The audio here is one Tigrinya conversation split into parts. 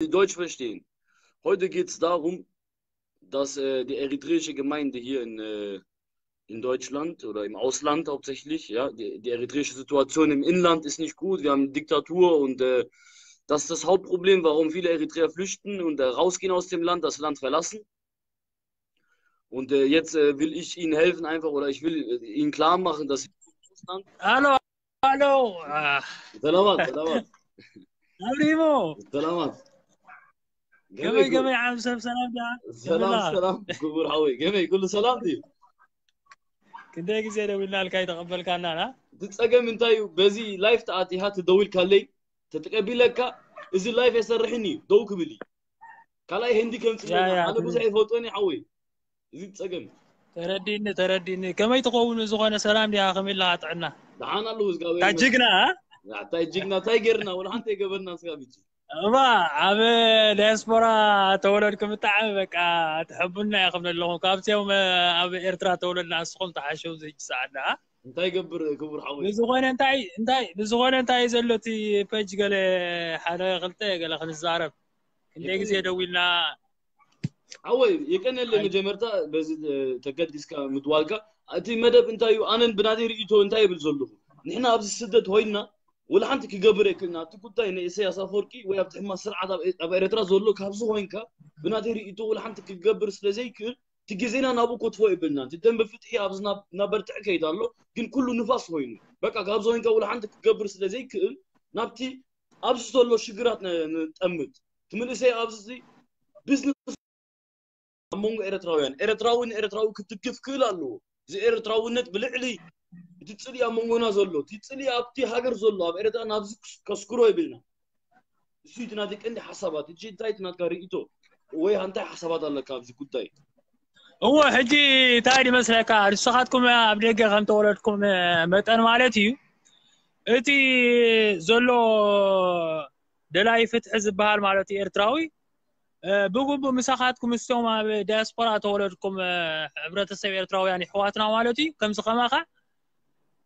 Deutsch verstehen. Heute geht es darum, dass äh, die eritreische Gemeinde hier in, äh, in Deutschland oder im Ausland hauptsächlich, ja, die, die eritreische Situation im Inland ist nicht gut. Wir haben Diktatur und äh, das ist das Hauptproblem, warum viele Eritreer flüchten und äh, rausgehen aus dem Land, das Land verlassen. Und äh, jetzt äh, will ich ihnen helfen einfach oder ich will äh, ihnen klar machen, dass Hallo, hallo. Ah, ሰላማት ሰላማት ኣብሪሞ ሰላማት ከመይ ከመይ ዓም ሰብ ሰላም ዳ ሰላም ሰላም ክቡር ሓወይ ከመይ ኩሉ ሰላም ድዩ ክንደይ ግዜ ደዊልናልካ ይተቐበልካና ና እቲ ፀገም እንታይ እዩ በዚ live ተኣቲኻ ትደውልካለይ ተተቀቢለካ እዚ live የሰርሕን እዩ ደው ክብል እዩ ካልኣይ ህንዲ ከምፅእ ያ፣ ያ፣ ኣነ ብዙሕ ይፈልጦን እዩ ሓወይ እዚ ፀገም ተረዲኒ ተረዲኒ ከመይ ትኸውን ዝኾነ ሰላም ዲኻ ከመይ ኣለኻ ጥዕና ደሓን ኣለዉ እግዚኣብሔር እታ ጅግና እንታይ ጅግና እንታይ ገርና ወላ ሓንቲ የገበርና ስጋብ ሕጂ እባ ኣብ ዳያስፖራ ተወለድኩም ብጣዕሚ በቃ ትሕቡና ኢኹም ዘለኹም ካብዚኦም ኣብ ኤርትራ ተወለድና ንስኹም ተሓሸው ዝጅ ሰዓዳ እንታይ ገብር ክቡር ሓወይ ብዝኾነ እንታይ እንታይ ብዝኾነ እንታይ ዘሎ እቲ ፔጅ ገለ ሓደ ክልተ ገለ ክንዛረብ ክንደይ ግዜ ደዊልና ሓወይ የቀነለ መጀመርታ በዚ ተገዲስካ ምድዋልካ እቲ መደብ እንታይ እዩ ኣነን ብናተይ ርእይቶ እንታይ ይብል ዘለኹ ንሕና ኣብዚ ስደት ኮይንና ወላ ሓንቲ ክገብር የክልና እቲ ጉዳይ ንኢሰያስ ኣፈወርቂ ወይ ኣብቲ ሕማ ስርዓት ኣብ ኤርትራ ዘሎ ካብዚ ኮይንካ ብናተይ ርእይቶ ወላ ሓንቲ ክገብር ስለ ዘይክእል እቲ ግዜና ናብኡ ኮትፎ የብልና እቲ ደንበ ፍትሒ ኣብዚ ናብ በርትዕ ከይድ ኣሎ ግን ኩሉ ንፋስ ኮይኑ በቃ ካብዚ ኮይንካ ወላ ሓንቲ ክገብር ስለ ዘይክእል ናብቲ ኣብዚ ዘሎ ሽግራት ንጠምት እቲ መንእሰይ ኣብዚ ቢዝነስ ኣብ መንጎ ኤርትራውያን ኤርትራዊ ንኤርትራዊ ክትክፍ ክእል ኣለዎ እዚ ኤርትራውነት ብልዕሊ እቲ ፅልኢ ኣብ መንጎና ዘሎ እቲ ፅልኢ ኣብቲ ሃገር ዘሎ ኣብ ኤርትራ ናብዚ ከስክሮ ይብልና እሱ እቲ ናተይ ቀንዲ ሓሳባት እጂ እንታይ እቲ ናትካ ርእቶ ወይ እንታይ ሓሳባት ኣለካ ኣብዚ ጉዳይ እዎ ሕጂ እንታይ ይመስለካ ንስኻትኩም ኣብ ደገ ከም ተወለድኩም መጠን ማለት እዩ እቲ ዘሎ ደላይ ፍትሒ ዝበሃል ማለት እዩ ኤርትራዊ ብግቡእ ምሳኻትኩም ምስቶም ኣብ ዳያስፖራ ተወለድኩም ሕብረተሰብ ኤርትራውያን ይሕዋትና ማለት እዩ ከምዚ ከማኻ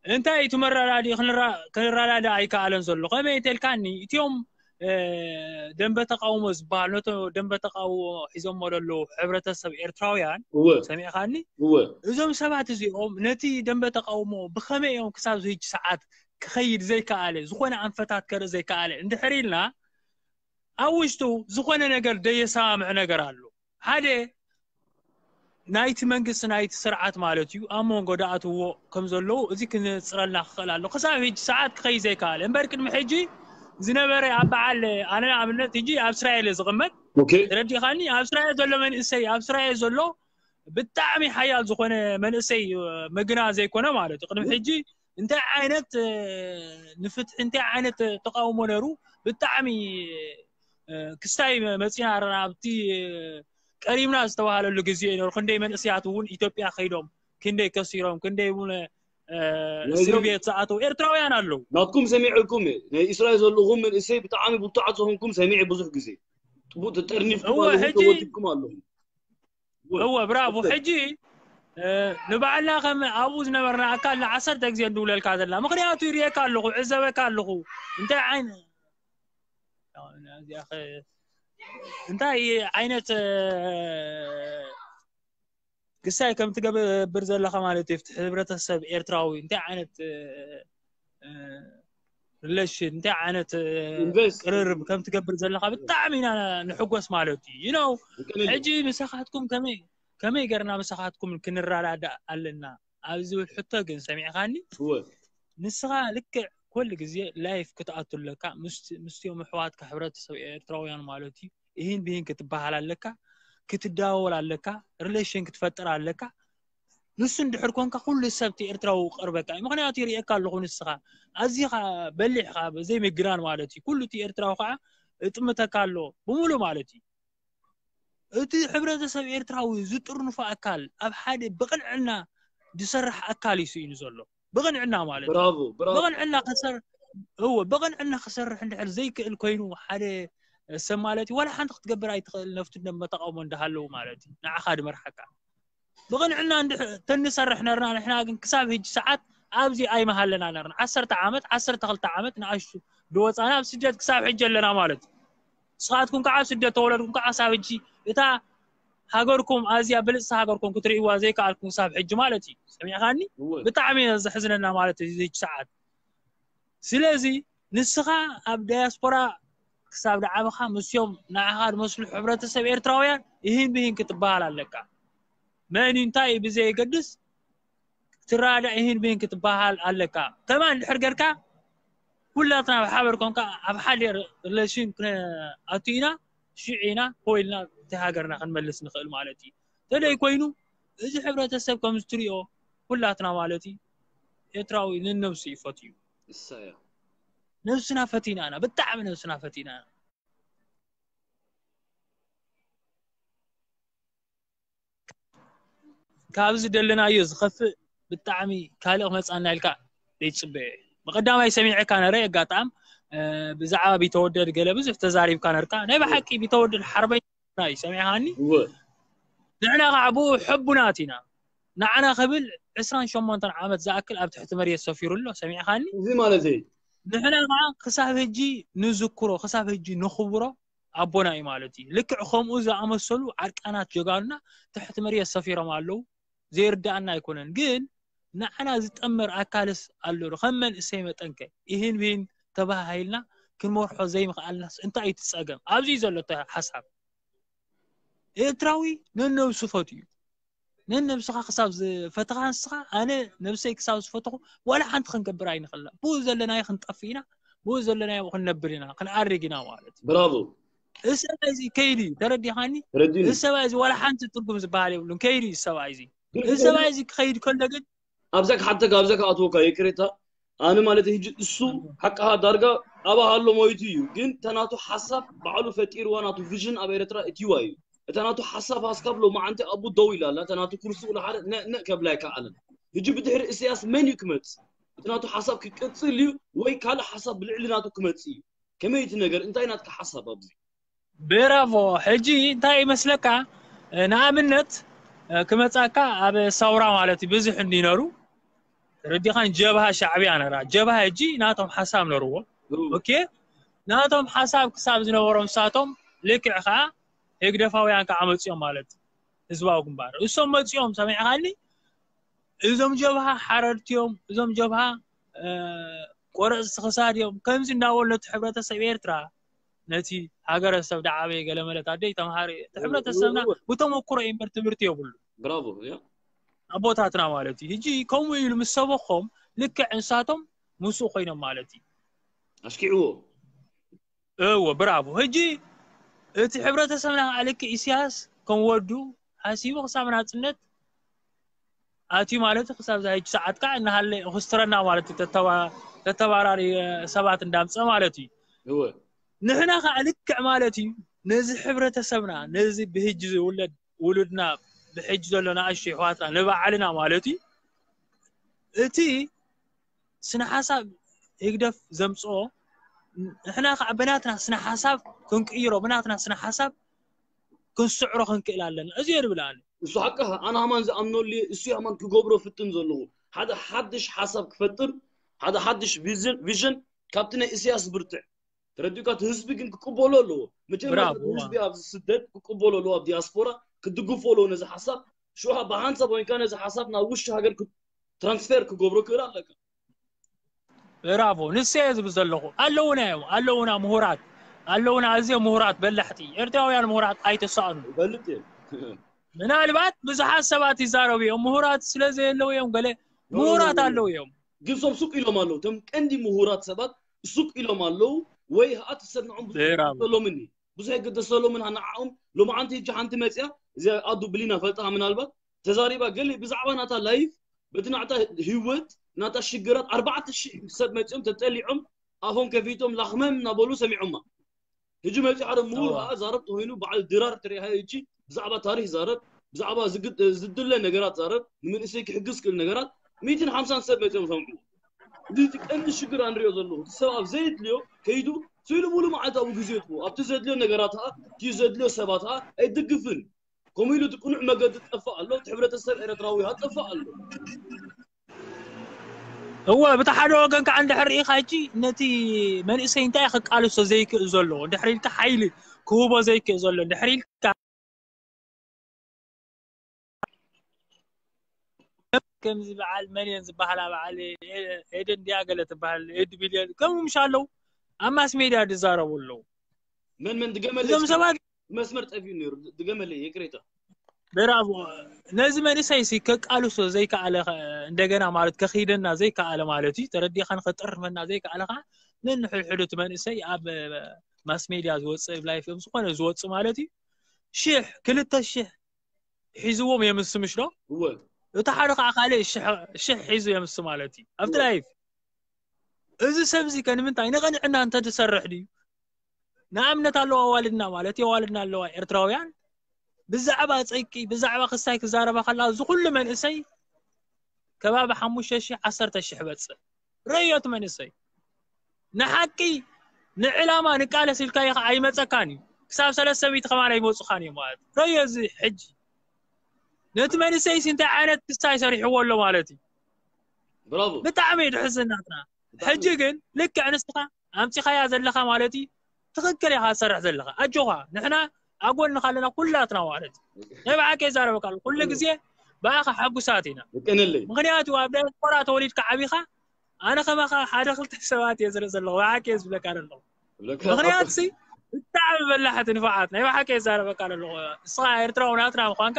እንታይ እቲ መረዳዲ ክንረዳዳ ኣይከኣለን ዘሎ ከመይ ተልካኒ እቲኦም ደንበ ተቃውሞ ዝበሃል ነቶ ደንበ ተቃውሞ ሒዞሞ ዘለዉ ሕብረተሰብ ኤርትራውያን ሰሚዕካኒ እዞም ሰባት እዚኦም ነቲ ደንበ ተቃውሞ ብከመይ እዮም ክሳብ ዝህጂ ሰዓት ክኸይድ ዘይከኣለ ዝኾነ ኣንፈታት ከርኢ ዘይከኣለ እንድሕር ኢልና ኣብ ውሽጡ ዝኾነ ነገር ደየሰማምዕ ነገር ኣሎ ሓደ ናይቲ መንግስቲ ናይቲ ስርዓት ማለት እዩ ኣብ መንጎ ደኣትዎ ከም ዘለዉ እዚ ክንፅረልና ክኽእል ኣሎ ክሳብ ሕጂ ሰዓት ክኸይ ዘይከኣለ እምበር ቅድሚ ሕጂ ዝነበረ ኣብ በዓል ኣነ ንኣብነት ሕጂ ኣብ እስራኤል ዝቕመጥ ተረዲኻኒ ኣብ እስራኤል ዘሎ መንእሰይ ኣብ እስራኤል ዘሎ ብጣዕሚ ሓያል ዝኾነ መንእሰይ ምግና ዘይኮነ ማለት እዩ ቅድሚ ሕጂ እንታይ ዓይነት ንፍትሒ እንታይ ዓይነት ተቃውሞ ነሩ ብጣዕሚ ክስታይ መፂና ኣብቲ ቀሪምና ዝተባሃለሉ ግዜ ነሩ ክንደይ መንእስያት እውን ኢትዮጵያ ከይዶም ክንደይ ከሲሮም ክንደይ እውን እስር ቤት ዝኣተው ኤርትራውያን ኣለዉ ናትኩም ሰሚዐልኩም ናይ እስራኤል ዘለኹም መንእሰይ ብጣዕሚ ብርቱዓት ዝኾንኩም ሰሚዐ ብዙሕ ግዜ ጥቡቅ ተጠርኒፍኩም ተወዲብኩም ኣለኹም እወ ብራቮ ሕጂ ንባዕልና ከም ኣብኡ ዝነበርና ኣካል ንዓሰርተ ግዜ እንድውለልካ ዘለና ምክንያቱ ይርኤካ ኣለኹ ዕዘበካ ኣለኹ እንታይ ዓይነ እንታይ ዓይነት ክሳይ ከም ትገብር ዘለካ ማለት እዩ ህብረተሰብ ኤርትራዊ እንታይ ዓይነት relation እንታይ ዓይነት ቅርርብ ከም ትገብር ዘለካ ብጣዕሚ ኢና ንሕጎስ ማለት እዩ you know ሕጂ ምሳኻትኩም ከመይ ከመይ ገርና ምሳኻትኩም ክንረዳዳእ ኣለና ኣብ ዝብል ሕቶ ግን ሰሚዕካኒ ንስኻ ልክዕ ኩሉ ግዜ live ክትኣቱ ኣለካ ምስቲኦም ኣሕዋትካ ሕብረተሰብ ኤርትራውያን ማለት እዩ እሂን ብሂን ክትበሃል ኣለካ ክትዳወል ኣለካ relation ክትፈጥር ኣለካ ንሱ እንድሕር ኮንካ ኩሉ ሰብ እቲ ኤርትራዊ ቅርበካ እዩ ምክንያቱ ይርእየካ ኣለኹ ንስኻ ኣዚኻ በሊሕኻ ዘይምግራን ማለት እዩ ኩሉ እቲ ኤርትራዊ ከዓ እጥምተካ ኣሎ ብምሉ ማለት እዩ እቲ ሕብረተሰብ ኤርትራዊ ዝጥርንፎ ኣካል ኣብ ሓደ ብቕንዕና ዝሰርሕ ኣካል እዩ ስኢኑ ዘሎ ብቕንዕና ማለት እዩ ብራቮ ብራቮ ብቕንዕና ከሰር እወ ብቕንዕና ክሰርሕ እንድሕር ዘይክእል ኮይኑ ሓደ ሰብ ማለት እዩ ዋላ ሓንቲ ክትገብር ኣይትኽእል ነፍቲ ደንበ ተቃውሞ እንዳሃለዉ ማለት እዩ ንዓኻ ድመርሓካ ብቕንዕና እንድሕ- ተንሰርሕ ነርና ንሕና ግን ክሳብ ሕጂ ሰዓት ኣብዚ ኣይመሃለና ነርና ዓሰርተ ዓመት ዓሰርተ ክልተ ዓመት ንኣሽቱ ድወፃና ኣብ ስደት ክሳብ ሕጂ ኣለና ማለት እዩ ንስኻትኩም ከዓ ኣብ ስደት ተወለድኩም ከዓ ክሳብ ሕጂ እታ ሃገርኩም ኣዝያ ብልፅቲ ሃገርኩም ክትርእይዋ ዘይከኣልኩም ክሳብ ሕጂ ማለት እዩ። ሰሚዕኻኒ? እወ። ብጣዕሚ እዩ ዘሕዝነና ማለት እዩ እዚ ሰዓት። ስለዚ ንስኻ ኣብ ዳያስፖራ ክሳብ ደዓበኻ ምስዮም ንዓኻ ዝመስሉ ሕብረተሰብ ኤርትራውያን ይህን ብህን ክትበሃል ኣለካ። መን እዩ እንታይ እዩ ብዘየገድስ ክትረዳዳእ ይህን ብህን ክትበሃል ኣለካ። ከማን ድሕር ገርካ ኩላትና ብሓበር ኮንካ ኣብ ሓደ ሪሌሽን ኣቱ ኢና ሽዕ ኢና ኮይልና እቲ ሃገርና ክንመልስ ንኽእል ማለት እዩ። ተደይ ኮይኑ እዚ ሕብረተሰብ ከም ዝትሪኦ ኩላትና ማለት እዩ ኤርትራዊ ንነብሱ ይፈትዩ። እሳያ ነብስና ፈቲና ኢና፣ ብጣዕሚ ነብስና ፈቲና ኢና። ካብዚ ደለናዮ ዝኸፍእ ብጣዕሚ ካልእ ክመፃና ኢልካ ዘይትፅበዮ። ብቀዳማይ ሰሚዐካ ነረ ኣጋጣም ብዛዕባ ቢተወደድ ገለ ብዙሕ ተዛሪብካ ነርካ። ናይ ብሓቂ ቢተወደድ ሓርበኛ እዩ። ሰሚዕካኒ? እወ ንሕና ከዓ ብኡ ሕቡናት ኢና። ንዓና ክብል ዕስራን ሸሞንተን ዓመት ዝኣክል ኣብ ትሕቲ መሬት ሰፊሩ ኣሎ። ሰሚዕካኒ? እዚ ማለት እዩ ንሕና ከዓ ክሳብ ሕጂ ንዝክሮ፣ ክሳብ ሕጂ ንኽብሮ ኣቦና እዩ ማለት እዩ። ልክዕ ከምኡ ዝኣመሰሉ ዓርቃናት ጀጋኑና ትሕቲ መሬት ሰፊሮም ኣለዉ። ዘይርዳኣና ኣይኮነን፣ ግን ንዓና ዝጠመር ኣካልስ ኣሎ ዶ? ከም መንእሰይ መጠንከ ይህን ብህን ተባሃሂልና ክንመርሖ ዘይምኽኣልናስ እንታይ እዩ እቲ ጸገም? ኣብዚ እዩ ዘሎ እቲ ሓሳብ። ኤርትራዊ ነነብሱ ፈትዩ ነነብስኻ ክሳብ ዝፈትኻ ንስኻ ኣነ ነብሰይ ክሳብ ዝፈትኹ ዋላ ሓንቲ ክንገብር ኣይንኽእልና። ብኡ ዘለናዮ ክንጠፍእ ኢና፣ ብኡ ዘለናዮ ክንነብር ኢና፣ ክንኣርግ ኢና ማለት እዩ። ብራቮ እዚ ሰብኣይ እዚ ከይዱ እዩ፣ ተረዲኻኒ? ረዲኒ እዚ ሰብኣይ እዚ ዋላ ሓንቲ ትርጉም ዝበሃል የብሉን። ከይዱ እዩ ሰብኣይ እዚ። ግን እዚ ሰብኣይ እዚ ክኸይድ ከሎ ግን ኣብዛ ክሓተካ ኣብዛ ክኣትወካ ይቅሬታ ኣነ ማለት ሕጂ እሱ ሓቅኻ ዳርጋ ኣባሃሎ ሞይቱ እዩ ግን ተናቱ ሓሳብ ባዕሉ ፈጢርዋ ናቱ ቪዥን ኣብ ኤርትራ እትይዋ እዩ እታ ናቱ ሓሳብ ሃስካብ ሎማዓንቲ ኣቡ ደው ኢላ ኣላ እታ ናቱ ኩርሲ ውላ ሓደ ነእነእ ከብላ ኣይከኣለን ሕጂ ብድሕሪ እስያስ መን እዩ ክመጽእ እቲ ናቱ ሓሳብ ክቅጽል እዩ ወይ ካልእ ሓሳብ ብልዕሊ ናቱ ክመጽእ እዩ ከመይ እቲ ነገር እንታይ ናትካ ሓሳብ ኣብዚ ብራቮ። ሕጂ እንታይ ይመስለካ? ንኣብነት ክመጻካ ኣብ ሳውራ ማለት እዩ ብዙሕ እንዲነሩ ረዲኻን ጀብሃ ሻዕብያ ነራ ጀብሃ ሕጂ ናቶም ሓሳብ ነርዎ። ኦኬ ናቶም ሓሳብ ክሳብ ዝነበሮም ሳቶም ልክዕ ከዓ ህግደፋውያን ከዓ መፅኦም ማለት ህዝባዊ ግንባር እሶም መፅኦም ሰሚዕኻኒ? እዞም ጀብሃ ሓረድትዮም እዞም ጀብሃ ቆረፅቲ ክሳድ እዮም ከምዚ እንዳበሉ ነቲ ሕብረተሰብ ኤርትራ ነቲ ሃገረሰብ ደዓበየ ገለመለት ኣደይ ተምሃሪ እቲ ሕብረተሰብና ብተመኩሮ እምበር ትምህርቲ የብሉ ብራቮ ያ ኣቦታትና ማለት እዩ። ሕጂ ከምኡ ኢሉ ምስ ሰበኾም ልክዕ እንሳቶም ምስኡ ኮይኖም ማለት እዩ። ኣሽኪዕዎ እዎ ብራቮ። ሕጂ እቲ ሕብረተሰብና ከዓ ልክዕ ኢሳያስ ከም ወዱ ሓሲቡ ክሳብ ናፅነት ኣትዩ ማለት እዩ። ክሳብ እዛ ሕጂ ሰዓት ከዓ እናሃለ ክስትረና ማለት እዩ። ተተባ- ተተባራሪ ሰባት እንዳምፀ ማለት እዩ። እወ ንሕና ከዓ ልክዕ ማለት እዩ ነዚ ሕብረተሰብና ነዚ ብሕጂ ዝውለድ ውሉድና ብሕጂ ዘሎ ንኣሽቱ ይሕዋትና ንባዕልና ማለት እዩ እቲ ስነ ሓሳብ ህግደፍ ዘምፅኦ ንሕና ከዓ ብናትና ስነ ሓሳብ ክንቅይሮ ብናትና ስነ ሓሳብ ክንስዕሮ ክንክእል ኣለና። እዚ እየ ዝብል ኣነ። እሱ ሓቂ ኣነ ሃማን ዝኣምነሉ እየ እሱ ሃማን ክገብሮ ፍትን ዘለኹ ሓደ ሓድሽ ሓሳብ ክፈጥር ሓደ ሓድሽ ቪዥን ካብቲ ናይ እስያስ ብርትዕ ተረዲኡካ እቲ ህዝቢ ግን ክቅበሎ ኣለዎ መጀመርያ ብራቮ፣ ህዝቢ ኣብዚ ስደት ክቅበሎ ኣለዎ ኣብ ዲያስፖራ ክድግፎ ኣለዎ ነዚ ሓሳብ ሽውሃ ብሓንሳብ ኮይንካ ነዚ ሓሳብ ናብ ውሽጢ ሃገር ትራንስፌር ክገብሮ ክእል ኣለካ ብራቮ ንሰ እየ ዝብል ዘለኹ ኣለውና እዮም ኣለውና ምሁራት ኣለውና ኣዝዮም ምሁራት በላሕቲ ኤርትራውያን ምሁራት ኣይተሳእኑ ይፈልጥ እየ ምናልባት ብዙሓት ሰባት ይዛረቡ እዮም ምሁራት ስለ ዘየለው እዮም ገለ ምሁራት ኣለዉ እዮም ግን ሶም ሱቅ ኢሎም ኣለዉ እቶም ቀንዲ ምሁራት ሰባት ሱቅ ኢሎም ኣለዉ ወይ ከዓ ትሰምዖም ብዙሕ ብራቮ። የገደሰሎምን እዩ ብዙሕ የገደሰሎምን ንዓኦም ሎማዓንቲ ሕጂ ሓንቲ መፅያ እዚ ኣዱ ብሊና ፈልጥካ ምናልባት ተዛሪባ ገለ ብዛዕባ ናታ ላይፍ በቲ ናዕታ ህይወት ናታ ሽግራት ኣርባዕተ ሽሕ ሰብ መፅኦም ተጠሊዖም ኣፎም ከፊቶም ላኽመም እናበሉ ሰሚዖማ ሕጂ መፂኡ ሓደ ምሁር እዋ። ከዓ ዛረብ ተኮይኑ በዓል ድራር ተሪኢኻዮ ሕጂ ብዛዕባ ታሪክ ዛረብ ብዛዕባ ዝግድ- ዝድለ ነገራት ዛረብ ንምንእሰይ ክሕግዝ ክእል ነገራት ሚእትን ሓምሳን ሰብ መፂኦም ሰምዑ እዚ እቲ ቀንዲ ሽግር ኣንሪኦ ዘለኹ እቲ ሰብ ኣብ ዘየድልዮ ከይዱ ስኢሉ ሙሉ መዓልታዊ ግዜ የጥፍኡ ኣብቲ ዘድልዮ ነገራት ከዓ እቲ ዘድልዮ ሰባት ከዓ ኣይድግፍን ከምኡ ኢሉ እቲ ቅኑዕ መገዲ ጠፍእ ኣሎ እቲ ሕብረተሰብ ኤረትራዊ ከዓ ጠፍእ ኣሎ እወ ብቲ ሓደ ወገን ከዓ እንድሕር ርኢኻ ሕጂ ነቲ መንእሰይ እንታይ ከቃልሶ ዘይክእል ዘለዎ እንድሕር ኢልካ ሓይሊ ክህቦ ዘይክእል ዘሎ ድሕሪ ኢልካ ከምዚ በዓል መን እየን ዝበሃላ በዓል ኤደን ድያ ገለ ትበሃል ኤዱ ቢልዮን ከምኡ ምሽ ኣለዉ ኣብ ማስ ሜድያ ዝዛረቡ ኣለዉ መን መን ድገመለይ እዞም ሰባት መስመር ጠፊኡ ነይሩ ድገመለይ ይቅሬታ ብራቮ ነዚ መንእሰይ ሲ ከቃልሶ ዘይከኣለ ከ- እንደገና ማለት ከኺደና ዘይከኣለ ማለት እዩ ተረዲኻን ከጠርፈና ዘይከኣለ ከዓ ነንሕድሕዱ እቲ መንእሰይ ኣብ ማስ ሜድያ ዝወፅእ ብ ላይፍ ብ ዝኾነ ዝወፅእ ማለት እዩ ሽሕ ክልተ ሽሕ ሒዝዎም የምስ ምሽ ዶ እወ እቲ ሓደ ከዓ ካልእ ሽሕ- ሽሕ ሒዙ የምስ ማለት እዩ ኣብቲ ላይፍ እዚ ሰብ እዚ ከ ንምንታይ ንቕንዕና እንተዝሰርሕ ድዩ ንኣብነት ኣለዋ ኣዋልድና ማለት የዋልድና ኣለዋ ኤርትራውያን ብዛዕባ ፀቂ ብዛዕባ ክስታይ ክዛረባ ከላ እዚ ኩሉ መንእሰይ ከባቢ ሓሙሽተ ሺሕ ዓሰርተ ሺሕ በፅእ ረዮት መንእሰይ ንሓቂ ንዕላማ ንቃለስ ኢልካዮ ከዓ ኣይመፀካን እዩ ክሳብ ሰለስተ ሚእቲ ከማን ኣይመፁኻን እዮም ማለት ረዮ እዚ ሕጂ ነቲ መንእሰይ ሲ እንታይ ዓይነት ክስታይ ሰሪሕዎ ኣሎ ማለት እዩ ብራቮ ብጣዕሚ እዩ ድሕዝን ናትና ሕጂ ግን ልክዕ ንስኻ ኣምፂኻያ ዘለኻ ማለት እዩ ትኽክል ኢኻ ትሰርሕ ዘለኻ ኣጆኻ ንሕና ኣጎንኻ ኣለና ኩላትና ማለት እዩ ናይ ብሓቂ ይዛረበካ ኣለኹ ኩሉ ግዜ ብኣኻ ሓጉሳት ኢና ይቀነለይ ምክንያቱ ኣብ ዳያስፖራ ተወሊድካ ዓቢኻ ኣነ ከማኻ ሓደ ክልተ ሰባት እየ ዝርኢ ዘለኹ ብሓቂ እየ ዝብለካ ዘለኹ ብለካ ምክንያቱ ሲ ብጣዕሚ በላሕቲ ንፋዓት ናይ ብሓቂ እየ ዝዛረበካ ዘለኹ ንስኻ ኤርትራዊ ናትና ምዃንካ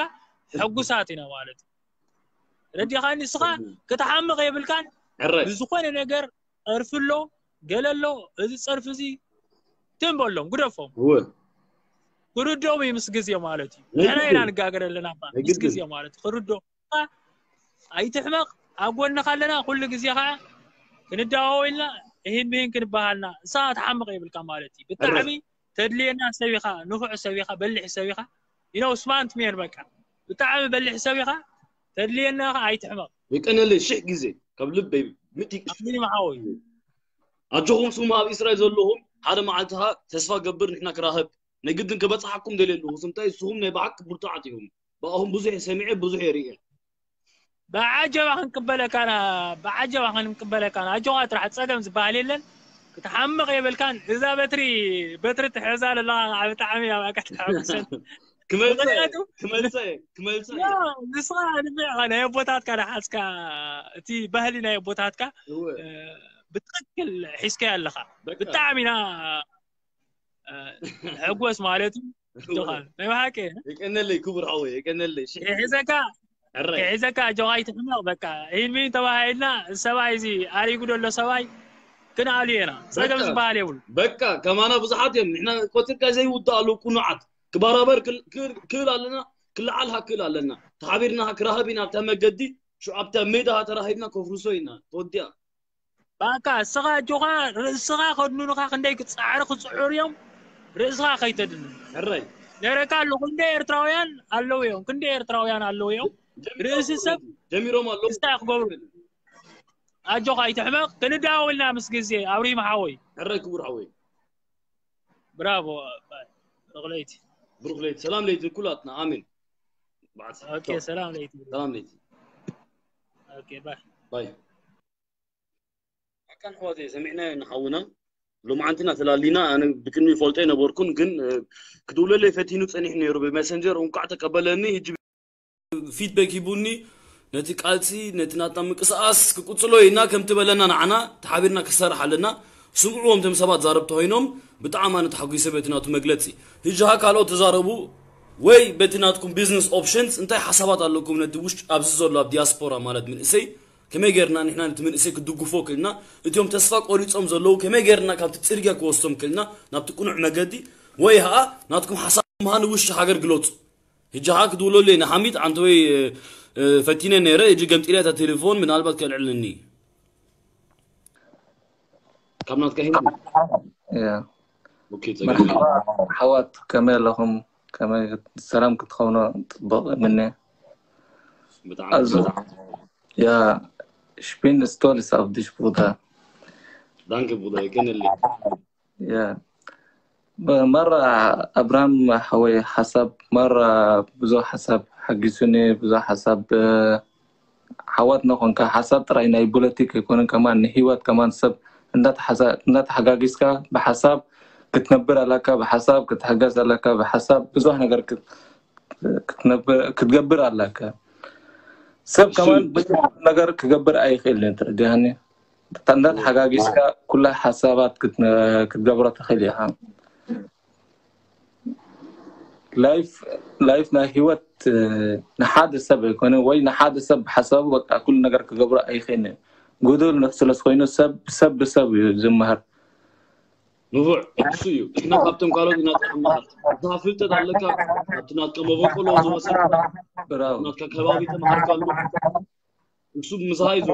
ሕጉሳት ኢና ማለት እዩ ረዲኻኒ ንስኻ ክትሓምቕ የብልካን ሕራይ ብዝኾነ ነገር ጸርፊ ኣሎ ገለ ኣሎ እዚ ጸርፊ እዚ ትም በሎም ግደፎም እወ ክርድኦም እዩ ምስ ግዜ ማለት እዩ ናይ ንሕና ግድን። ኢና ንጋገር ኣለና እባ ናይ ምስ ግድን። ግዜ ማለት እዩ ክርድኦም ኣይትሕመቕ ኣብ ጎንኻ ኣለና ኩሉ ግዜ ከዓ ክንዳዋወልና ይህን ብህን ክንበሃልና እሳ ትሓምቕ የብልካ ማለት እዩ ብጣዕሚ ተድልየና ሰብ ኢኻ ንፉዕ ሰብ ኢኻ በሊሕ ሰብ ኢኻ you know smart man በቃ ብጣዕሚ በሊሕ ሰብ ኢኻ ተድልየና ኢኻ ኣይትሕመቕ የቀነለይ ሽሕ ግዜ ካብ ልበይ ምእቲ ኣሚን መሓወይ ኣጆኹም ስሙ ኣብ እስራኤል ዘለኹም ሓደ መዓልቲ ኸኣ ተስፋ ገብር ንሕና ክራኸብ ናይ ግድን ክበጽሓኩም ደልየ ኣለኹ ስምታይ ንስኹም ናይ ብሓቂ ብርቱዓት ኢኹም ብኣኹም ብዙሕ ሰሚዐ ብዙሕ የርእየ ብዓጀባ ክንቅበለካና ብዓጀባ ክንቅበለካና ኣጆኻ ጥራሕ ጸገም ዝበሃል የለን ክትሓምቕ የብልካን እዛ በትሪ በትሪ ትሕዛ ዘለኻ ከዓ ብጣዕሚ ኣብ ኣካ ትሓጉሰን ክመልሰ ምኽንያቱ ክመልሰ ክመልሰ ያ፣ ንስኻ ንብዕኻ ናይ ኣቦታትካ ደሓዝካ እቲ ባህሊ ናይ ኣቦታትካ እወ እ፣ ብትኽክል ሒዝካዮ ኣለኻ በቃ ብጣዕሚ ኢና እ፣ ሕጎስ ማለት እዩ ጆኻን ናይ ብሓቂ የቀነለይ ክቡር ሓወይ የቀነለይ ሽሕ ሒዘካ ሕራይ ሒዘካ ጆኻ ኣይትሕመቕ በቃ ኢንሚን ተባሂልና ሰብኣይ እዚ ኣሪጉ ደሎ ሰብኣይ ክንኣሉ ኢና ጸገም በቃ። ዝበሃል የብሉ በቃ ከማና ብዙሓት እዮም ንሕና ቆፂርካ ዘይውዳእ ኣለዉ ቁኑዓት ክባራበር ክል- ክል ክል ኣለና ክልዓል ሃክል ኣለና ተሓቢርና ክራኸብ ኢና ኣብታ መገዲ ሽዑ ኣብታ ሜዳ ተራኺብና ከፍርሶ ኢና ተወዲኣ ባካ እስኻ ኣጆኻ ርእስኻ ከድኑንኻ ክንደይ ክጻዕሪ ክጽዕሩ እዮም ርእስኻ ከይተድንን ሕራይ ነረካ ኣለኹ ክንደይ ኤርትራውያን ኣለዉ እዮም ክንደይ ኤርትራውያን ኣለዉ እዮም ርእሲ ሰብ ጀሚሮም ኣለዉ ክስታይ ክገብሩ ኣጆኻ ኣይትሕመቕ ክንዳወልና ምስ ግዜ ኣብሪም ሓወይ ሕራይ ክቡር ሓወይ ብራቮ ሮክለይቲ ብሩክ ለይቲ ሰላም ለይቲ ኩላትና ኣሜን በዓል ኦኬ ሰላም ለይቲ ሰላም ለይቲ ኦኬ ባይ ባይ ኣካን ኣሕዋተይ ሰሚዕናዮ ንሓውና ሎማዓንቲ ኢና ተላሊና ኣነ ብቅድሚ ይፈልጦ ኣይነበርኩን ግን እ፣ ክድውለለይ ፈቲኑ ጸኒሑ ነይሩ ብመሰንጀር እንቋዕ ተቀበለኒ ሕጂ ፊድበክ ሂቡኒ ነቲ ቃልሲ ነቲ ናትና ምንቅስቃስ ክቅጽሎ ኢና ከምቲ በለና ንዓና ተሓቢርና ክሰርሕ ኣለና ስምዕዎም ቶም ሰባት ዛረብቲ ኮይኖም ብጣዕሚ ኣነ ተሓጒሰ በቲ ናቱ መግለጺ ሕጂ ካ ካልኦት ተዛረቡ ወይ በቲ ናትኩም ቢዝነስ ኦፕሽንስ እንታይ ሓሳባት ኣለኩም ነቲ ውሽጢ ኣብዚ ዘሎ ኣብ ዲያስፖራ ማለት መንእሰይ ከመይ ጌርና ንሕና ነቲ መንእሰይ ክድግፎ ክልና እቲኦም ተስፋ ቆሪጾም ዘለዉ ከመይ ጌርና ካብቲ ጽርግያ ክወስዶም ክልና ናብቲ ቅኑዕ መገዲ ወይ ኸዓ ናትኩም ሓሳብ ምሃን ውሽጢ ሃገር ግለጹ ሕጂ ኸዓ ክድውለሉ እየ ንሓሚድ ዓንተወይ ፈቲነ ነይረ ሕጂ ገምጢለ እታ ቴሌፎን ምናልባት ከልዕልኒ ካብ ናትካ ሂቡ ያ ኦኬ መርሓባ ጸገም ሓዋት ከመይ ኣለኹም ከመይ ሰላም ክትኸውኖ ጥቡቕ ምነ ብጣዕሚ Also, ja, ich bin stolz auf dich, Bruder. ዳንከ ቡዳ ይቀንልኝ Ja. መራ ኣብርሃም ሓወይ ሓሳብ መራ ብዙ ሓሳብ ሓጊሱኒ ብዙ ሓሳብ ሓዋት ነኾንካ ሓሳብ ጥራይ ናይ ፖለቲክ ኣይኮነን ከማን ንህይወት ከማን ሰብ እንዳተሓጋጊዝካ ብሓሳብ ክትነብር ኣለካ ብሓሳብ፣ ክትሕገዝ ኣለካ ብሓሳብ፣ ብዙሕ ነገር ክትገብር ኣለካ። ሰብ ከማን ብዙሕ ነገር ክገብር ኣይኽእልን። ትረድሃኒ? እንዳተሓጋጊዝካ ኩላ ሓሳባት ክትገብሮ ትኽእል ኢኻ። ላይፍ ናይ ህይወት ንሓደ ሰብ ኣይኮነ ወይ ንሓደ ሰብ ሓሳቡ በቃ ኩሉ ነገር ክገብሮ ኣይኽእልን። ጉዱል ስለዝኮይኑ ሰብ ሰብ ብሰብ እዩ ዝመሃር። ንፉዕ እሱ እዩ። እና ካብቶም ካልኦት ናትካ መሃር። እዛ ፍልጠት ኣለካ፣ ኣብቲ ናትካ መበቆሎ ዝወሰድካ፣ ናትካ ከባቢ ተመሃርካሉ። እሱ ምሳይ ዞ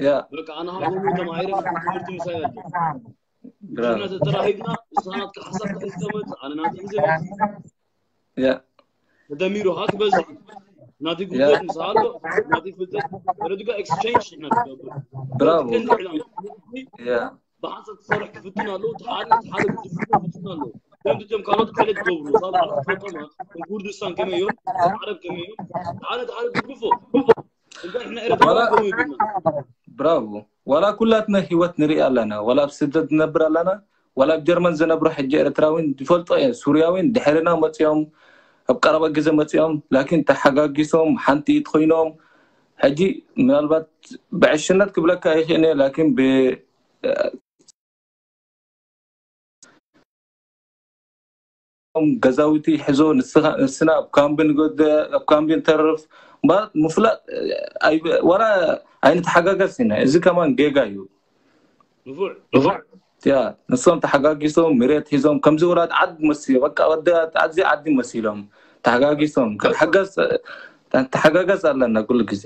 ያ በቃ ኣነ ሃጎሙ ተማሂረ ትምህርቲ ምሳይ ኣሎ። ብራቮ። እና ተተራሂብና እሳ ናትካ ሓሳብ ተሒዝካ መጽእ፣ ኣነ ናትይ ሒዘ መጽእ። ያ ተደሚሩ ሃ ክበዝሕ ናቲ ጉልበት ምስ ኣሎ ናቲ ፍልጠት ወለድጋ ኤክስቼንጅ ኢና ንገብር። ብራቮ። ግን ዕላማ ያ ብሓንሳብ ክሰርሕ ክፍትን ኣለዉ። ሓደ ሓደ ክፍትን ኣለዉ። ከምቲ እቶም ካልኦት ክሕለት ዝገብሩ ሳብ ዓዲ ትፈልጦማ፣ ከም ኩርድስታን ከመይ እዮም፣ ዓረብ ከመይ እዮም። ሓደ ሓደ ትግፎ። እንታይ ንሕና ኤረትራውያን ከምኡ ይብልና። ብራቮ። ዋላ ኩላትና ህይወት ንርኢ ኣለና። ዋላ ኣብ ስደት ንነብር ኣለና፣ ዋላ ኣብ ጀርመን ዝነብሩ ሕጂ ኤርትራዊን ዝፈልጦ እየ። ሱርያዊን ድሕርና መጽኦም፣ ኣብ ቀረባ ግዜ መጽኦም፣ ላኪን ተሓጋጊሶም ሓንቲ ኢድ ኮይኖም፣ ሕጂ ምናልባት ብዕሽነት ክብለካ ኣይኽእልን እየ፣ ላኪን ብ ገዛውቲ ይሕዞ፣ ንስኻ ንስና ኣብ ካምቢ ንጎደ፣ ኣብ ካምቢ ንተርፍ። ማለት ምፍላጥ ኣይብ-፣ ዋላ ኣይንተሓጋገዝን ኢና። እዚ ከማን ጌጋ እዩ። ንፉዕ ንፉዕ ያ ንሶም ተሓጋጊሶም መሬት ሒዞም ከምዚ ወላድ ዓድ መሲሉ በቃ ወደ ኣዚ ዓዲ መሲሎም ተሓጋጊሶም ክንሓገዝ ተሓጋገዝ ኣለና ኩሉ ግዜ።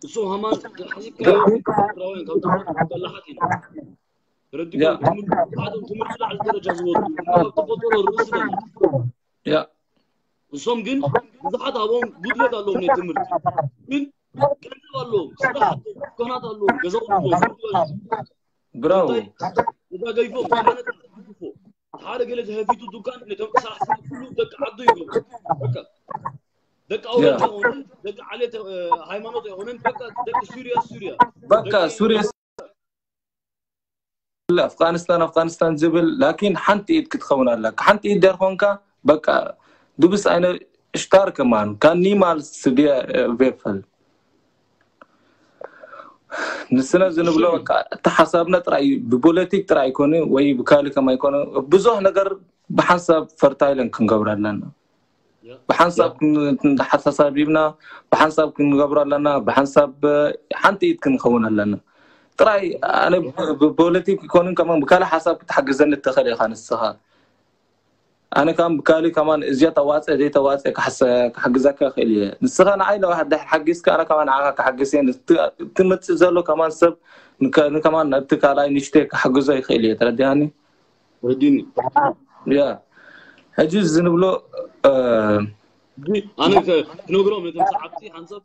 እሱ ሃማን ሒዝካዮ ኤርትራውያን ካብ ተፈጥሮ በላሓት ኢና። ረዲካ ያ። ትምህርቲ ትምህርቲ ላዕሊ ደረጃ ዝወዱ ካብ ተፈጥሮ ርእሲ ደማ ያ እሶም ግን ብዙሓት ኣብኦም ጉድለት ኣለዎም ናይ ትምህርቲ ግን ገንዘብ ኣለዎም፣ ስራሕ ኣለዎም፣ ዱካናት ኣለዎም፣ ገዛውቲ ኣለዎም። ብራው እንታይ ተጋገይፎም ሓደ ተጋገይፎ ሓደ ገለ ተኸፊቱ ዱካን ነቶም ሰራሕ ኩሉ ደቂ ዓዱ ይገብሩ። በቃ ደቂ ኣውራጃ ይኾኑ፣ ደቂ ዓሌት ሃይማኖት ኣይኾነን። በቃ ደቂ ሱርያ ሱርያ በቃ ሱርያ ኣፍጋኒስታን ኣፍጋኒስታን ዝብል ላኪን ሓንቲ ኢድ ክትኸውን ኣለካ። ሓንቲ ኢድ ደር ኮንካ በቃ ዱብስ ኣይነ ሽታር ከማን ካን ኒማል ስድያ ቬፈል ንስነ ዝንብሎ በቃ እቲ ሓሳብና ጥራይ እዩ። ብፖለቲክ ጥራይ ኣይኮነ ወይ ብካሊ ከማ ኣይኮነ ብዙሕ ነገር ብሓንሳብ ፈርታይለን ክንገብር ኣለና። ብሓንሳብ ክንተሓሳሳቢብና ብሓንሳብ ክንገብሮ ኣለና። ብሓንሳብ ሓንቲ ኢድ ክንኸውን ኣለና። ጥራይ ኣነ ብፖለቲክ ይኮንን ከማን ብካልእ ሓሳብ ክትሓግዘኒ እትኽእል ኢኻ ንስኻ። ኣነ ከማን ብካልእ ከማን እዚኣ ተዋፀ ዘይተዋፀ ክሓሰ- ክሓግዘካ ይኽእል እየ። ንስኻ ንዓይ ለዋሕ ድሕር ሓጊዝካ ኣነ ከማን ንዓኻ ክሓግዝ እየ። እቲ እቲ መፅእ ዘሎ ከማን ሰብ ንከ- ንከማን እቲ ካልኣይ ንሽተይ ክሓግዞ ይኽእል እየ። ተረዲሃኒ? ረዲኒ ያ ሕጂ እዚ ንብሎ እ፣ ኣነ ክነግሮም ነቶም ሰዓብቲ ሓንሳብ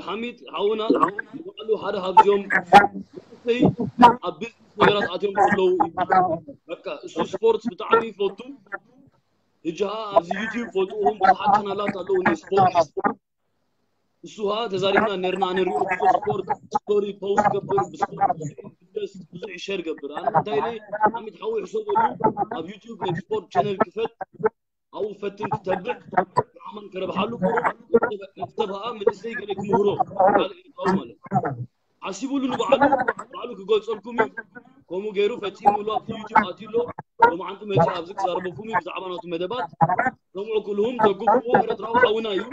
ሓሚድ ሓውና ንባዕሉ ሓደ ካብዚኦም መንእሰይ ኣብ ቢዝነስ ነገራት ኣትዮም ዘለዉ እዩ። በቃ እሱ ስፖርት ብጣዕሚ ይፈቱ። ሕጂ ኸዓ ኣብዚ ዩቲዩብ ፈልጥዎም ብዙሓት ቻናላት ኣለዉ ናይ ስፖርት። እሱ ኸዓ ተዛሪብና ነርና ንሪኦ ብዙሕ ስፖርት ስቶሪ ፖስት ገብር ብስፖርት ብዙሕ ኢንትረስት ብዙሕ ሸር ገብር። ኣነ እንታይ ኢለ ሓሚድ ሓዊ ሕሰበሉ ኣብ ዩቲዩብ ናይ ስፖርት ቻነል ክፈት ኣብኡ ፈትን ክተብዕ ንዓማን ከረብሓሉ ቁሩብ ሰብ ኸዓ መንእሰይ ገለ ክምህሮ ካልእ ኤርትራዊ ማለት ሓሲቡሉ ንባዕሉ ባዕሉ ክገልጸልኩም እዩ። ከምኡ ገይሩ ፈጺሙሉ ኣብቲ ዩቲዩብ ኣትዩ ኣሎ። ሎማዓንቲ መጺ ኣብዚ ክዛረበኩም እዩ ብዛዕባ ናቱ መደባት። ሰምዑ ኩልሁም ደግፍዎ ኤርትራዊ ሓውና እዩ።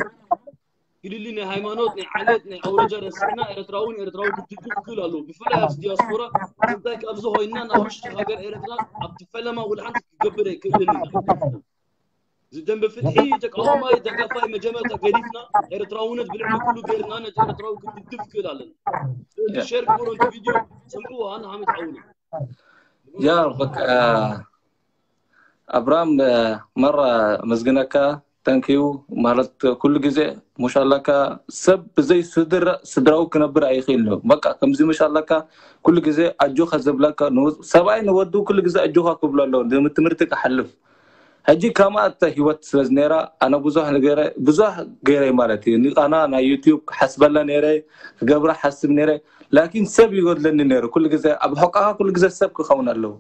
ፍልልይ ናይ ሃይማኖት ናይ ዓሌት ናይ ኣውረጃ ረሲዕና ኤርትራውን ኤርትራዊ ክትድግፍ ክእል ኣለዎ። ብፍላይ ኣብዚ ዲያስፖራ እንታይ ካብዚ ኮይንና ናብ ውሽጢ ሃገር ኤርትራ ኣብቲ ፈለማ ውልሓንቲ ክገብር ኣይክእልን ኢና። እዚ ደንበ ፍትሒ ተቃዋማይ ደጋፋይ መጀመርታ ገዲፍና ኤርትራውነት ብልዕሊ ኩሉ ገይርና ነቲ ኤርትራዊ ክትድግፍ ክእል ኣለና። ስለዚ ሸር ግበሩ ነቲ ቪድዮ ሰምዕዎ ኣነ ሓሚድ ሓውና። ያ በቃ ኣብራም መራ መስግነካ ተንክዩ ማለት ኩሉ ግዜ ሙሽ ኣለካ ሰብ ብዘይ ስድራ ስድራዊ ክነብር ኣይኽእል ነው። በቃ ከምዚ ሙሽ ኣለካ ኩሉ ግዜ ኣጆኻ ዝብለካ ንው- ሰብኣይ ንወዱ ኩሉ ግዜ ኣጆኻ ክብሎ ኣለዎ ትምህርቲ ክሓልፍ። ሕጂ ከማኣ እተ ህይወት ስለ ዝነራ ኣነ ብዙሕ ነገረ ብዙሕ ገይረ ማለት እዩ። ንቃና ናይ ዩቲዩብ ክሓስበላ ነይረ ክገብራ ሓስብ ነይረ ላኪን ሰብ ይጎድለኒ ነይሩ። ኩሉ ግዜ ኣብ ሕቃኻ ኩሉ ግዜ ሰብ ክኸውን ኣለዎ።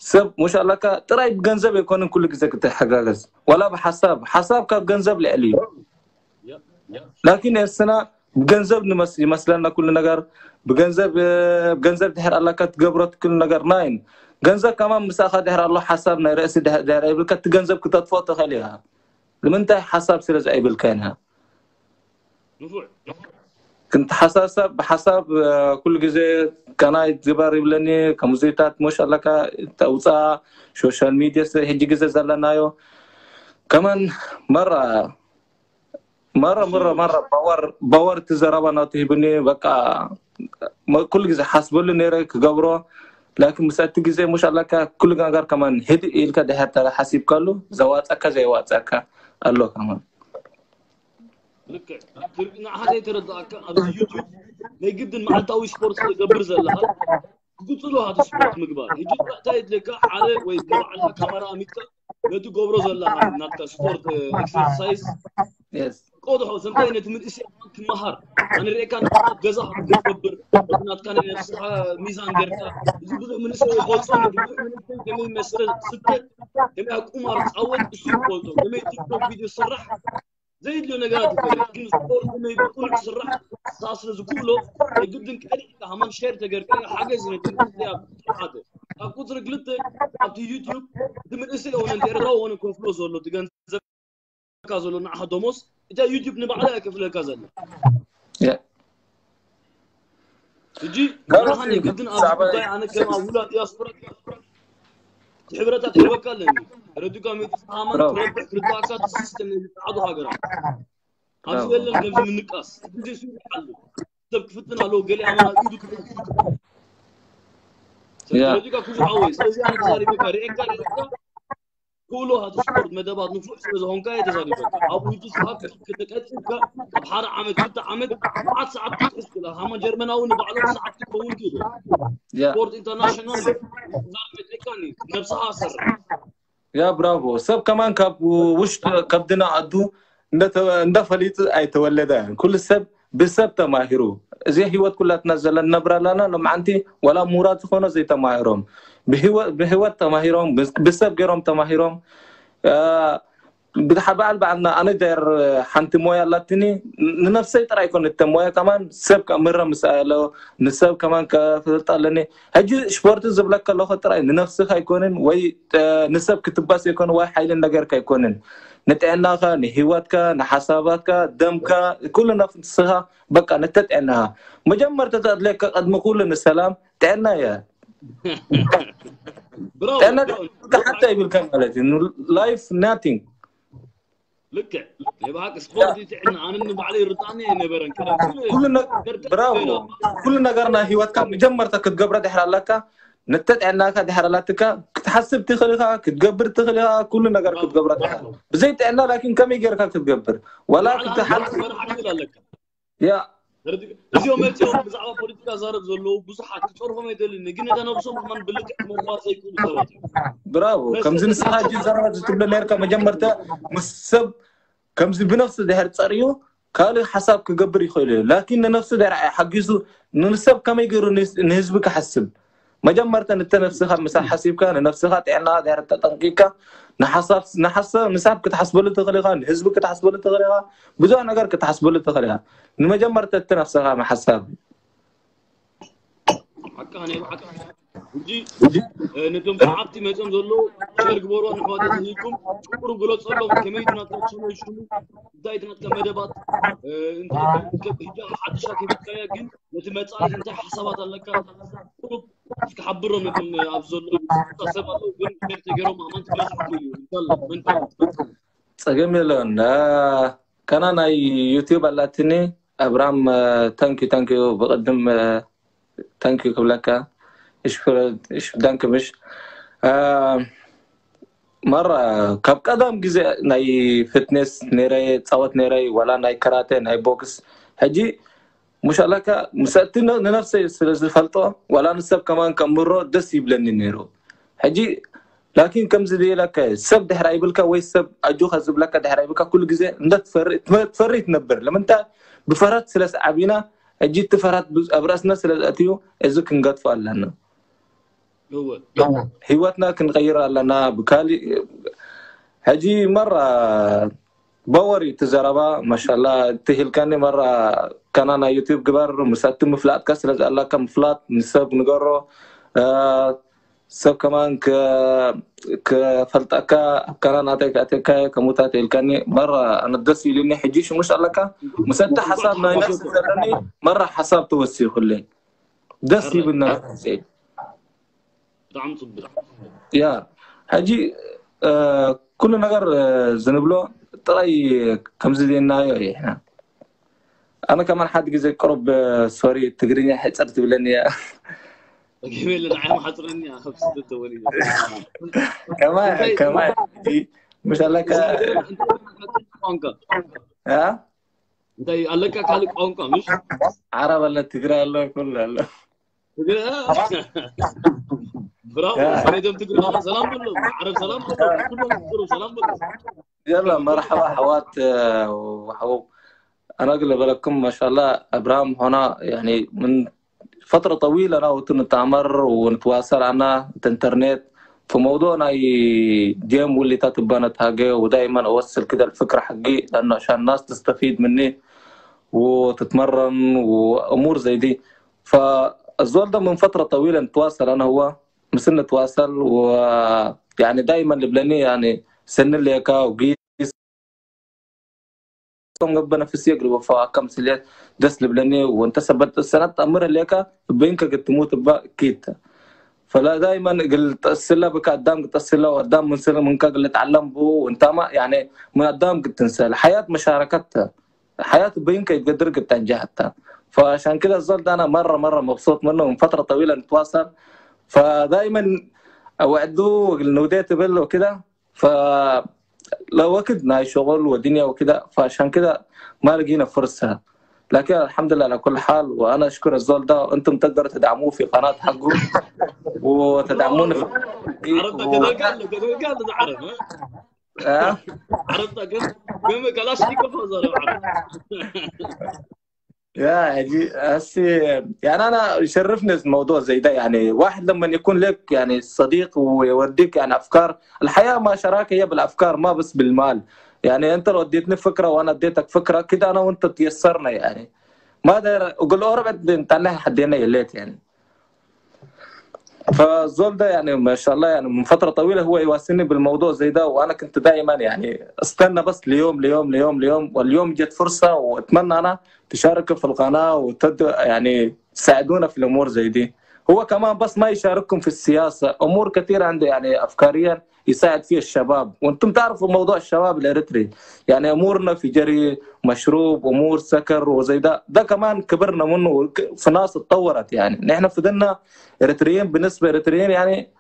ሰብ ሙሽ ኣለካ ጥራይ ብገንዘብ ኣይኮንን ኩሉ ግዜ ክትሓጋገዝ፣ ዋላ ብሓሳብ። ሓሳብ ካብ ገንዘብ ልዕሊ እዩ። ላኪን እስና ብገንዘብ ንመስ- ይመስለና ኩሉ ነገር። ብገንዘብ እ፣ ብገንዘብ ድሕር ኣለካ ትገብሮ ኩሉ ነገር ናይን። ገንዘብ ከማን ምሳኻ ድሕር ኣሎ፣ ሓሳብ ናይ ርእሲ ድሕ- ድሕር ይብልካ፣ እቲ ገንዘብ ክተጥፎ ትኽእል ኢኻ። ንምንታይ ሓሳብ ስለ ዘይብልካ ኢና። ንፉዕ ክንተሓሳሰብ ብሓሳብ እ፣ ኩሉ ግዜ ከናይ ግበር ይብለኒ። ከሙዚታት ሞሽ ኣለካ ተውፃ ሶሻል ሚድያ ስ- ሕጂ ግዜ ዘለናዮ ከማን መራ መራ መራ መራ ባወር ባወር ትዘረባ ናቱ ሂብኒ። በቃ መ- ኩሉ ግዜ ሓስበሉ ነይረ ክገብሮ። ላኪን ምስ እቲ ግዜ ሙሽ ኣለካ ኩሉ ነገር ከማን ህድእ ኢልካ ድሕር ተሓሲብካሉ ዘዋፀካ ዘይዋፀካ ኣሎ ከማን። ልክዕ። ትር- ንዓኻ ዘይተረዳእካ ኣብዚ ዩቱብ ናይ ግድን መዓልታዊ ስፖርት ትገብር ዘለኻ ግፁል ዋሃቲ ስፖርት ምግባር። ሕጂ እንታይ የድልየካ? ሓደ ወይ ተባዕልካ ካሜራ ኣሚጥካ ነቲ ገብሮ ዘለኻ ናትካ ስፖርት ኤክሰርሳይዝ የስ ቆድሖ ሰምታይ ነቲ ምንእሰይ ክመሃር ኣነ ርእካ ንዓኻ ገዛ ክትገብር ናትካ ናይ ነብስኻ ሚዛን ገርካ እዚ ብዙሕ ምንእሰይ ይፈልጦ ብዙሕ ምንእሰይ ከመይ መስተ ስተ ከመይ ቁማር ፃወት እሱ ይፈልጦ ከመይ ቲክቶክ ቪድዮ ስራሕ ዘይድልዮ ነገራት ይፈልጥ ግን ስፖርት ከመይ ብቁኑዕ ስራሕ ሳስለ ዝክእሎ የግድን ቀሪዕካ ሃማን ሸር ተገርካ ሓገዝ ነቲ ምንእሰይ ኣብ ሓደ ኣብ ቁፅሪ ክልተ ኣብቲ ዩቲዩብ እቲ ምንእሰይ ሆነ እንተ ኤርትራዊ ሆነ ከፍሎ ዘሎ እቲ ገንዘብ ካ ዘሎ ንዓኻ ደሞዝ እታ ዩቲዩብ ንባዕላ እያ ከፍለካ ዘላ ያ ሕጂ ንዓኻ ናይ ግድን ኣብዚ ጉዳይ ኣነ ከም ኣብ ውላ ዲያስፖራ ሕብረታት ክህበካ ኣለኒ ረዱካ ሜት ሳማን ብራቮ። ትረብሕ ክርዳእካ እቲ ሲስተም ናይ ጻዕዱ ሃገራት ኣብዚ ብራቮ። የለን ከምዚ ምንቃስ ግዜ ስሩ ኣሎ ሰብ ክፍትን ኣለዎ ገለ ኣማና ኢዱ ክፍትን ያ ስለዚ ካ ክፉ ሓወይ ስለዚ ኣነ ተዛሪበካ ርኤካ ርኤካ ክእሎ ሃቲ ስፖርት መደባት ንፉዕ ስለ ዝኾንካ እየ ተዛሪበካ ኣብኡ ሂጂ ሰዓት ክትቀጽልካ ኣብ ሓደ ዓመት ክልተ ዓመት ሰዓት ሰዓት ክትሕዝ ክላ ሃማ ጀርመናዊ ንባዕሎም ሰዓት ክትከውን ክእሉ ያ ስፖርት ኢንተርናሽናል ዛርመ ጨካኒ ነብስኻ ሰርሕ ያ ብራቮ። ሰብ ከማን ካብ ውሽጢ ከብድና ኣዱ እንደ ፈሊጥ ኣይተወለደ። ኩሉ ሰብ ብሰብ ተማሂሩ። እዚ ህይወት ኩላትና ዘለና ነብራ ኣለና። ሎማዓንቲ ዋላ ምሁራት ዝኾነ ዘይተማሂሮም ብህይወ- ብህይወት ተማሂሮም ብስ- ብሰብ ገይሮም ተማሂሮም እ፣ ብድሓ በዓል በዓልና ኣነ ዳይር ሓንቲ ሞያ ኣላትኒ ንነፍሰይ ጥራይ ኮነ እተ ሞያ ከማን ሰብ ከምረ ምስ ኣለ ንሰብ ከማን ከፍልጥ ኣለኒ። ሕጂ ስፖርት ዝብለካ ኣለኹ ጥራይ ንነፍስኻ ኣይኮንን ወይ እ፣ ንሰብ ክትባስ ኣይኮነ ወይ ሓይልን ነገርካ ኣይኮንን ንጥዕናኻ ንህይወትካ ንሓሳባትካ ደምካ ኩሉ ነፍስኻ በቃ ንተጥዕናኻ መጀመርታ ተድለካ ቅድሚ ኩሉ ንሰላም ጥዕና እያ። ብራቮ ጥዕና ብራቮ። ደቂ ሓታ ይብልካ ማለት እዩ። ላይፍ ናቲንግ ልክዕ ናይ ብሓቂ ስፖርት እዩ ጥዕና ኣነ ንባዕለይ ይርዳእኒ ኣይነበረን ቀደም ግን ኩሉ ነ- ደርቀ ብራቮ። ኩሉ ነገር ናይ ህይወትካ መጀመርታ ክትገብረ ድሕር ኣለካ ነተ ጥዕናካ ድሕር ኣላትካ ክትሓስብ ትኽእል ኢኻ ክትገብር ትኽእል ኢኻ ኩሉ ነገር ክትገብረ ትኽእል ብዘይ ጥዕና ላኪን ከመይ ጌርካ ክትገብር ዋላ ባዕልኻ ክትሓል መራሕቲ ክብል ኣለካ ያ እዚኦም መፅኦም ብዛዕባ ፖለቲካ ዛረብ ዘለዉ ብዙሓት ክፀርፎም ኣይደልን ግን ነታ ነብሶም ከማን ብልክዕ ክመርዋ ዘይክእሉ ሰባት እዮም ብራቮ ከምዚ ንስኻ ሕጂ ዘረባ ዝትብሎ ነርካ መጀመርታ ምስ ሰብ ከምዚ ብነፍሱ ድሕር ጸርዩ ካልእ ሓሳብ ክገብር ይኽእል እዩ ላኪን ንነፍሱ ድሕር ሓጊዙ ንሰብ ከመይ ገይሩ ንስ- ንህዝቢ ክሓስብ መጀመርታ ንተ ነፍስኻ ምሳብ ሓሲብካ ንነፍስኻ ጥዕና ድሕር ተጠንቂቅካ ንሓሳብ ንሓሳብ ምሳብ ክትሓስበሉ ትኽእል ኢኻ ንህዝቢ ክትሓስበሉ ትኽእል ኢኻ ብዙሕ ነገር ክትሓስበሉ ትኽእል ኢኻ ንመጀመርታ እቲ ነፍስኻ ምሓሳብ ሓቃ ናይ ብሓቂ ሕጂ እ፣ ነቶም ሰዓብቲ መፅኦም ዘለዉ ሸር ግበሩ ንሕዋት ተዝህልኩም ሽቁሩ ግለፀሎም ከመይ ትናትካ ቻነል ሽሙ እንታይ ትናትካ መደባት እ፣ እንታይ ከም ሂጃ ሓድሻ ከይትካያ ግን ነቲ መፃኢ እንታይ ሓሳባት ኣለካ ቁሩብ እስኪ ሓብሮም ነቶም ኣብ ዘለዉ ሰብ ኣለዉ ግን ሸር ተገይሮም ኣማን ትበዝሑ ክእሉ እዩ ይዳሎ መንታ ጸገም የለውን ከና ናይ ዩቲዩብ ኣላትኒ ኣብርሃም ታንኪ ታንኪ ብቅድም ታንኪ ክብለካ እሽ ዳንክ ምሽ መራ ካብ ቀዳም ግዜ ናይ ፍትነስ ነይረ ፃወት ነይረ ዋላ ናይ ከራተ ናይ ቦክስ ሕጂ ሙሽ ኣለካ ምሰቲ ንነፍሰይ ስለ ዝፈልጦ ዋላ ንሰብ ከማን ከምሮ ደስ ይብለኒ ነይሩ ሕጂ ላኪን ከምዚ ዝብለካ ሰብ ድሕር ኣይብልካ ወይ ሰብ ኣጆኻ ዝብለካ ድሕር ኣይብልካ ኩሉ ግዜ እንዳትፈሪ ትፈሪ ትነብር ለምንታይ ብፈራት ስለ ዓቢና ሕጂ እቲ ፈራት ኣብ ርእስና ስለ ዘእትዩ እዚ ክንገጥፎ ኣለና እወ ህይወትና ክንቀይር ኣለና። ብካሊእ ሕጂ መራ በወሪ እቲ ዘረባ ማሻላ ትህልካኒ መራ ከና ናይ ዩቲዩብ ግበር ምስ ኣቲ ምፍላጥካ ስለ ዝኣላካ ምፍላጥ ንሰብ ንገሮ እ፣ ሰብ ከማን ከ- ከፈልጠካ ኣብ ከና ናተይ ከኣተካ ከምኡታት ኢልካኒ መራ ኣነ ደስ ኢሉኒ። ሕጂ ሽሙሽ ኣለካ ምስ ኣቲ ሓሳብ ናይ ነፍሲ ዘለኒ መራ ሓሳብ ተወሲኹለይ ደስ ይብል ነፍሲ ብጣዕሚ ፅቡቅ ያ ሕጂ እ፣ ኩሉ ነገር እ፣ ዝንብሎ ጥራይ ከምዚ ዜናዮ እዩ። ኣነ ከማን ሓድ ግዜ ቅሩብ ሶሪ ትግርኛ ሕፅር ትብለኒ እያ። ተገበለ ንዓይ ማሓፅረኒ ኣብ ስደት ተወሊደ ከማይ ከማይ ሕጂ ምሽ ኣለካ ቋንቋ እ? እንታይ ኣለካ ካልእ ቋንቋ ምሽ ዓረብ ኣለ ትግራይ ኣሎ ኩሉ ኣሎ ትግረ ብራቮ ሰለይቶም ትግረ ሰላም በሎ ዓረብ ሰላም በሎ ኩሎም ትግሩ ሰላም በሎ يلا مرحبا حوات وحو انا اقول لكم ما شاء الله ابراهيم هنا يعني من فتره طويله انا وانت نتعمر ونتواصل انا انترنت في موضوع ناي جيم واللي تتبنت هاجي ودائما اوصل كده الفكره حقي لانه عشان الناس تستفيد مني وتتمرن وامور زي دي. فالزول ده من فتره طويله نتواصل انا هو مثل نتواصل و يعني دائما لبلاني يعني سن ليكا وقيس ቶም ገበነ ፍስየ ግልበ ፈዋከም ስልየት ደስ ልብለኒ ወንተ ሰበት ሰነት ኣምር ለካ በይንከ ግትሙት ባ ኪት ፈላ ዳይመን ግል ጠስላ ብካ ኣዳም ግጠስላ ወኣዳም ምን ስለ ምንካ ግል ተዓለም ቡ ወንታማ ያኔ ምን ኣዳም ግትንሰል حياة مشاركة حياة بينك يتقدر قد تنجحت. فعشان كده الزول ده انا مره مره مبسوط منه من فتره طويله نتواصل. فدائما اوعدوه نوديت بل وكده ف لو وقت ناي شغل ودنيا وكده فعشان كده ما لقينا فرصه. لكن الحمد لله على كل حال وانا اشكر الزول ده وانتم تقدروا تدعموه في قناه حقه وتدعمونا في عرفت كده قال له كده قال له عرب ها؟ ها؟ عرفت كده قال له كلاشنيكوف هذا عرب يا هجي هسي يعني انا يشرفني الموضوع زي ده يعني واحد لما يكون لك يعني صديق ويوديك يعني افكار. الحياه ما شراكه هي بالافكار ما بس بالمال. يعني انت لو اديتني فكره وانا اديتك فكره كده انا وانت تيسرنا يعني ما داير اقول له ربع انت حدينا يا ليت يعني. فالزول ده يعني ما شاء الله يعني من فتره طويله هو يواسيني بالموضوع زي ده وانا كنت دائما يعني استنى بس ليوم ليوم ليوم ليوم واليوم جت فرصه واتمنى انا تشاركوا في القناه وتد يعني تساعدونا في الامور زي دي. هو كمان بس ما يشارككم في السياسه امور كثيره عنده يعني افكاريا يساعد فيها الشباب وانتم تعرفوا موضوع الشباب الاريتري يعني امورنا في جري مشروب امور سكر وزي ده ده كمان كبرنا منه في ناس اتطورت يعني نحن فضلنا اريتريين بالنسبه اريتريين يعني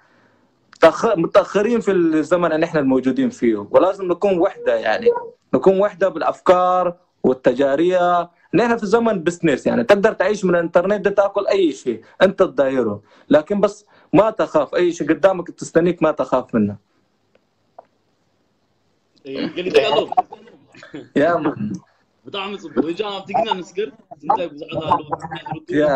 تأخ- متاخرين في الزمن اللي احنا الموجودين فيه ولازم نكون وحده يعني نكون وحده بالافكار والتجاريه. نحن في زمن بزنس يعني تقدر تعيش من الانترنت ده تاكل اي شيء انت تدايره لكن بس ما تخاف اي شيء قدامك تستنيك ما تخاف منه. ገሊጸ ኣለኹ يا مان. ብጣዕሚ ፅቡቅ እጃ ኣብ ትግና ንስገር እንታይ ብዙሓት ኣለዉ يا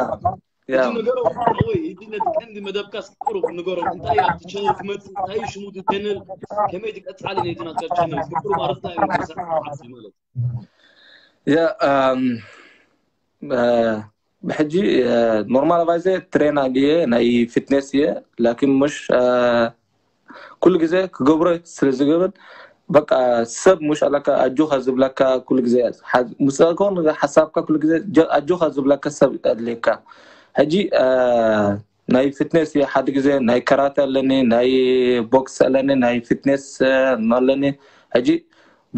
እቲ يا ነገሮም ወይ እቲ ነቲ ቀንዲ መደብካ ስቁሩብ ንገሮም እንታይ ኣብቲ ቻነል ክመፅእ እንታይ ሽሙ እቲ ቻነል ከመይ ትቀፅዓለ ነቲ ናትካ ቻነል ስቁሩብ ኣረስታ እዩ ሰዓት ማለት يا أم آه بحجي آه نورمال فايزة ترينا جيه ناي فتنس يه لكن مش آه ኩሉ ግዜ ክገብሮ ስለ ዝገብር በቃ ሰብ ሙሽ ኣለካ ኣጆኻ ዝብለካ ኩሉ ግዜ ምስ ኮን ሓሳብካ ኩሉ ግዜ ኣጆኻ ዝብለካ ሰብ ኣድልየካ። ሕጂ ናይ ፊትነስ ሓደ ግዜ ናይ ከራተ ኣለኒ ናይ ቦክስ ኣለኒ ናይ ፊትነስ ኣለኒ። ሕጂ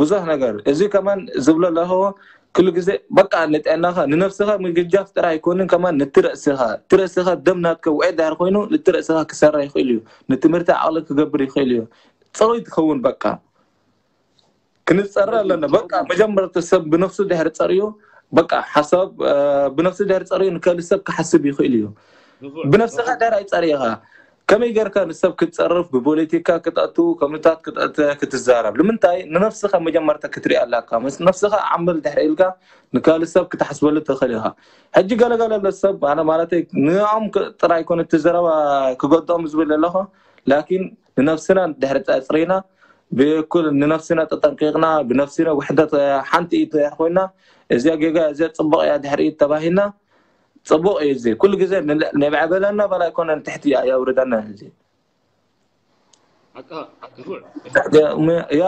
ብዙሕ ነገር እዚ ከማን ዝብሎ ኣለኹ ኩሉ ግዜ በቃ ንጥዕናኻ ንነብስኻ ምግጃፍ ጥራይ ኣይኮንን ከማን ንትርእስኻ ትርእስኻ ደም ናትከ ውዒ ዳር ኮይኑ ንትርእስኻ ክሰራ ይኽእል እዩ። ንትምህርቲ ዓቕሊ ክገብር ይኽእል እዩ። ፅሩይ ትኸውን በቃ ክንፀረ ኣለና። በቃ መጀመርታ ሰብ ብነፍሱ ድሕሪ ፀርዩ በቃ ሓሳብ ብነፍሱ ድሕሪ ፀርዩ ንካልእ ሰብ ክሓስብ ይኽእል እዩ። ብነፍስኻ ድሕሪ ኣይፀርየኻ ከመይ ጌርካ ንሰብ ክትጸርፍ፣ ብፖለቲካ ክትኣቱ፣ ከምታት ክትዛረብ? ንምንታይ ንነፍስኻ መጀመርታ ክትሪኣ ኣለካ? ነፍስኻ ዓምብል ድሕሪ ኢልካ ንካልእ ሰብ ክትሓስበሉ ትኽእል ኢኻ። ሕጂ ገለገለ ሰብ ኣነ ማለተይ ንኦም ጥራይ ኮነ እቲ ዘረባ ክገድኦም ዝብል ኣለኹ። ላኪን ንነፍስና ድሕሪ ጸጽሪና ብኩል ንነፍስና ተጠንቂቕና ብነፍስና ውሕደት ሓንቲ ኢድ ኮይና እዚኣ ጌጋ እዚኣ ጽቡቕ እያ ድሕሪ ኢድ ተባሂልና ጽቡቕ እዩ። እዚ ኩሉ ግዜ ንብዕበለና በላይ ኮነ ንትሕቲ የውርደና። እዚ ያ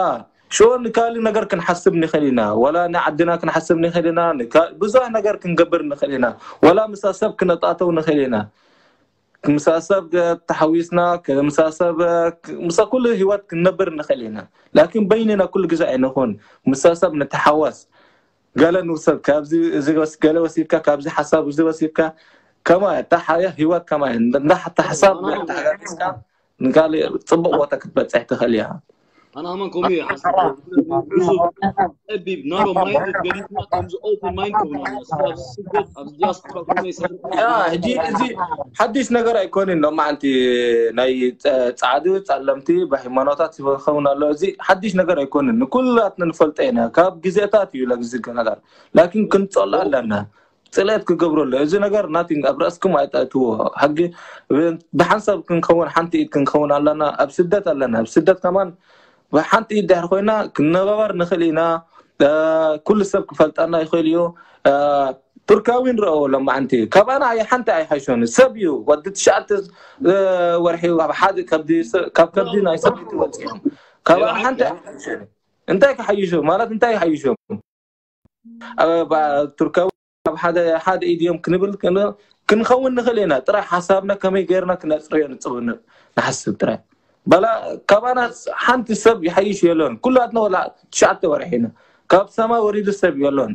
ሽወ ንካልእ ነገር ክንሓስብ ንኽእል ኢና፣ ወላ ንዓድና ክንሓስብ ንኽእል ኢና፣ ብዙሕ ነገር ክንገብር ንኽእል ኢና፣ ወላ ምሳ ሰብ ክነጣተው ንኽእል ኢና። ምሳ ሰብ ተሓዊስና ምሳ ሰብ ምሳ ኩሉ ህይወት ክንነብር ንኽእል ኢና። ላኪን በይንና ኩሉ ግዜ ኣይንኹን። ምሳ ሰብ ንተሓወስ። ገለ ንውሰድ፣ ካብዚ እዚ ገለ ወሲድካ፣ ካብዚ ሓሳብ እዚ ወሲድካ፣ ከማ እታ ሓያ ህይወት ከማ እንዳ ሓሳብ ተሓጋጊዝካ ንካልእ ጽቡቕ ቦታ ክትበጽሕ ትኽእል ኢኻ። ኣነ ኣመን ከምኡ እየ ሓሳብ። ብዙ ጠቢብ ናሮ ማይንድ ገዲፍና ከምዚ ኦፕን ማይንድ ክብና ኣብዚ ስደት ኣብዚ ዲያስፖራ ኮነ ይሰርሕ ያ ሕጂ እዚ ሓድሽ ነገር ኣይኮንን። ሎማዓንቲ ናይ ጸ- ጻዕዱ ጸለምቲ ብሃይማኖታት ይኸውን ኣሎ። እዚ ሓድሽ ነገር ኣይኮንን፣ ንኩላትና ንፈልጦ ኢና። ካብ ግዜታት እዩ ለግዚ ነገር ላኪን ክንጸሎ ኣለና። ጽልት ክገብረሉ እዚ ነገር ናቲንግ ኣብ ርእስኩም ኣይተእትዎ። ሕጊ ብሓንሳብ ክንከውን ሓንቲ ኢድ ክንከውን ኣለና። ኣብ ስደት ኣለና። ኣብ ስደት ከማን ብሓንቲ ኢድ ድሕር ኮይና ክንነባበር ንኽእል ኢና። ኩሉ ሰብ ክፈልጠና ይኽእል እዩ። ቱርካዊ ንረኦ ሎማዓንቲ ካባና ኣይ ሓንቲ ኣይሓይሾን ሰብ እዩ። ወዲ ትሽዓተ ወርሒ ኣብ ሓደ ከብዲ ስ- ካብ ከብዲ ናይ ሰበይቲ ወፂኦም ካባና ሓንቲ ኣይሓይሾን። እንታይ ክሓይሾም ማለት እንታይ ይሓይሾም? ኣብ ባ- ቱርካዊ ኣብ ሓደ ሓደ ኢድዮም ክንብል ከን- ክንኸውን ንኽእል ኢና። ጥራይ ሓሳብና ከመይ ገይርና ክነፅርዮ ንፅብ ንሓስብ ጥራይ። በላ ካባና ሓንቲ ሰብ ይሓይሽ የሎን። ኩላትና ወላ ትሽዓተ ወርሒ ኢና። ካብ ሰማይ ወሪዱ ሰብ የሎን።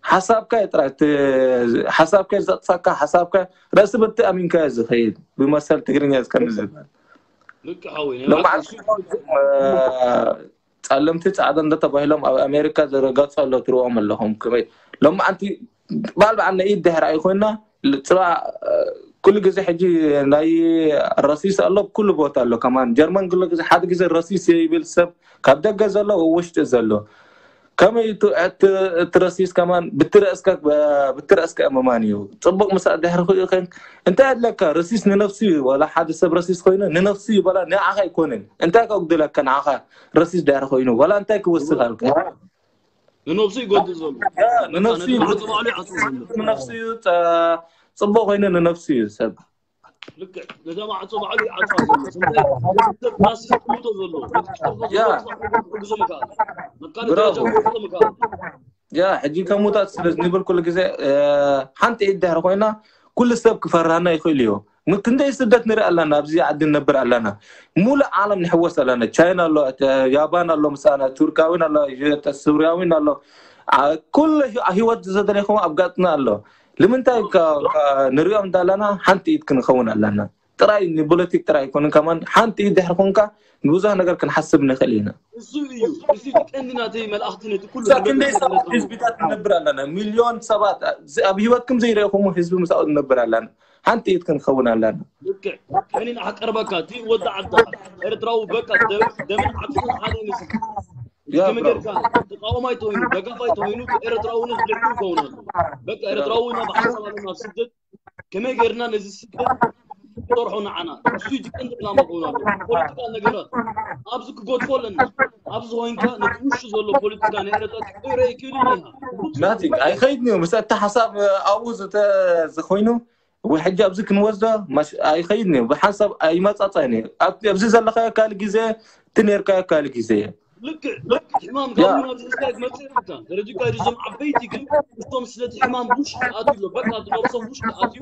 ሓሳብካ እዩ ጥራይ እቲ ሓሳብካ እዩ ዘጥፋካ። ሓሳብካ ርእሲ ብቲ ኣሚንካ እዩ ዝኸይድ ብመሰል ትግርኛ ዝከምዝ ዝበሃል ልክ ሓወይ ናይ ሎማዓንቲ ብሓቂ ጸለምቲ ጻዕዳ እንደ ተባሂሎም ኣብ ኣሜሪካ ዝረገጹ ኣሎ ትርእዎም ኣለኹም። ከመይ ሎማዓንቲ ባል በዓል ናይ ኢድ ድሕሪ ኣይኮንና ጽባ ኩሉ ግዜ ሕጂ ናይ ረሲስ ኣሎ ኩሉ ቦታ ኣሎ። ከማን ጀርመን ኩሉ ግዜ ሓደ ግዜ ረሲስ ይብል ሰብ ካብ ደገ ዘሎ ውሽጢ ዘሎ ከመይ እቲ እቲ እቲ ረሲስ ከማን ብትርእስካ ብትርእስካ እመማን እዩ። ጽቡቅ ምሳእ ድሕሪ ኮይኑ እንታይ ኣድለካ? ረሲስ ንነፍሱ እዩ። ዋላ ሓደ ሰብ ረሲስ ኮይኑ ንነፍሱ እዩ። ዋላ ንዓኻ ኣይኮንን። እንታይ ከጉድለካ ንዓኻ ረሲስ ድሕሪ ኮይኑ ዋላ እንታይ ክወስኽ ኣልካ? ንነፍሱ ይጎድእ ዘሎ ያ ንነፍሱ እዩ። ነቲ ማዕጾ ባዕሉ ይዓጽዎ ዘሎ ንነፍሱ እዩ። ጸ- ጽቡቅ ኮይኑ ንነፍሱ እዩ ሰብ። ልክዕ ነቲ ማዕጾ ባዕሉ ይዓጽዋ ዘሎ ስንታይ ሰብ ራሲ ዝጥምቶ ዘሎ ነቲ ዝጥምቶ ያ። ዘሎ ክሕግዞ ምክኣል ናብ ካልእ ብራቮ። ደረጃ ክሕግዞ ምክኣል ያ ሕጂ ከሙታት ስለ ንብል ኩሉ ግዜ እ፣ ሓንቲ ኢድ ድሕሪ ኮይና ኩሉ ሰብ ክፈርሃና ይኽእል እዩ። ም- ክንደይ ስደት ንርኢ ኣለና፣ ኣብዚ ዓዲ ንነብር ኣለና። ሙሉእ ዓለም ንሕወስ ኣለና። ቻይና ኣሎ፣ እ፣ ያባን ኣሎ ምሳና፣ ቱርካዊን ኣሎ፣ የ- ሱርያዊን ኣሎ። ዓ- ኩሉ ሂ- ህይወት ዘደለይኩም ኣብ ጋጥና ኣሎ። ንምንታይ ከ- ከ- ንሪኦም እንዳለና ሓንቲ ኢድ ክንኸውን ኣለና። ጥራይ ንፖለቲክ ጥራይ ኣይኮንን ከማን ሓንቲ ኢድ ድሕሪ ኮንካ ንብዙሕ ነገር ክንሓስብ ንኽእል ኢና። እሱ እዩ እሱ እዩ ቀንዲ ናተይ መልኣኽቲ ነቲ ኩሉ እዛ ክንደይ ሰባት ህዝብታት ንነብር ኣለና፣ ሚልዮን ሰባት እዚ ኣብ ህይወትኩም ዘይረእኹም ህዝቢ ምሳኡ ንነብር ኣለና። ሓንቲ ኢድ ክንኸውን ኣለና። ልክዕ ከኒ ንዓቀርበካ እቲ ወዲ ዓዳ ኤርትራዊ በቃ ደ- ደምን ዓጥፍን ሓደ ይመስል ያ ከመይ ብሮ። ጌርካ ተቃዋማይ ተኮይኑ ደጋፋይ ተኮይኑ ኤርትራውነት ልዕሉ ይኸውን ኣሎ በቃ ኤርትራዊ ናብ ሓሳብ ኣለና ኣብ ስደት ከመይ ጌርና ነዚ ስደት ንጠርሖ ንዓና እሱ እዩ ቀንዲ ዕላማ ክኸውን ኣሎ ፖለቲካ ነገራት ኣብዚ ክገድፎ ኣለና ኣብዚ ኮይንካ ነቲ ውሽጢ ዘሎ ፖለቲካ ናይ ኤርትራ ክትቅይሮ ኣይክእልን ኢኻ ናቲንግ ኣይኸይድን እዩ። ምስ እቲ ሓሳብ ኣብኡ ዝተ- ዝኾይኑ ወይ ሕጂ ኣብዚ ክንወስዶ ማሽ- ኣይኸይድን እዩ። ብሓንሳብ ኣይመጻጸን እዩ። ኣብቲ ኣብዚ ዘለኻዮ ካልእ ግዜ እቲ ነርካዮ ካልእ ግዜ ልክዕ ልክዕ ሕማም ካብኡ ናብ ዝሕዝካ ክትመፅእ ኢልካ ደረጅካ ዞም ዓበይቲ ግን እቶም ስለቲ ሕማም ውሽጢ ኣትዩ ኣሎ በቃ እቲ ነብሶም ውሽጢ ኣትዩ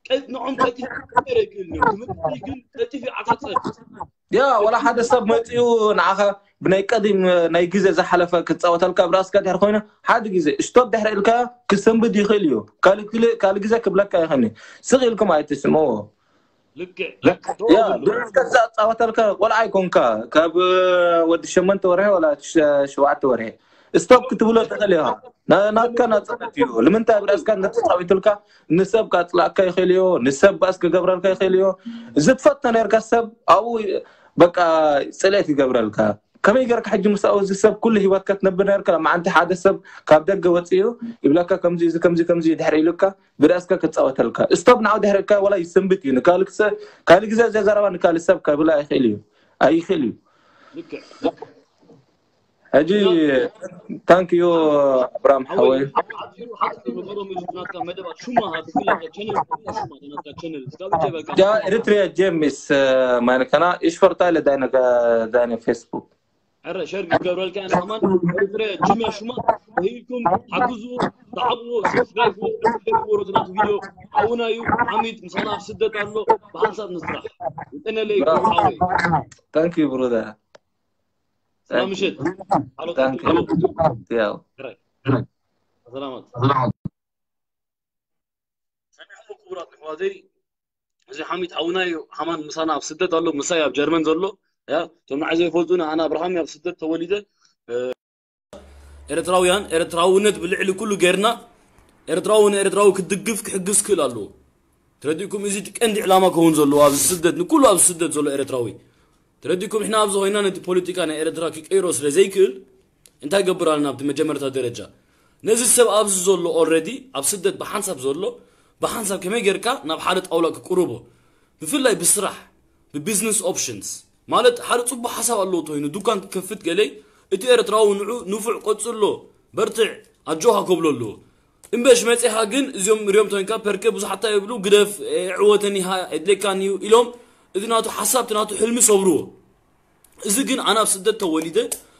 ቀ- ንዖም ቀጢፍ ክቀይር ኣይክእልን እዩ ትምህርቲ ግን ቀጢፍ ይዓጻጸር ያ ወላ ሓደ ሰብ መፂኡ ንዓኻ ብናይ ቀዲም ናይ ግዜ ዝሓለፈ ክፃወተልካ ኣብ ራስካ ድሕር ኮይነ ሓደ ግዜ ስቶፕ ድሕር ኢልካ ክሰንብድ ይኽእል እዩ። ካልእ ግዜ ክብለካ ይኽእል እዩ። ስቕ ኢልኩም ኣይትስምዎ። ልክዕ ያ ድሮ እስከ ዝፃወተልካ ቆልዓ ኣይኮንካ ካብ ወዲ ሸመንተ ወርሒ ወላ ሸ- ሸውዓተ ወርሒ ስቶፕ ክትብሎ ትኽእል ኢኻ። ናትካ ናፅነት እዩ። ንምንታይ ኣብ ርእስካ እንተተፃዊቱልካ ንሰብ ካፅላእካ ይኽእል እዮ፣ ንሰብ ባእስ ክገብረልካ ይኽእል እዮ። ዝትፈቶ ነርካ ሰብ ኣብኡ በቃ ፅልት ይገብረልካ። ከመይ ገርካ ሕጂ ምስኣው እዚ ሰብ ኩሉ ህይወትካ ትነብር ነርካ? መዓንቲ ሓደ ሰብ ካብ ደገ ወፅኡ ይብለካ ከምዚ እዚ ከምዚ ከምዚ ድሕር ኢሉካ ብርእስካ ክፃወተልካ ስቶብ ንዓው ድሕርካ ወላ ይስንብት እዩ። ንካልእ ግዜ ዘዘረባ ንካልእ ሰብ ከብላ ይኽእል እዩ፣ ኣይኽእል እዩ። ሕጂ ታንክ ዩ ኣብራም ሓወይ። ጃ ኤሪትሪያ ጄምስ ማንከና ኢሽ ፈርታ ኢለ ዳይነ ፌስቡክ ረ ሸር ክገብረልካ ኢና ከማን ኤሪትሪያ ጅምያ ሹማ ተሂልኩም ሓግዙ ተዓብዎ ሰብስክራይብ ሮትናት ቪድዮ ሓውና እዩ። ሓሚድ ምሳና ኣብ ስደት ኣሎ። ብሓንሳብ ንስራሕ ይጠነለይ ሓወይ። ታንክ ዩ ብሮዳ ሰላም ምሽት። ያው ሰላማት ሰሚዕኹም ክቡራት ኣሕዋተይ። እዚ ሓሚድ ሓውና እዩ። ሓማን ምሳና ኣብ ስደት ኣሎ፣ ምሳይ ኣብ ጀርመን ዘሎ። ያ እቶም ንዓይ ዘይፈልጡና ኣነ ኣብርሃም ኣብ ስደት ተወሊደ። ኤርትራውያን ኤርትራውነት ብልዕሊ ኩሉ ጌርና ኤርትራዊ ንኤርትራዊ ክድግፍ ክሕግዝ ክእል ኣለዎ። ተረዲእኩም እዚ እቲ ቀንዲ ዕላማ ክኸውን ዘለዎ ኣብዚ ስደት ንኩሉ ኣብዚ ስደት ዘሎ ኤርትራዊ ተረዲእኩም ንሕና ኣብዚ ኮይና ነቲ ፖለቲካ ናይ ኤርትራ ክቀይሮ ስለ ዘይክእል እንታይ ገብር ኣለና ኣብቲ መጀመርታ ደረጃ ነዚ ሰብ ኣብዚ ዘሎ already ኣብ ስደት ብሓንሳብ ዘሎ ብሓንሳብ ከመይ ጌርካ ናብ ሓደ ጣውላ ክቅርቦ ብፍላይ ብስራሕ ብቢዝነስ ኦፕሽንስ ማለት ሓደ ጽቡቅ ሓሳብ ኣለዎ ተይኑ ዱካን ክከፍት ገለይ እቲ ኤርትራዊ ንዑ ንፉዕ ቀጽሎ በርትዕ ኣጆኻ ከብሎ ኣለዎ እምበሽ መጺኻ ግን እዚኦም ሪኦም ተንካ ፐርከ ብዙሓት ይብሉ ግደፍ ዕወተን ይሃ የድለካን እዩ ኢሎም እቲ ናቱ ሓሳብ እቲ ናቱ ሕልሚ ሰብርዎ እዚ ግን ኣነ ኣብ ስደት ተወሊደ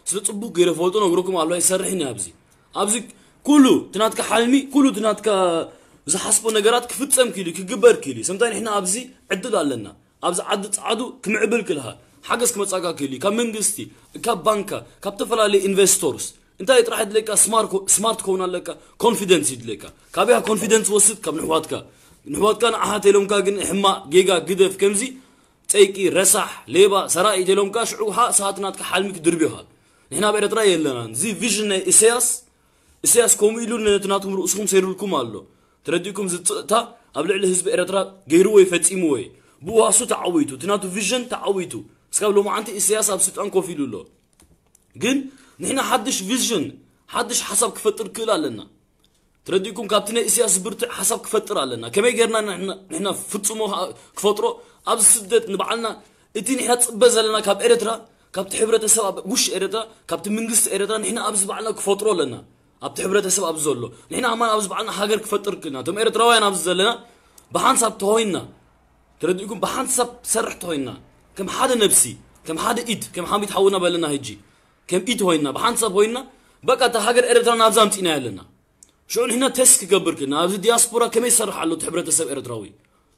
ስለ ጽቡቅ ገይረ ፈልጦ ነግረኩም ኣለዋ ይሰርሕን ኣብዚ ኣብዚ ኩሉ ትናትካ ሓልሚ ኩሉ ትናትካ ዝሓስቦ ነገራት ክፍጸም ክኢሉ ክግበር ክኢሉ ሰምታይ ንሕና ኣብዚ ዕድል ኣለና ኣብዚ ዓዲ ጻዕዱ ክምዕብል ክልሃ ሓገዝ ክመጻካ ክኢሉ ካብ መንግስቲ ካብ ባንካ ካብ ተፈላለዩ ኢንቨስቶርስ እንታይ ጥራሕ ይድለካ ስማርት ከውን ኣለካ ኮንፊደንስ ይድለካ ካበያ ኮንፊደንስ ወስድ ካብ ንሕዋትካ ንሕዋትካ ንዓኻ ተይሎምካ ግን ሕማቅ ጌጋ ግደፍ ከምዚ ጸይቂ ረሳሕ ሌባ ሰራቂ ተይሎምካ ሽዑ ሃ ሰዓት ናትካ ሓልሚ ክድርብዮኻ ንሕና ኣብ ኤርትራ የለናን እዚ ቪዥን ናይ ኢሳያስ ኢሳያስ ከምኡ ኢሉ ነቲ ናትኩም ርእስኹም ሰይሩልኩም ኣሎ ተረዲእኩም ዝፅእታ ኣብ ልዕሊ ህዝቢ ኤርትራ ገይርዎ እዩ ፈፂምዎ እዩ ብኡ ሃሱ ተዓዊቱ እቲ ናቱ ቪዥን ተዓዊቱ እስካብ ሎማዓንቲ ኢሳያስ ኣብ ስልጣን ኮፍ ኢሉ ኣሎ ግን ንሕና ሓድሽ ቪዥን ሓድሽ ሓሳብ ክፈጥር ክእል ኣለና ተረዲእኩም ካብቲ ናይ ኢሳያስ ዝብርትዕ ሓሳብ ክፈጥር ኣለና ከመይ ጌርና ንሕና ፍፅሞ ክፈጥሮ ኣብዚ ስደት ንባዕልና እቲ ንሕና ፅበ ዘለና ካብ ኤርትራ ካብቲ ሕብረተሰብ ኣብ ውሽ ኤርትራ ካብቲ መንግስቲ ኤርትራ ንሕና ኣብዚ ባዕልና ክፈጥሮ ኣለና ኣብቲ ሕብረተሰብ ኣብዚ ዘሎ ንሕና ኣማን ኣብዚ ባዕልና ሃገር ክፈጥር ክልና እቶም ኤርትራውያን ኣብዚ ዘለና ብሓንሳብ ተሆይና ተረዲእኩም ብሓንሳብ ሰርሕ ተሆይና ከም ሓደ ነብሲ ከም ሓደ ኢድ ከም ሓሚድ ሓውና በለና ህጂ ከም ኢድ ሆይና ብሓንሳብ ሆይና በቃ እታ ሃገር ኤርትራ ናብዛ ኣምፂና ኣለና ሽዑ ንሕና ተስት ክገብር ክልና ኣብዚ ዲያስፖራ ከመይ ይሰርሕ ኣሎ እቲ ሕብረተሰብ ኤርትራዊ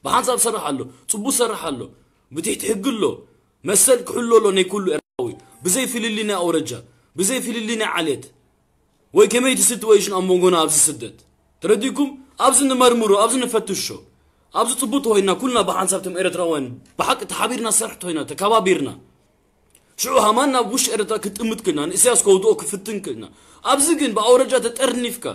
ብሓንሳብ ሰርሕ ኣሎ ጽቡቅ ሰርሕ ኣሎ ብትሕቲ ሕጊ ኣሎ መሰል ክሕሉ ኣሎ ናይ ኩሉ ኤርትራዊ ብዘይ ፍልሊ ናይ ኣውረጃ ብዘይ ፍልሊ ናይ ዓሌት ወይ ከመይ እቲ ሲትዌሽን ኣብ መንጎና ኣብዚ ስደት ተረዲእኩም ኣብዚ ንመርምሮ ኣብዚ ንፈትሾ ኣብዚ ጽቡቅ ተኮይና ኩልና ብሓንሳብ እቶም ኤርትራውያን ብሓቂ ተሓቢርና ሰርሕ ተኮይና ተከባቢርና ሽዑ ሃማን ናብ ውሽ ኤርትራ ክትጥምት ክልና ንእስያስ ከውድኦ ክፍትን ክልና ኣብዚ ግን ብኣውረጃ ተጠርኒፍካ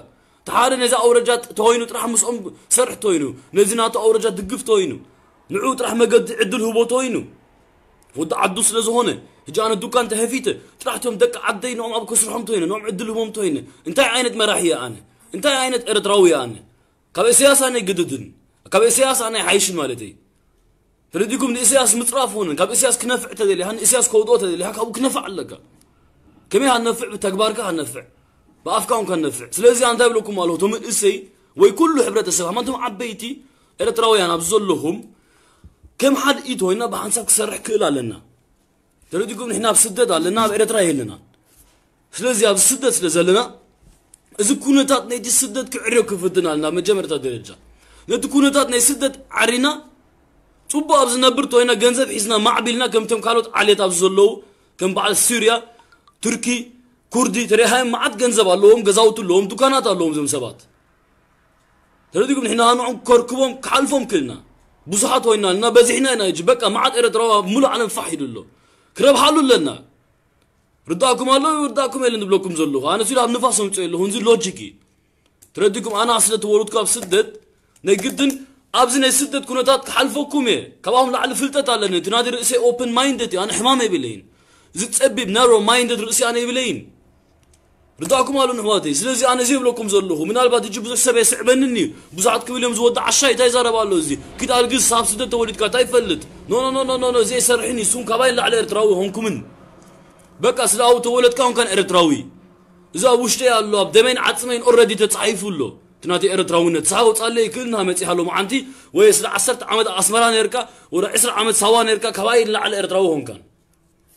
ተሓደ ነዚ ኣውረጃ ተኮይኑ ጥራሕ ምስኦም ሰርሕ ተኮይኑ ነዚ ናቱ ኣውረጃ ድግፍ ተኮይኑ ንዑ ጥራሕ መገዲ ዕድል ህቦ ተኮይኑ ወዲ ዓዱ ስለ ዝኾነ ሕጂ ኣነ ዱካን ተሀፊተ ጥራሕ ቶም ደቂ ዓደይ ንኦም ኣብ ከስርሖም ተኮይነ ንኦም ዕድል ህቦም ተኮይነ እንታይ ዓይነት መራሒ እየ ኣነ እንታይ ዓይነት ኤርትራዊ እየ ኣነ ካብ እስያስ ኣነ ግድድን ካብ እስያስ ኣነ ሓይሽን ማለት እዩ ተረዲኩም ንእስያስ ምፅራፍ ሆነን ካብ እስያስ ክነፍዕ ተደሊካ ንእስያስ ከውድኦ ተደሊካ ካብኡ ክነፍዕ ኣለካ ከመይ ሃነፍዕ ብተግባርካ ሃነፍዕ ብኣፍካ እውን ከነፍዕ ስለዚ ኣንታይ ብለኩም ኣለኹ ቶም እሰይ ወይ ኩሉ ሕብረተሰብ ሃማንቶም ዓበይቲ ኤርትራውያን ኣብ ዘለኹም ከም ሓደ ኢት ኮይና ብሓንሳብ ክሰርሕ ክእል ኣለና ተረዲኩም ንሕና ኣብ ስደት ኣለና ኣብ ኤርትራ የለና ስለዚ ኣብ ስደት ስለ ዘለና እዚ ኩነታት ናይቲ ስደት ክዕርዮ ክፍትን ኣለና መጀመርታ ደረጃ ነቲ ኩነታት ናይ ስደት ዓሪና ጽቡቅ ኣብ ዝነብር ተወይና ገንዘብ ሒዝና ማዕቢልና ከምቶም ካልኦት ዓሌት ኣብዚ ዘለዉ ከም በዓል ሱርያ ቱርኪ ኩርዲ ተሪሃዮም መዓት ገንዘብ ኣለዎም ገዛውቲ ኣለዎም ዱካናት ኣለዎም እዞም ሰባት ተረዲኩም ንሕና ንዖም ከርክቦም ክሓልፎም ክልና ብዙሓት ኮይና እና በዚሕና ኢና እጂ በቃ መዓት ኤረትራዊ ኣብ ሙሉእ ዓለም ፋሕ ኢሉ ኣሎ ክረብሓሉ ኣለና ርዳእኩም ኣሎ ርዳእኩም የለን ዝብለኩም ዘለኹ ኣነ ሲሉ ኣብ ንፋስ ኣምፅኦ ኣለኹ እዚ ሎጂክ እዩ ትረዲኩም ኣና ስለ ተወሉድኩ ኣብ ስደት ናይ ግድን ኣብዚ ናይ ስደት ኩነታት ክሓልፈኩም እየ። ካብኦም ላዕሊ ፍልጠት ኣለኒ። እቲ ናዲ ርእሰይ ኦፕን ማይንደት እዩ። ኣነ ሕማም የብለይን። እዚ ጸቢብ ናሮ ማይንደት ርእሲ ኣነ የብለይን። ርዳእኩም ኣሎ ንሕዋተይ። ስለዚ ኣነ እዚ ይብለኩም ዘለኹ ምናልባት እጂ ብዙሕ ሰብ የስዕበንን እዩ። ብዙሓት ክብል እዮም ዝወዲ ዓሻ እንታይ ይዛረብ ኣሎ እዚ ኪድ ኣልግስ ሳብ ስደት ተወሊድካ እንታይ ይፈልጥ? ኖ ኖ ኖ ኖ ኖ እዚ የሰርሕን እዩ። እሱም ካባይ ንላዕሊ ኤርትራዊ ሆንኩምን በቃ ስለ ኣብኡ ተወለድካ ሆንካን ኤርትራዊ። እዚ ኣብ ውሽጠይ ኣሎ ኣብ ደመይን ዓጽመይን ኦረዲ ተጻሒፉ ኣሎ። እቲ ናተይ ኤርትራውነት ሳወ ጻለ ይክእልና መጺሃ ሎማዓንቲ ወይ ስለ ዓሰርተ ዓመት ኣስመራ ነርካ ወደ ዕስራ ዓመት ሳዋ ነርካ ካባይ ንላዕሊ ኤርትራዊ ሆንካን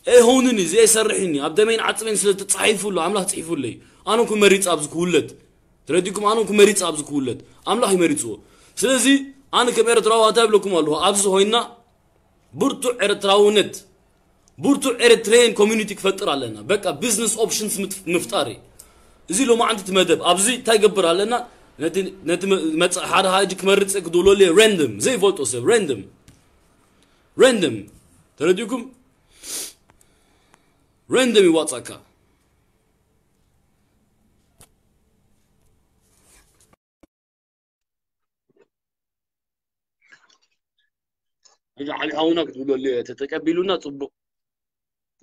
ኣይሆንን እዩ ዘይሰርሕን እዩ ኣብ ደመይን ዓጽመይን ስለ ተጻሒፉ ኣሎ ኣምላኽ ጽሒፉለይ። ኣነ ኩ መሪጽ ኣብዚ ክውለድ ትረዲኩም ኣነ ኩ መሪጽ ኣብዚ ክውለድ ኣምላኽ ይመሪጽዎ። ስለዚ ኣነ ከም ኤርትራዊ ኣታ ይብለኩም ኣለኹ ኣብዚ ኮይና ብርቱዕ ኤርትራውነት ብርቱዕ ኤርትሬን ኮሚኒቲ ክፈጥር ኣለና። በቃ ቢዝነስ ኦፕሽንስ ምት- ምፍጣር እዩ። እዚ ሎማዓንቲ እቲ መደብ ኣብዚ እንታይ ገብር ኣለና? ነቲ ነቲ መ- መጻ ሓደ ሃጂ ክመርጽ ክድውለሉ ራንደም ዘይፈልጦ ሰብ ራንደም ራንደም ተረዲኩም ራንደም ይዋጻካ። እዚ ዓሊ ሓውና ክትብለሉ እየ ተተቀቢሉና ጽቡቅ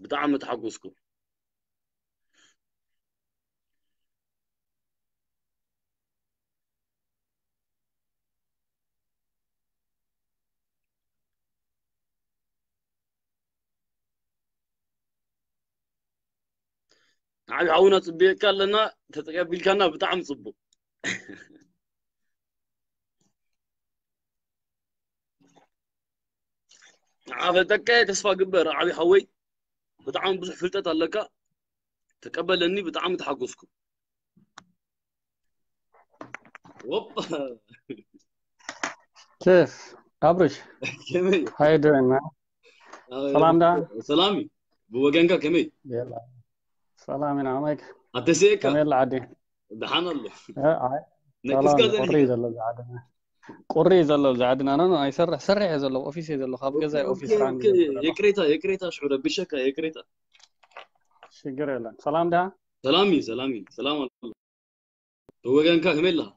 ብጣዕሚ ተሓጎስኩ። ዓሊ ሓውና ጽብየካ ኣለና ተተቀቢልካና ብጣዕሚ ጽቡቅ። ንዓፈጠቀ ተስፋ ግበር ዓቢ ሓወይ ብጣዕሚ ብዙሕ ፍልጠት ኣለካ ተቀበለኒ ብጣዕሚ ተሓጎስኩ። ወፕ ኬፍ ኣብርሽ ከመይ how you doing man? ሰላም ዳ ሰላም እዩ ብወገንካ ከመይ ሰላም ኢና ኣመይ ኣተሰየካ ከመይ ኣላ ዓዲ ደሓን ኣሎ እ፣ ኣይ፣ ነቂስካ ሰላም ቁሪ ዘሪካ ዘሎ እዚ ዓድና ቁሪ ዘሎ እዚ ዓድና ኖ ኣይሰርሕ ሰርሕ እየ ዘሎ ኦፊስ እየ ዘሎ ካብ ገዛ ኦፊስ ራን ይቅሬታ ይቅሬታ ሽዑ ረብሸካ ይቅሬታ ሽግር የለን ሰላም ዳ ሰላም እዩ ሰላም እዩ ሰላም ኣሎ ብወገንካ ከመይ ኣለካ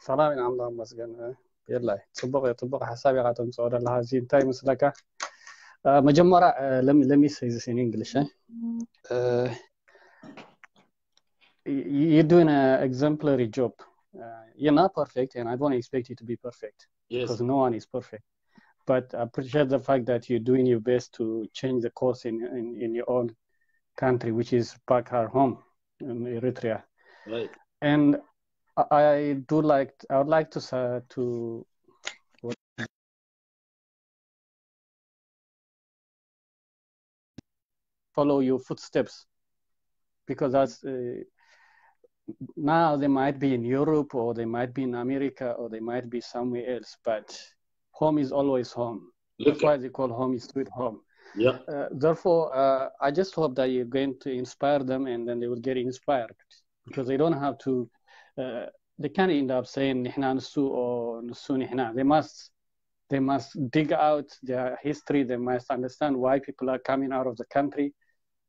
ሰላም ኢና ኣምላኽ መስገን የላይ ጽቡቅ እየ ጽቡቅ ሓሳብ ኢኻ ተምፅኦ ዘለካ እዚ እንታይ ይመስለካ እ፣ መጀመርያ let me say this in English eh? uh, you- you're doing an exemplary job. Uh, you're not perfect, and I don't expect you to be perfect yes because no one is perfect. But I appreciate the fact that you're doing your best to change the course in, in, in your own country, which is back our home in Eritrea. right And I I do like, I would like to say to follow your footsteps because that's uh, now they might be in Europe or they might be in America or they might be somewhere else, but home is always home. ልክ That's why they call home is sweet home. yeah Uh, therefore, uh, I just hope that you're going to inspire them and then they will get inspired because they don't have to, uh, they can't end up saying ንሕና ንሱ or ንሱ ንሕና. They must, they must dig out their history. They must understand why people are coming out of the country,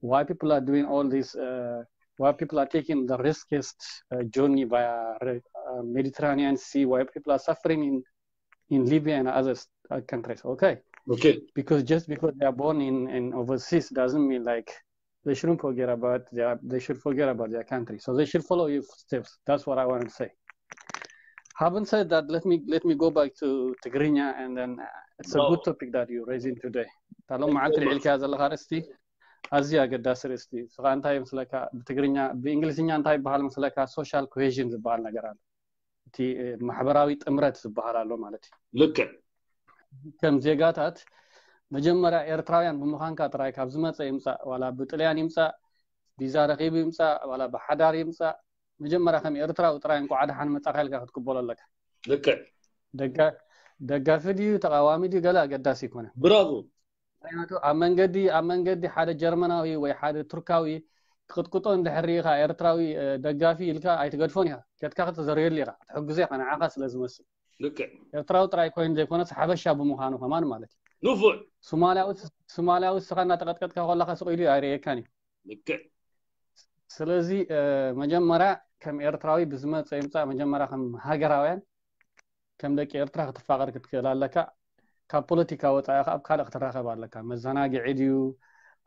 why people are doing all this, uh, why people are taking the riskiest uh, journey via re- uh, Mediterranean Sea, why people are suffering in, in Libya and other s- uh, countries. Okay. okay Because just because they are born in, in overseas doesn't mean like they shouldn't forget about their, they should forget about their country. So they should follow your footsteps. That's what I want to say. Having said that, let me, let me go back to Tigrinya, and then uh, it's a Bravo. Good topic that you're raising today. ታሎም መዓልቲ ልዕልካ ዘለኻ ርእስቲ ኣዝዩ ኣገዳሲ ርእስቲ። ስኻ እንታይ ምስለካ ብትግርኛ ብእንግሊዝኛ እንታይ ይበሃል ምስለካ social cohesion ዝበሃል ነገር ኣሎ። እቲ እ፣ ማሕበራዊ ጥምረት ዝበሃል ኣሎ ማለት እዩ። ልክዕ ከም ዜጋታት መጀመርያ ኤርትራውያን ብምዃንካ ጥራይ ካብ ዝመፀ ይምፃእ ዋላ ብጥልያን ይምፃእ ቪዛ ረኺቡ ይምፃእ ዋላ ብሓዳር ይምፃእ መጀመርያ ከም ኤርትራዊ ጥራይ እንኳዕ ደሓን መፃኻ ኢልካ ክትቅበሎ ኣለካ። ልክዕ ደጋ- ደጋፊ ድዩ ተቃዋሚ ድዩ ገለ ኣገዳሲ ይኮነ። ብራቮ ምክንያቱ ኣብ መንገዲ ኣብ መንገዲ ሓደ ጀርመናዊ ወይ ሓደ ቱርካዊ ክቅጥቅጦ እንድሕር ርኢኻ ኤርትራዊ እ፣ ደጋፊ ኢልካ ኣይትገድፎን ኢኻ። ከድካ ከተዘርየሉ ኢኻ ክትሕግዞ ኢኻ ንዓኻ ስለ ዝመስል። ልክዕ ኤርትራዊ ጥራይ ኮይኑ ዘይኮነስ ሓበሻ ብምዃኑ ከማን ማለት እዩ። ንፉዕ ሶማልያዊ ሶማልያዊ ስኻ እናተቀጥቀጥካ ከለካ ስቕ ኢሉ ኣይርእየካን እዩ። ልክዕ ስለዚ እ፣ መጀመርያ ከም ኤርትራዊ ብዝመፀ ይምፃእ፣ መጀመርያ ከም ሃገራውያን፣ ከም ደቂ ኤርትራ ክትፋቐር ክትክእል ኣለካ። ካብ ፖለቲካ ወፃኢ ከኣ ኣብ ካልእ ክትራኸብ ኣለካ። መዘናግዒ ድዩ፣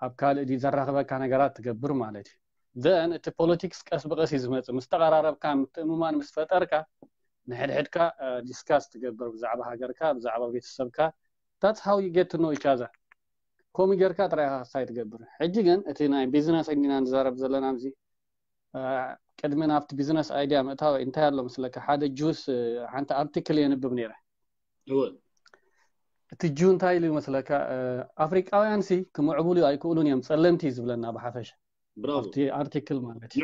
ኣብ ካልእ ድዩ ዘራኽበካ ነገራት ትገብር ማለት እዩ። ዘን እቲ ፖለቲክስ ቀስ ብቐስ እዩ ዝመፅእ። ምስ ተቐራረብካ፣ ምትእምማን ምስ ፈጠርካ፣ ንሕድሕድካ ዲስካስ ትገብር ብዛዕባ ሃገርካ፣ ብዛዕባ ቤተሰብካ። That's how you get to know each other። ከምኡ ጌርካ ጥራይ ኢኻ ክሳይ ትገብር። ሕጂ ግን እቲ ናይ ቢዝነስ እንዲና ንዛረብ ዘለና ኣብዚ፣ ቅድሚ ናብቲ ቢዝነስ ኣይድያ ምእታው እንታይ ኣሎ መስለካ? ሓደ ጁስ፣ ሓንቲ ኣርቲክል የንብብ ነይረ። እቲ ጁ እንታይ ኢሉ ይመስለካ? ኣፍሪቃውያን ሲ ክምዕብሉ ኣይክእሉን እዮም፣ ጸለምቲ እዩ ዝብለና ብሓፈሻ። ኣብቲ ኣርቲክል ማለት እዩ።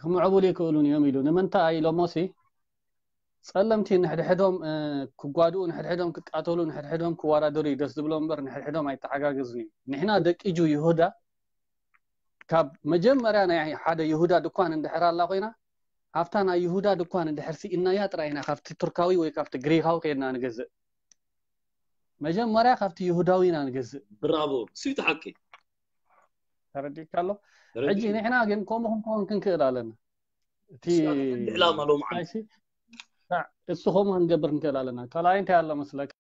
ክምዕብሉ ይክእሉን እዮም ኢሉ። ንምንታይ ኢሎሞ ሲ ጸለምቲ ንሕድሕዶም ክጓድኡ፣ ንሕድሕዶም ክቃተሉ፣ ንሕድሕዶም ክወዳደሩ እዩ ደስ ዝብሎ እምበር ንሕድሕዶም ኣይተሓጋገዙን እዩ። ንሕና ደቂ ጁ ይሁዳ ካብ መጀመርያ ናይ ሓደ ይሁዳ ድኳን እንድሕር ኣላ ኮይና፣ ኣብታ ናይ ይሁዳ ድኳን እንድሕር ስኢናያ ጥራይ ኢና ካብቲ ቱርካዊ ወይ ካብቲ ግሪኻዊ ከይድና ንገዝእ። መጀመርያ ካብቲ ይሁዳዊ ኢና ንገዝእ። ብራቮ፣ እሱ እዩ እቲ ሓቂ። ተረዲእካ ኣሎ። ሕጂ ንሕና ግን ከምኡ ክንከውን ክንክእል ኣለና። እቲ ዕላማ ሎም ዓንሲ እሱ ከምኡ ክንገብር ክንክእል ኣለና። ካልኣይ እንታይ ኣሎ መስለካ?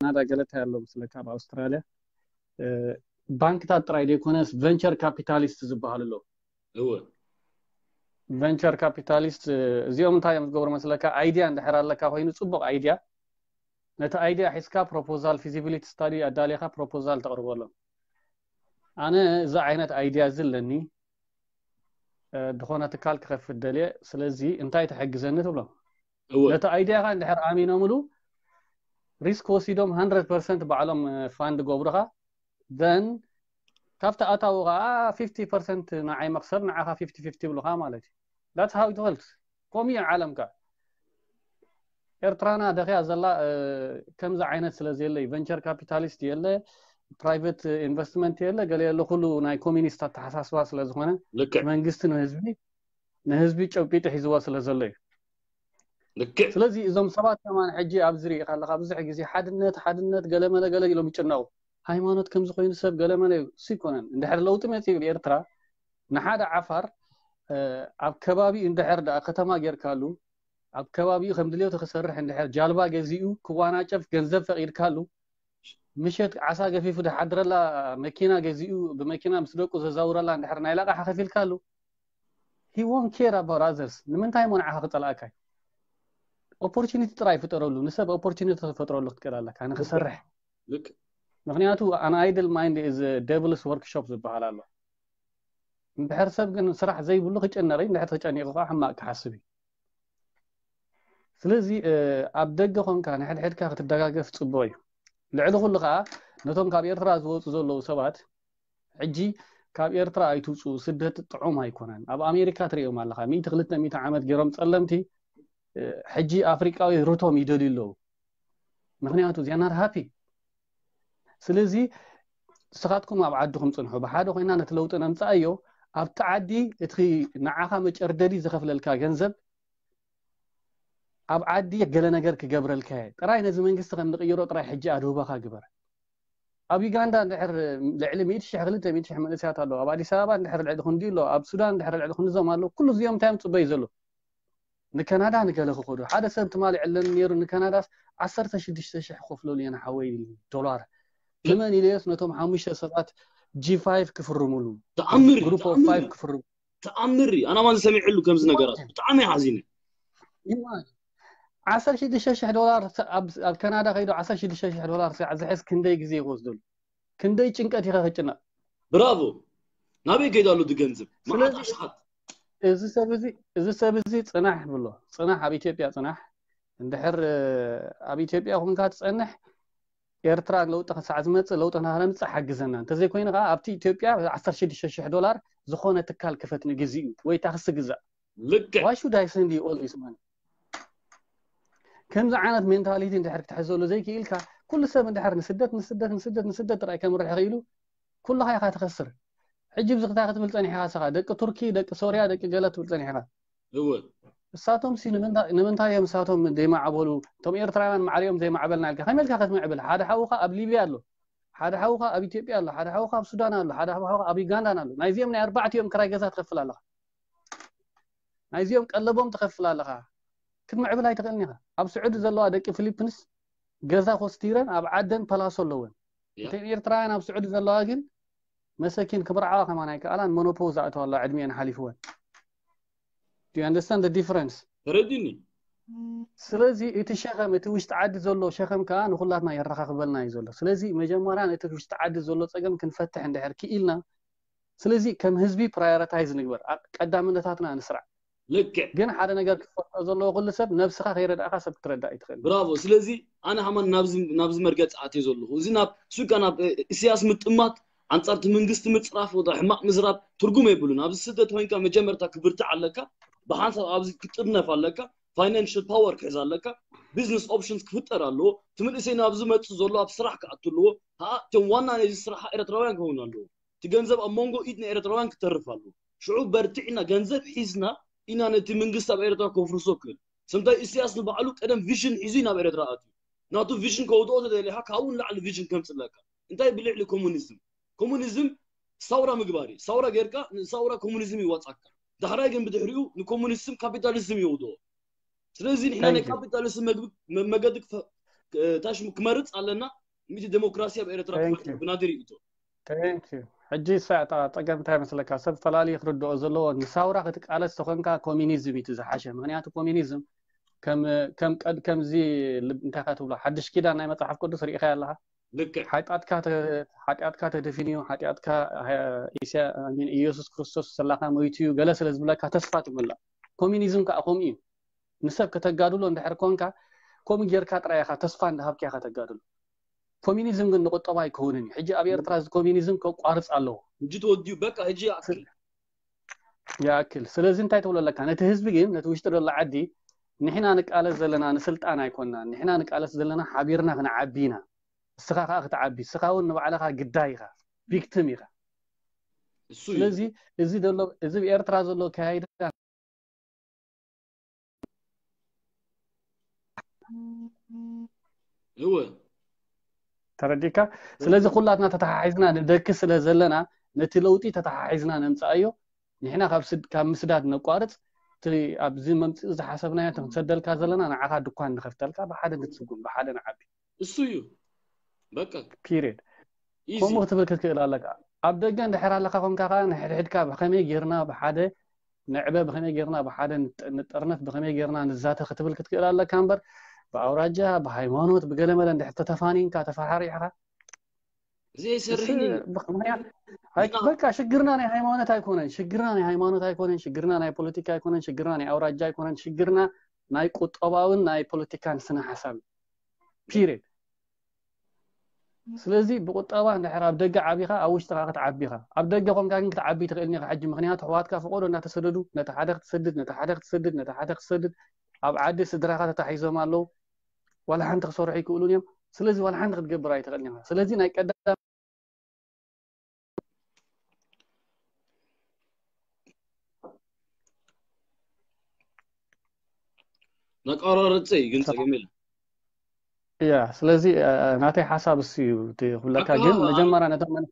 ካናዳ ገለ እንታይ ኣሎ መስለካ? ኣብ ኣውስትራልያ ባንክታት ጥራይ ዘይኮነስ ቨንቸር ካፒታሊስት ዝበሃሉ ኣለዉ። እወ። ቨንቸር ካፒታሊስት እዚኦም እንታይ እዮም ዝገብሩ መስለካ? ኣይድያ እንድሕር ኣለካ ኮይኑ፣ ጽቡቕ ኣይድያ፣ ነቲ ኣይድያ ሒዝካ ፕሮፖዛል፣ ፊዚቢሊቲ ስታዲ ኣዳሊኻ ፕሮፖዛል ተቕርበሎም። ኣነ እዚ ዓይነት ኣይድያ እዚ ኣለኒ፣ ድኾነ ትካል ክኸፍት ደልየ፣ ስለዚ እንታይ ትሕግዘኒ ትብሎም። ነቲ ኣይድያኻ እንድሕር ኣሚኖምሉ፣ ሪስክ ወሲዶም ሃንድረድ ፐርሰንት ባዕሎም ፋንድ ገብሩኻ፣ ዘን ካብቲ ኣታዊ ከዓ ፊፍቲ ፐርሰንት ንዓይ መኽሰብ፣ ንዓኻ ፊፍቲ ፊፍቲ ይብሉኻ ማለት እዩ። That's how it works። ከምኡ እዩ ዓለም ከ። ኤርትራና ደኺያ ዘላ ከምዚ ዓይነት ስለ ዘየለ እዩ። ቨንቸር ካፒታሊስት የለ፣ ፕራይቨት ኢንቨስትመንት የለ፣ ገለ የለ፣ ኩሉ ናይ ኮሚኒስት ኣተሓሳስባ ስለ ዝኾነ፣ መንግስቲ ንህዝቢ ንህዝቢ ጨቢጡ ሒዝዎ ስለ ዘሎ እዩ። ልክዕ። ስለዚ እዞም ሰባት ከማን ሕጂ ኣብዚ ሪኢኻ ኣለኻ፣ ብዙሕ ግዜ ሓድነት፣ ሓድነት፣ ገለ መለ ገለ ኢሎም ይጭነቑ። ሃይማኖት ከምዚ ኮይኑ ሰብ ገለ መለ እዩ። እሱ ይኮነን። እንድሕር ለውጢ መጺኡ ብኤርትራ፣ ንሓደ ዓፋር ኣብ ከባቢኡ እንድሕር ደኣ ከተማ ጌርካሉ፣ ኣብ ከባቢኡ ከም ድልየቱ ክሰርሕ እንድሕር ጃልባ ገዚኡ ክዋናጨፍ ገንዘብ ፈቒድካሉ፣ ምሸት ዓሳ ገፊፉ ዝሓድረላ መኪና ገዚኡ ብመኪና ምስ ደቁ ዘዛውረላ እንድሕር ናይ ለቓሕ ከፊልካሉ፣ he won't care about others። ንምንታይ እሞ ንዓኻ ክጸልኣካ እዩ? ኦፖርቹኒቲ ጥራይ ፍጠረሉ። ንሰብ ኦፖርቹኒቲ ክፈጥረሉ ክትክእል ኣለካ ንክሰርሕ። ምክንያቱ an idle mind is devil's workshop ዝበሃል ኣሎ። እንድሕር ሰብ ግን ስራሕ ዘይብሉ ክጭነቕ እዩ፣ እንድሕር ተጨኒቑ ከዓ ሕማቕ ክሓስብ እዩ። ስለዚ ኣብ ደገ ኮንካ ንሕድሕድካ ክትደጋገፍ ጽቡቕ እዩ። ልዕሊ ኩሉ ከዓ ነቶም ካብ ኤርትራ ዝወፁ ዘለዉ ሰባት ሕጂ ካብ ኤርትራ ኣይትውፁ፣ ስደት ጥዑም ኣይኮነን። ኣብ ኣሜሪካ ትሪኦም ኣለኻ፣ ሚእቲ ክልተ ሚእቲ ዓመት ገይሮም ጸለምቲ፣ ሕጂ ኣፍሪቃዊ ሩቶም ይደልዩ ኣለዉ። ምክንያቱ they are not happy። ስለዚ ንስኻትኩም ኣብ ዓድኹም ጽንሑ፣ ብሓደ ኮይና ነቲ ለውጢ ነምጽኣዮ። ኣብቲ ዓዲ እቲ ንዓኻ መጨርደዲ ዝኸፍለልካ ገንዘብ ኣብ ዓዲ ገለ ነገር ክገብረልካ እየ። ጥራይ ነዚ መንግስቲ ከም ንቕይሮ ጥራይ ሕጂ ኣድህቦኻ ግበር። ኣብ ዩጋንዳ እንድሕር ልዕሊ ሚእቲ ሺሕ፣ ክልተ ሚእቲ ሺሕ መንእሰያት ኣለዉ። ኣብ ኣዲስ ኣበባ እንድሕር ልዕሊ ክንዲ ኣሎ፣ ኣብ ሱዳን እንድሕር ልዕሊ ክንዲዞም ኣለዉ። ኩሉ እዚኦም እንታይ እዮም ጽበዩ ዘለዉ? ንካናዳ ንገለ ክኸዱ። ሓደ ሰብ ትማሊ ዕለኒ ነይሩ፣ ንካናዳስ ዓሰርተ ሽዱሽተ ሺሕ ክኸፍለሉ እየ ንሓወይ ዶላር። ንመን ኢለዮስ? ነቶም ሓሙሽተ ሰባት ጂ ፋይቭ ክፍርሙሉ። ተኣምር እዩ፣ ግሩፕ ኦፍ ተኣምር ፋይቭ እዩ። ክፍርሙ። ተኣምር እዩ። ኣነ ማን ሰሚዐሉ ከምዚ ነገራት። ብጣዕሚ ሓዚነ። ይማን ዓሰርተ ሽዱሽተ ሺሕ ዶላር ኣብ፣ ኣብ ካናዳ ከይዱ ዓሰርተ ሽዱሽተ ሺሕ ዶላር ስጋዕ ዝሕዝ ክንደይ ግዜ ይወስደሉ? ክንደይ ጭንቀት ኢኻ ክጭነቕ? ብራቮ። ናበይ ከይዱ ኣሎ እቲ ገንዘብ? ስለዚ መዓት ኣሽሓት። እዚ ሰብ እዚ፣ እዚ ሰብ እዚ ጽናሕ ብሎ። ጽናሕ፣ ኣብ ኢትዮጵያ ጽናሕ። እንድሕር ኣብ ኢትዮጵያ ኮንካ ትጸንሕ፣ ኤርትራ ለውጢ ክሳዕ ዝመጽእ፣ ለውጢ ንኸነምጽእ ሓግዘና። እንተዘይኮይኑ ከኣ ኣብቲ ኢትዮጵያ ዓሰርተ ሽዱሽተ ሺሕ ዶላር ዝኾነ ትካል ክፈት ንግዚኡ ወይ ታክሲ ግዛእ። ልክዕ። Why should I send you all this money? ከምዚ ዓይነት ሜንታሊቲ እንድሕር ክትሕዘሉ ዘይክኢልካ፣ ኩሉ ሰብ እንድሕር ንስደት፣ ንስደት፣ ንስደት፣ ንስደት ጥራይ ከምርሕ ክኢሉ፣ ኩልኻ ኢኻ ትኸስር። ሕጂ ብዝኽታ ክትብል ጸኒሕኻ ስኻ፣ ደቂ ቱርኪ፣ ደቂ ሶርያ፣ ደቂ ገለ ትብል ጸኒሕኻ። እወ። እሳቶም ሲ ንምንታ-፣ ንምንታይ እዮም እሳቶም ዘይማዕበሉ? እቶም ኤርትራውያን ማዕሪኦም ዘይማዕበልና ኢልካ፣ ከመይ ኢልካ ክትምዕብል? ሓደ ሓውኻ ኣብ ሊብያ ኣሎ። ሓደ ሓውኻ ኣብ ኢትዮጵያ ኣሎ፣ ሓደ ሓውኻ ኣብ ሱዳን ኣሎ፣ ሓደ ሓውኻ ኣብ ዩጋንዳን ኣሎ። ናይዚኦም ናይ ኣርባዕቲኦም ክራይ ገዛ ትኸፍል ኣለኻ። ናይዚኦም ቀለቦም ትኸፍል ኣለኻ። ክትምዕብል ኣይትኽእልን ኢኻ። ኣብ ስዑዲ ዘለዋ ደቂ ፊሊፕንስ ገዛ ኮስቲረን ኣብ ዓደን ፓላሶ ኣለወን። እተን ኤርትራውያን ኣብ ስዑዲ ዘለዋ ግን መሰኪን ክምርዓዋ ከማን ኣይከኣላን፣ ሞኖፖዝ ኣእተዋ ኣለዋ፣ ዕድሚኤን ሓሊፍወን። Do you understand the difference? ተረዲኒ። ስለዚ እቲ ሸኸም፣ እቲ ውሽጢ ዓዲ ዘሎ ሸኸም ከዓ ንኹላትና የረኻኽበልና እዩ ዘሎ። ስለዚ መጀመርያ ነቲ ውሽጢ ዓዲ ዘሎ ፀገም ክንፈትሕ እንድሕር ክኢልና፣ ስለዚ ከም ህዝቢ ፕራዮሪታይዝ ንግበር፣ ኣ- ቀዳምነታትና ንስራዕ። ልክዕ። ግን ሓደ ነገር ክፈልጦ ዘለዎ ኩሉ ሰብ፣ ነብስኻ ከይረዳእካ ሰብ ክትረዳእ ይትኽእል። ብራቮ። ስለዚ ኣነ ሃማን ናብዚ ናብዚ መርገፂ ኣትየ ዘለኹ። እዚ ናብ ሱካ ናብ እ፣ እስያስ ምጥማት፣ ኣንጻርቲ መንግስቲ ምፅራፍ፣ ወደ ሕማቅ ምዝራብ ትርጉም የብሉን። ኣብዚ ስደት ኮይንካ መጀመርታ ክብርትዕ ኣለካ፣ ብሓንሳብ ኣብዚ ክትጥርነፍ ኣለካ፣ ፋይናንሽል ፓወር ክሕዝ ኣለካ፣ ቢዝነስ ኦፕሽንስ ክፍጠር ኣለዎ። እቲ መንእሰይ ናብዚ መፅእ ዘሎ ኣብ ስራሕ ክኣቱ ኣለዎ። ከዓ እቶም ዋና ናይዚ ስራሕ ኤርትራውያን ክኸውን ኣለዎ። እቲ ገንዘብ ኣብ መንጎ ኢድ ናይ ኤርትራውያን ክተርፍ ኣለዎ። ሽዑ በርቲዕና ገንዘብ ሒዝና ኢና ነቲ መንግስቲ ኣብ ኤርትራ ከፍርሶ ክእል። ስምታይ እስያስ ንባዕሉ ቀደም ቪዥን ሒዙ እዩ ናብ ኤርትራ ኣትዩ። ናቱ ቪዥን ከውድኦ ተደሊኻ ካብኡ ንላዕሊ ቪዥን ከምፅለካ። እንታይ ብልዕሊ ኮሙኒዝም? ኮሙኒዝም ሳውራ ምግባር እዩ። ሳውራ ጌርካ ንሳውራ ኮሙኒዝም ይዋፃካ። ዳሕራይ ግን ብድሕሪኡ ንኮሙኒዝም ካፒታሊዝም ይውድኦ። ስለዚ ንሕና ናይ Thank you. ካፒታሊዝም መግቢ- መ- መገዲ ክፈ- እ፣ ታሽሙ ክመርፅ ኣለና። ሚቲ ዴሞክራሲ ኣብ ኤርትራ Thank ክፈጥር you. ብናደሪ እቶ Thank you. ሕጂ እሳ እታ ፀገም እንታይ መስለካ? ሰብ ፈላልዩ ክርድኦ ዘለዎ፣ ንሳውራ ክትቃለስ ተኾንካ ኮሚኒዝም እዩ እቲ ዝሓሸ። ምክንያቱ ኮሚኒዝም ከም ከም ቀድ ከምዚ ልብ- እንታይ ካ ትብሎ፣ ሓድሽ ኪዳን ናይ መጽሓፍ ቅዱስ ርኢኻ ኣለኻ። ልክዕ። ሓጢኣትካ ተ- ሓጢኣትካ ተደፊንዩ፣ ሓጢኣትካ ሀ- ኢስያ- I mean፣ ኢየሱስ ክርስቶስ ሰላኻ ሞይቱ እዩ ገለ ስለ ዝብለካ ተስፋ ትምላእ። ኮሚኒዝም ከዓ ከምኡ እዩ። ንሰብ ከተጋድሎ እንድሕር ኮንካ፣ ከምኡ ጌርካ ጥራይ ኢኻ ተስፋ እንዳሃብካ ኢኻ ተጋድሎ። ኮሚኒዝም ግን ንቁጠባ ኣይከውንን እዩ። ሕጂ ኣብ ኤርትራ እዚ ኮሚኒዝም ከቋርፅ ኣለዎ። ሕጂ ተወዲኡ በቃ ሕጂ ይኣክል። ይኣክል። ስለዚ እንታይ ትብሎ ኣለካ? ነቲ ህዝቢ ግን፣ ነቲ ውሽጢ ዘሎ ዓዲ፣ ንሕና ንቃለስ ዘለና ንስልጣን ኣይኮንና፣ ንሕና ንቃለስ ዘለና ሓቢርና ክንዓቢ ኢና። እስኻ ከዓ ክትዓቢ፣ እስኻ እውን ንባዕልኻ ግዳይ ኢኻ፣ ቪክቲም ኢኻ። እሱ እዩ። ስለዚ እዚ ዘሎ እዚ ብኤርትራ ዘሎ ኣካያይዳ እወ። ተረዲካ። ስለዚ ኩላትና ተተሓሒዝና ንደኪ ስለ ዘለና፣ ነቲ ለውጢ ተተሓሒዝና ነምፅኣዮ። ንሕና ካብ ስድ- ካብ ምስዳድ ነቋርፅ። እቲ ኣብዚ መምፅኢ ዝሓሰብናዮ እቲ ክንሰደልካ ዘለና ንዓኻ ድኳን ንኸፍተልካ፣ ብሓደ ንትስጉም፣ ብሓደ ንዓቢ። እሱ እዩ። በቃ ፒሪድ። ኢዚ። ከምኡ ክትብል ክትክእል ኣለካ። ኣብ ደገ እንድሕር ኣለካ ኮንካ ከዓ ንሕድሕድካ ብኸመይ ጌርና ብሓደ ንዕበ፣ ብኸመይ ጌርና ብሓደ ንጥ- ንጥርነፍ፣ ብኸመይ ጌርና ንዛተ ክትብል ክትክእል ኣለካ እምበር፣ ብኣውራጃ፣ ብሃይማኖት፣ ብገለመለ እንድሕር ተተፋኒንካ፣ ተፈሓሪዕካ፣ እዚ ኣይሰርሕን እዩ። ብክ- ምክንያት ኣይ- በቃ ሽግርና ናይ ሃይማኖት ኣይኮነን፣ ሽግርና ናይ ሃይማኖት ኣይኮነን፣ ሽግርና ናይ ፖለቲካ ኣይኮነን፣ ሽግርና ናይ ኣውራጃ ኣይኮነን፣ ሽግርና ናይ ቁጠባውን ናይ ፖለቲካን ስነ ሓሳብ። ፒሪድ። ስለዚ ብቁጠባ እንድሕር ኣብ ደገ ዓቢኻ፣ ኣብ ውሽጥኻ ክትዓቢኻ። ኣብ ደገ ኮንካ ግን ክትዓቢ ትኽእል ኒኻ ሕጂ፣ ምክንያቱ ኣሕዋትካ ፈቆዶ እናተሰደዱ፣ ነቲ ሓደ ክትሰድድ፣ ነቲ ሓደ ክትሰድድ፣ ነቲ ሓደ ክትሰድድ፣ ኣብ ዓዲ ስድራኻ ተታሒዞም ኣለዉ። ዋላ ሓንቲ ክሰርሑ ይክእሉን እዮም። ስለዚ ዋላ ሓንቲ ክትገብር ኣይትኽእል ኒኻ። ስለዚ ናይ ቀዳም ነቃራረፀ እዩ ግን ፀገም የለን። ያ ስለዚ እ፣ ናተይ ሓሳብ እሱ እዩ እቲ ክብለካ። ግን ኣቀራርባ መጀመርያ ነቶም መን-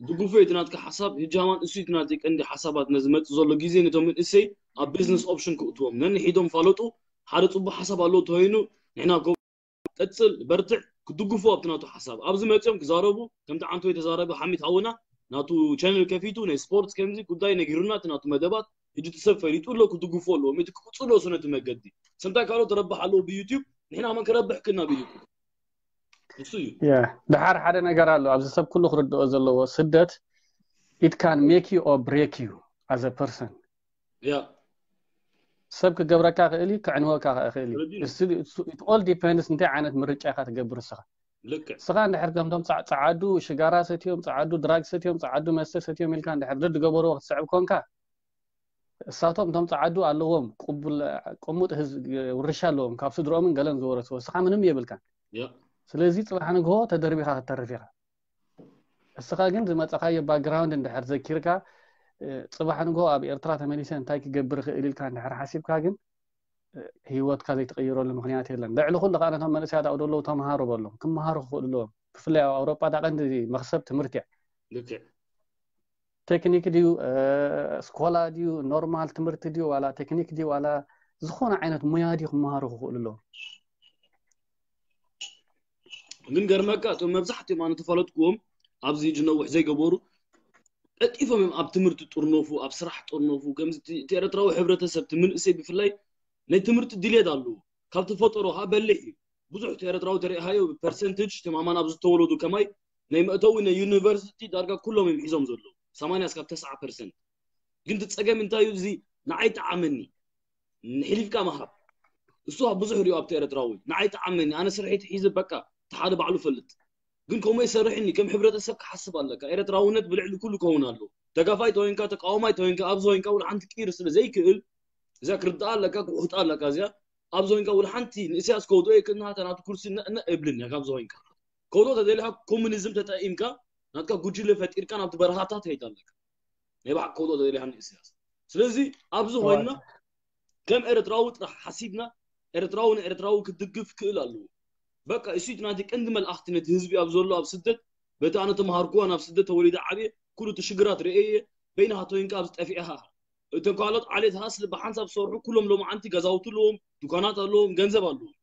ድጉፎ እቲ ናትካ ሓሳብ። ህጂ ሃማን እሱ እቲ ናተይ ቀንዲ ሓሳባት ነዚ መፅእ ዘሎ ግዜ ነቶም መንእሰይ ኣብ ቢዝነስ ኦፕሽን ክእትዎም ነንሒዶም ፋለጡ። ሓደ ፅቡቅ ሓሳብ ኣለዎ ተኮይኑ ንሕና ከ- ቀፅል በርትዕ ክድግፎ ኣብቲ ናቱ ሓሳብ ኣብዚ መፅኦም ክዛረቡ ከምቲ ዓንቶ ተዛረበ ሓሚድ ሃውና ናቱ ቻነል ከፊቱ ናይ ስፖርት ከምዚ ጉዳይ ነጊሩና እቲ ናቱ መደባት ህጂ እቲ ሰብ ፈሊጡ ኣሎ ክድግፎ ኣለዎ። እቲ ክቅፅሎ እሱ ነቲ መገዲ ሰምታይ ካልኦት ረብሕ ኣለዎ ብዩቲዩብ ንሕና መን ክረብሕ ክና ብዩቲዩብ እሱ እዩ። ያ ድሓር ሓደ ነገር ኣሎ ኣብዚ ሰብ ኩሉ ክርድኦ ዘለዎ፣ ስደት it can make you or break you as a person። ያ ሰብ ክገብረካ ክእል እዩ፣ ክዕንወካ ክእል እዩ። ተረዲኡ። እሱ- እሱ- it all depends እንታይ ዓይነት ምርጫ ኢኻ ትገብር እስኻ። ልክዕ እስኻ እንድሕር ከምቶም ጻ- ጸዓዱ ሽጋራ ሰትዮም፣ ጸዓዱ ድራግ ሰትዮም፣ ጸዓዱ መስተ ሰትዮም ኢልካ እንድሕር ደድ ገበርዎ ክትስዕብ ኮንካ፣ እሳቶም እቶም ጸዓዱ ኣለዎም፣ ቅቡል ቅሙጥ ህዝብ ውርሻ ኣለዎም፣ ካብ ስድሮምን ገለን ዝወረስዎ፣ እስኻ ምንም የብልካን። ያ ስለዚ ጽባሕ ንግሆ ተደርቢኻ ክትተርፍ ኢኻ። እስኻ ግን ዝመጻኻዮ ባክግራውንድ እንድሕር ዘኪርካ፣ እ፣ ጽባሕ ንግሆ ኣብ ኤርትራ ተመሊሰ እንታይ ክገብር እኽእል ኢልካ እንድሕር ሓሲብካ ግን፣ እ፣ ህይወትካ ዘይትቕይረሉ ምኽንያት የለን። ልዕሊ ኩሉ ከኣ ነቶም መንእሰያት ኣብኡ ዘለዉ ተምሃሩ በሎም፣ ክምሃሩ ክኽእሉ ኣለዎም። ብፍላይ ኣብ ኣውሮጳ ዳ ቀንዲ መኽሰብ ትምህርቲ እያ። ልክዕ ቴክኒክ ድዩ፣ ስኮላ ድዩ፣ ኖርማል ትምህርቲ ድዩ፣ ዋላ ቴክኒክ ድዩ፣ ዋላ ዝኾነ ዓይነት ሙያ ድዩ ክመሃሩ ክኽእሉ ኣለዎም። ግን ገርመካ እቶም መብዛሕትኦም ኣነ ተፈለጥኩዎም ኣብዚ ሕጂ ነውሕ ዘይገበሩ ቀልጢፎም እዮም ኣብ ትምህርቲ ጥርነፉ፣ ኣብ ስራሕ ጥርነፉ። ከምዚ እቲ ኤርትራዊ ሕብረተሰብ እቲ መንእሰይ ብፍላይ ናይ ትምህርቲ ድሌት ኣለዎ። ካብ ተፈጠሮ ከዓ በሊሕ እዩ። ብዙሕ እቲ ኤርትራዊ ተሪእኻዮ ብፐርሰንቴጅ ተማማን ኣብ ዝተወለዱ ከማይ ናይ መእተዊ ናይ ዩኒቨርሲቲ ዳርጋ ኩሎም እዮም ሒዞም ዘለዉ ሰማንያ እስካብ ተስዓ ፐርሰንት። ግን እቲ ፀገም እንታይ እዩ? እዚ ንዓይ ጠዓመኒ ንሕሊፍካ ምሃብ እሱ ብዙሕ ሪኦ ኣብቲ ኤርትራዊ ንዓይ ጠዓመኒ ኣነ ስርሒት ሒዘ በቃ እቲ ሓደ ባዕሉ ፈልጥ ግን ከምኡ ይሰርሕኒ ከም ሕብረተሰብ ክሓስብ ኣለካ። ኤርትራውነት ብልዕሊ ኩሉ ከውን ኣሎ። ደጋፋይ ተወይንካ ተቃዋማይ ተወይንካ ኣብዚ ወይንካ ውላ ሓንቲ ቅይር ስለ ዘይክእል እዚኣ ክርዳኣ ኣለካ ክውህጣ ኣለካ። እዚኣ ኣብዚ ወይንካ ውላ ሓንቲ ንእስያስ ከውድኦ የክእልና ተናቱ ኩርሲ ነእነ እብልን እያ። ካብዚ ወይንካ ከውዶ ተደሊካ ኮሙኒዝም ተጠቂምካ ናትካ ጉጅለ ፈጢርካ ናብቲ በረኻታት ትኸይድ ኣለካ። ናይ ባዕል ከውዶ ተደሊካ ንእስያስ ስለዚ ኣብዚ ኮይና ከም ኤርትራዊ ጥራሕ ሓሲብና ኤርትራዊ ንኤርትራዊ ክድግፍ ክእል ኣለዎ። በቃ እሱ እቲ ናቲ ቀንዲ መልኣኽቲ ነቲ ህዝቢ ኣብ ዘሎ ኣብ ስደት በቲ ኣነ ተምሃርኩዋ ናብ ስደት ተወሊደ ዓብየ ኩሉ እቲ ሽግራት ርእየ በይና ሃቶይንካ ኣብዚ ጠፊእኻ እቶም ካልኦት ዓሌት ሃስ ብሓንሳብ ዝሰርሑ ኩሎም ሎማዓንቲ ገዛውቲ ኣለዎም፣ ዱካናት ኣለዎም፣ ገንዘብ ኣለዎም።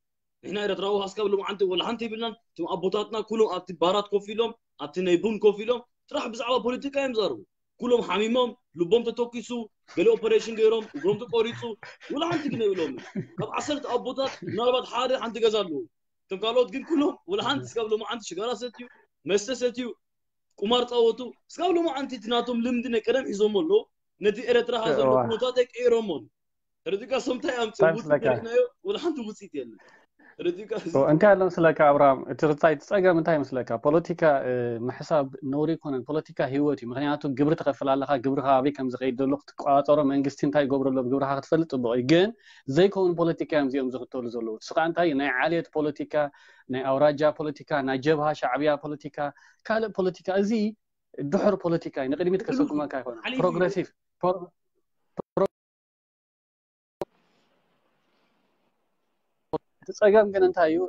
ንሕና ኤርትራዊ ሃስካብ ሎማዓንቲ ወላ ሓንቲ ይብልናን። እቶም ኣቦታትና ኩሎም ኣብቲ ባራት ኮፍ ኢሎም ኣብቲ ናይ ቡን ኮፍ ኢሎም ጥራሕ ብዛዕባ ፖለቲካ እዮም ዛርቡ። ኩሎም ሓሚሞም ልቦም ተተኪሱ ገለ ኦፐሬሽን ገይሮም እግሮም ተቆሪፁ ወላ ሓንቲ ግን ይብሎም። ካብ ዓሰርተ ኣቦታት ምናልባት ሓደ ሓንቲ ገዛ ኣለዎ። እቶም ካልኦት ግን ኩሎም ወላ ሓንቲ ስጋብ ሎማዓንቲ ሽጋራ ሰትዩ መስተ ሰትዩ ቁማር ፃወቱ ስጋብ ሎማዓንቲ እቲ ናቶም ልምዲ ናይ ቀደም ሒዞሞ ኣለዉ። ነቲ ኤረትራ ካብ ዘሎ ኩነታት ኣይቀይሮሞን። ተረዲእካ? ሶም እንታይ ኣምፅኡ ውፅኢት ሪእናዮ? ወላ ሓንቲ ውፅኢት የለን። ተረዲእካ? እንታይ ኣሎ ምስለካ ኣብርሃም፣ እቲ ርፃይ እቲ ፀገም እንታይ ምስለካ? ፖለቲካ ምሕሳብ ነውሪ ኣይኮነን። ፖለቲካ ህይወት እዩ። ምክንያቱ ግብሪ ትኸፍል ኣለካ። ግብሪ ከባቢ ከም ዝኸይድ ዘሎ ክትቆፃፀሮ መንግስቲ እንታይ ይገብሮ ኣሎ ብግብርካ ክትፈልጥ ፅቡቅ እዩ። ግን ዘይከውን ፖለቲካ እዮም እዚኦም ዝኽተሉ ዘለዉ። ስኻ እንታይ ናይ ዓሌት ፖለቲካ፣ ናይ ኣውራጃ ፖለቲካ፣ ናይ ጀብሃ ሻዕብያ ፖለቲካ፣ ካልእ ፖለቲካ፣ እዚ ድሑር ፖለቲካ እዩ። ንቅድሚት ከሰጉመካ ይኮነ ፕሮግረሲቭ እቲ ጸገም ግን እንታይ እዩ?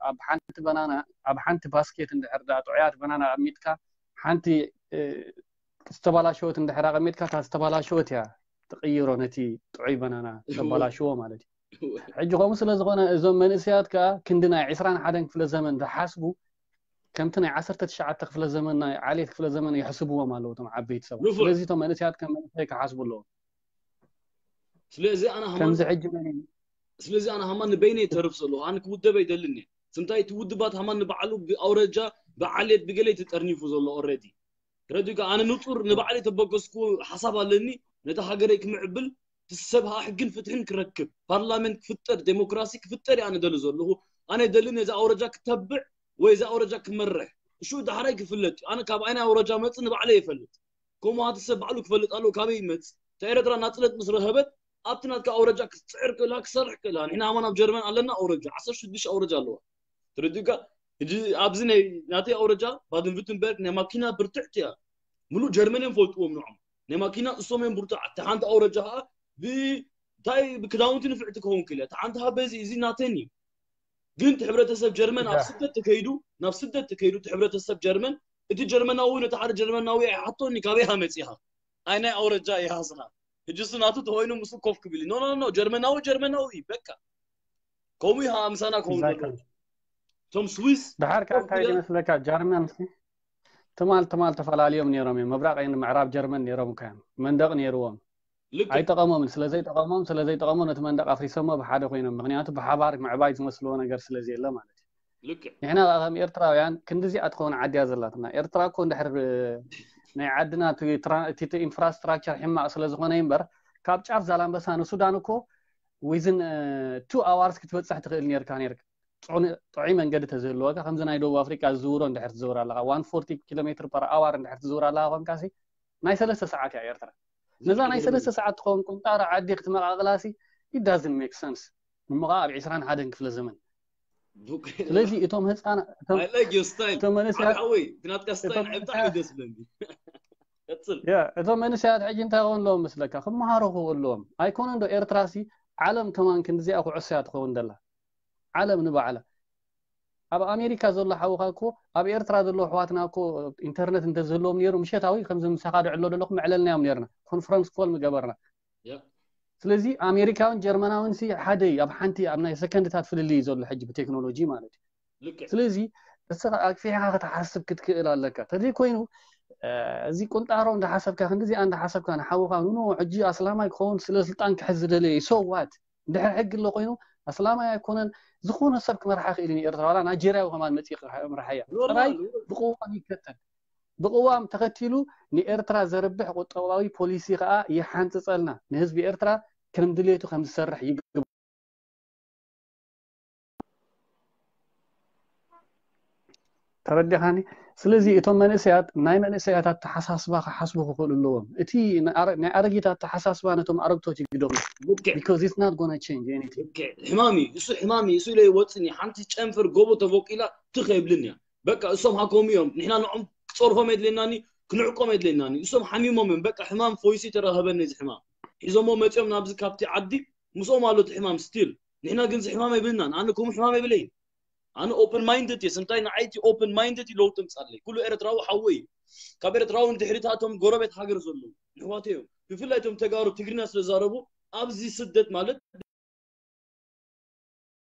ኣብ ሓንቲ በናና ኣብ ሓንቲ ባስኬት እንድሕር ዳ ጥዑያት በናና ኣሚጥካ ሓንቲ ዝተባላሸወት እንድሕር ኣቐሚጥካ እታ ዝተባላሸወት እያ ትቕይሮ ነቲ ጥዑይ በናና ተባላሽዎ ማለት እዩ። ሕጂ ከምኡ ስለ ዝኾነ እዞም መንእሰያት ከኣ ክንዲ ናይ ዕስራን ሓደን ክፍለ ዘመን ዝሓስቡ ከምቲ ናይ ዓሰርተ ትሽዓተ ክፍለ ዘመን ናይ ዓሌት ክፍለ ዘመን ይሕስብዎም ኣለዉ እቶም ዓበይቲ ሰባት። ስለዚ እቶም መንእሰያት ከም መንእሰይ ክሓስቡ ኣለዎም። ስለዚ ኣነ ሃማን ከምዚ ሕጂ መን እዩ? ስለዚ ኣነ ሃማን ንበይነይ ተርፍ ዘለኹ ኣነ ክውደብ ኣይደልን እየ። ስምታይ እቲ ውድባት ሃማን ንባዕሉ ብኣውረጃ ብዓሌት ብገለ ተጠርኒፉ ዘሎ ኦረዲ ረዲካ ኣነ ንጹር ንባዕለይ ተበገስኩ ሓሳብ ኣለኒ ነቲ ሃገረይ ክምዕብል እቲ ሰብ ሀ ሕግን ፍትሕን ክረክብ ፓርላመንት ክፍጠር ዴሞክራሲ ክፍጠር እየ ኣነ ደሊ ዘለኹ። ኣነ ደሊ ነዚ ኣውረጃ ክተብዕ ወይ እዚ ኣውረጃ ክመርሕ እሹ ዳሕራይ ክፍለጥ እዩ። ኣነ ካብ ኣይናይ ኣውረጃ መጽእ ንባዕለይ ይፈልጥ። ከምኡ ሃቲ ሰብ ባዕሉ ክፈልጥ ኣለዎ ካበይ ይመጽእ። እታ ኤረትራ ናጽነት ምስ ረኸበት ኣብቲ ናትካ ኣውረጃ ክትጽዕር ክእላ ክሰርሕ ክእላ። ንሕና ሃማን ኣብ ጀርመን ኣለና ኣውረጃ ዓሰርተ ሽዱሽተ ኣውረጃ ኣለዋ። ተረዲኡካ? ሕጂ ኣብዚ ናይ ናተይ ኣውረጃ ባደን ቪርተንበርግ ናይ ማኪና ብርትዕቲ እያ። ምሉእ ጀርመን እዮም ፈልጥዎም ንዖም ናይ ማኪና እሶም እዮም ብርቱዓት። እታ ሓንቲ ኣውረጃ ከዓ ብታይ ብክዳውንቲ ንፍዕቲ ክኸውን ክእል እያ። እታ ሓንቲ ሃበዚ እዚ ናተን እዩ። ግን እቲ ሕብረተሰብ ጀርመን ኣብ ስደት ተከይዱ ናብ ስደት ተከይዱ እቲ ሕብረተሰብ ጀርመን እቲ ጀርመናዊ ነቲ ሓደ ጀርመናዊ ኣይሓቶኒ ካበይ ሃመፂኻ ኣይ ናይ ኣውረጃ ይሃስኻ። ሕጂ እሱ ናቱ ተኮይኑ ምስኡ ኮፍ ክብል ኖ ኖ ኖ ጀርመናዊ ጀርመናዊ እዩ በቃ። ከምኡ ይሃ ምሳና ክኸውን ዘለዎ እቶም ስዊስ ድሓር ከ እንታይ ይመስለካ ጀርመን ሲ ትማል ትማል ተፈላለዮም ነይሮም እዮም። ምብራቅ ምዕራብ ጀርመን ነይሮም ከ መንደቅ ነይርዎም ኣይጠቐሞምን። ስለዘይጠቐሞም ስለዘይጠቐሞም ነቲ መንደቕ ኣፍሪሶሞ ብሓደ ኮይኖም። ምክንያቱ ብሓባር ምዕባይ ዝመስልዎ ነገር ስለዘየለ ማለት እዩ። ንሕና ከዓ ከም ኤርትራውያን ክንድዚኣ ትኸውን ዓዲ እያ ዘላትና። ኤርትራ እኮ እንድሕር ናይ ዓድና እቲ ኢንፍራስትራክቸር ሕማቕ ስለዝኾነ እምበር ካብ ጫፍ ዛላንበሳ ንሱዳን እኮ ዊዝን ቱ ኣዋርስ ክትበፅሕ ትኽእል ነርካ ነርካ ጥዑይ መንገዲ ተዝህልወካ ከምዚ ናይ ደቡብ ኣፍሪቃ ዝዝውሮ እንድሕር ትዝውር ኣለካ ዋን ፎርቲ ኪሎ ሜትር ፐር ኣዋር እንድሕር ትዝውር ኣለካ ኮንካሲ ናይ ሰለስተ ሰዓት እያ ኤርትራ። ነዛ ናይ ሰለስተ ሰዓት ትኸውን ቁንጣሮ ዓዲ ክትመቓቕላሲ it doesn't make sense። እሞ ከዓ ኣብ ዕስራን ሓደን ክፍለ ዘመን ስለዚ እቶም ህፃና እቶም መንእሰያት እቶም መንእሰያት ሕጂ እንታይ ኸውን ኣለዎም መስለካ ክመሃሩ ክኽእልዎም ኣይኮነ ዶ ኤርትራሲ ዓለም ከማን ክንዲዚኣ ኩዕሶ እያ ትኸውን ደላ ዓለም ንባዕላ ኣብ ኣሜሪካ ዘሎ ሓውኻ እኮ ኣብ ኤርትራ ዘለዉ ኣሕዋትና እኮ ኢንተርነት እንተዝህልዎም ነይሩ፣ ምሸታዊ ከምዚ ምሳኻ ድዕሎ ዘለኹ መዕለልናዮም ነርና፣ ኮንፈረንስ ኮል ምገበርና። ስለዚ ኣሜሪካውን ጀርመናውን ሲ ሓደ እዩ፣ ኣብ ሓንቲ ኣብ ናይ ሰከንድታት ፍልልይ እዩ ዘሎ ሕጂ ብቴክኖሎጂ ማለት እዩ። ስለዚ እስኻ ኣግፊሕኻ ክትሓስብ ክትክእል ኣለካ። ተዘይኮይኑ እዚ ቁንጣሮ እንዳሓሰብካ ክንዲዚኣ እንዳሓሰብካ ንሓውኻ ንኖ ሕጂ ኣስላማይ ክኸውን ስለ ስልጣን ክሕዝ ዝደለየ ሰዋት እንድሕር ሕጊ ኣሎ ኮይኑ ኣስላማይ ኣይኮነን፣ ዝኾነ ሰብ ክመርሓ ክእል እዩ። ኤርትራ ዋላ ናይጀርያዊ ከማን መፂእ ክምርሓ እያ። ጥራይ ብቅዋም ይከተል። ብቅዋም ተኸቲሉ ንኤርትራ ዘርብሕ ቁጠባዊ ፖሊሲ ከዓ ይሓንፅፀልና፣ ንህዝቢ ኤርትራ ከም ድሌቱ ከም ዝሰርሕ ይግብ ተረዲኻኒ። ስለዚ እቶም መንእሰያት ናይ መንእሰያት ኣተሓሳስባ ክሓስቡ ክኽእሉ ኣለዎም። እቲ ናይ ኣረጊት ኣተሓሳስባ ነቶም ኣረግቶት ይግደፉ። Because it's not gonna change anything። ሕማም እዩ እሱ፣ ሕማም እዩ እሱ። ኢለ ይወፅን ሓንቲ ጨንፈር ጎቦ ተቦቂላ ትኽ የብልን እያ። በቃ እሶም ሃኮም እዮም። ንሕና ንዖም ክፀርፎም የድልየናኒ፣ ክንዕቆም የድልየናኒ። እሶም ሓሚሞም እዮም። በቃ ሕማም ፎይሲ ተረኸበኒ እዚ ሕማም ሒዞሞ መፂኦም ናብዚ ካብቲ ዓዲ ምስኦም ኣሎ እቲ ሕማም ስቲል። ንሕና ግን እዚ ሕማም የብልናን። ኣነ ከምኡ ሕማም የብለይ። ኣነ ኦፕን ማይንድድ እየ። ስንታይ ንዓይቲ ኦፕን ማይንድድ እዩ ለውጢ ምፃለይ። ኩሉ ኤርትራዊ ሓወይ እዩ። ካብ ኤርትራዊ ንድሕሪታቶም ጎረቤት ሃገር ዘለዉ ንሕዋተ እዮም። ብፍላይ እቶም ተጋሩ ትግርኛ ስለዛረቡ ኣብዚ ስደት ማለት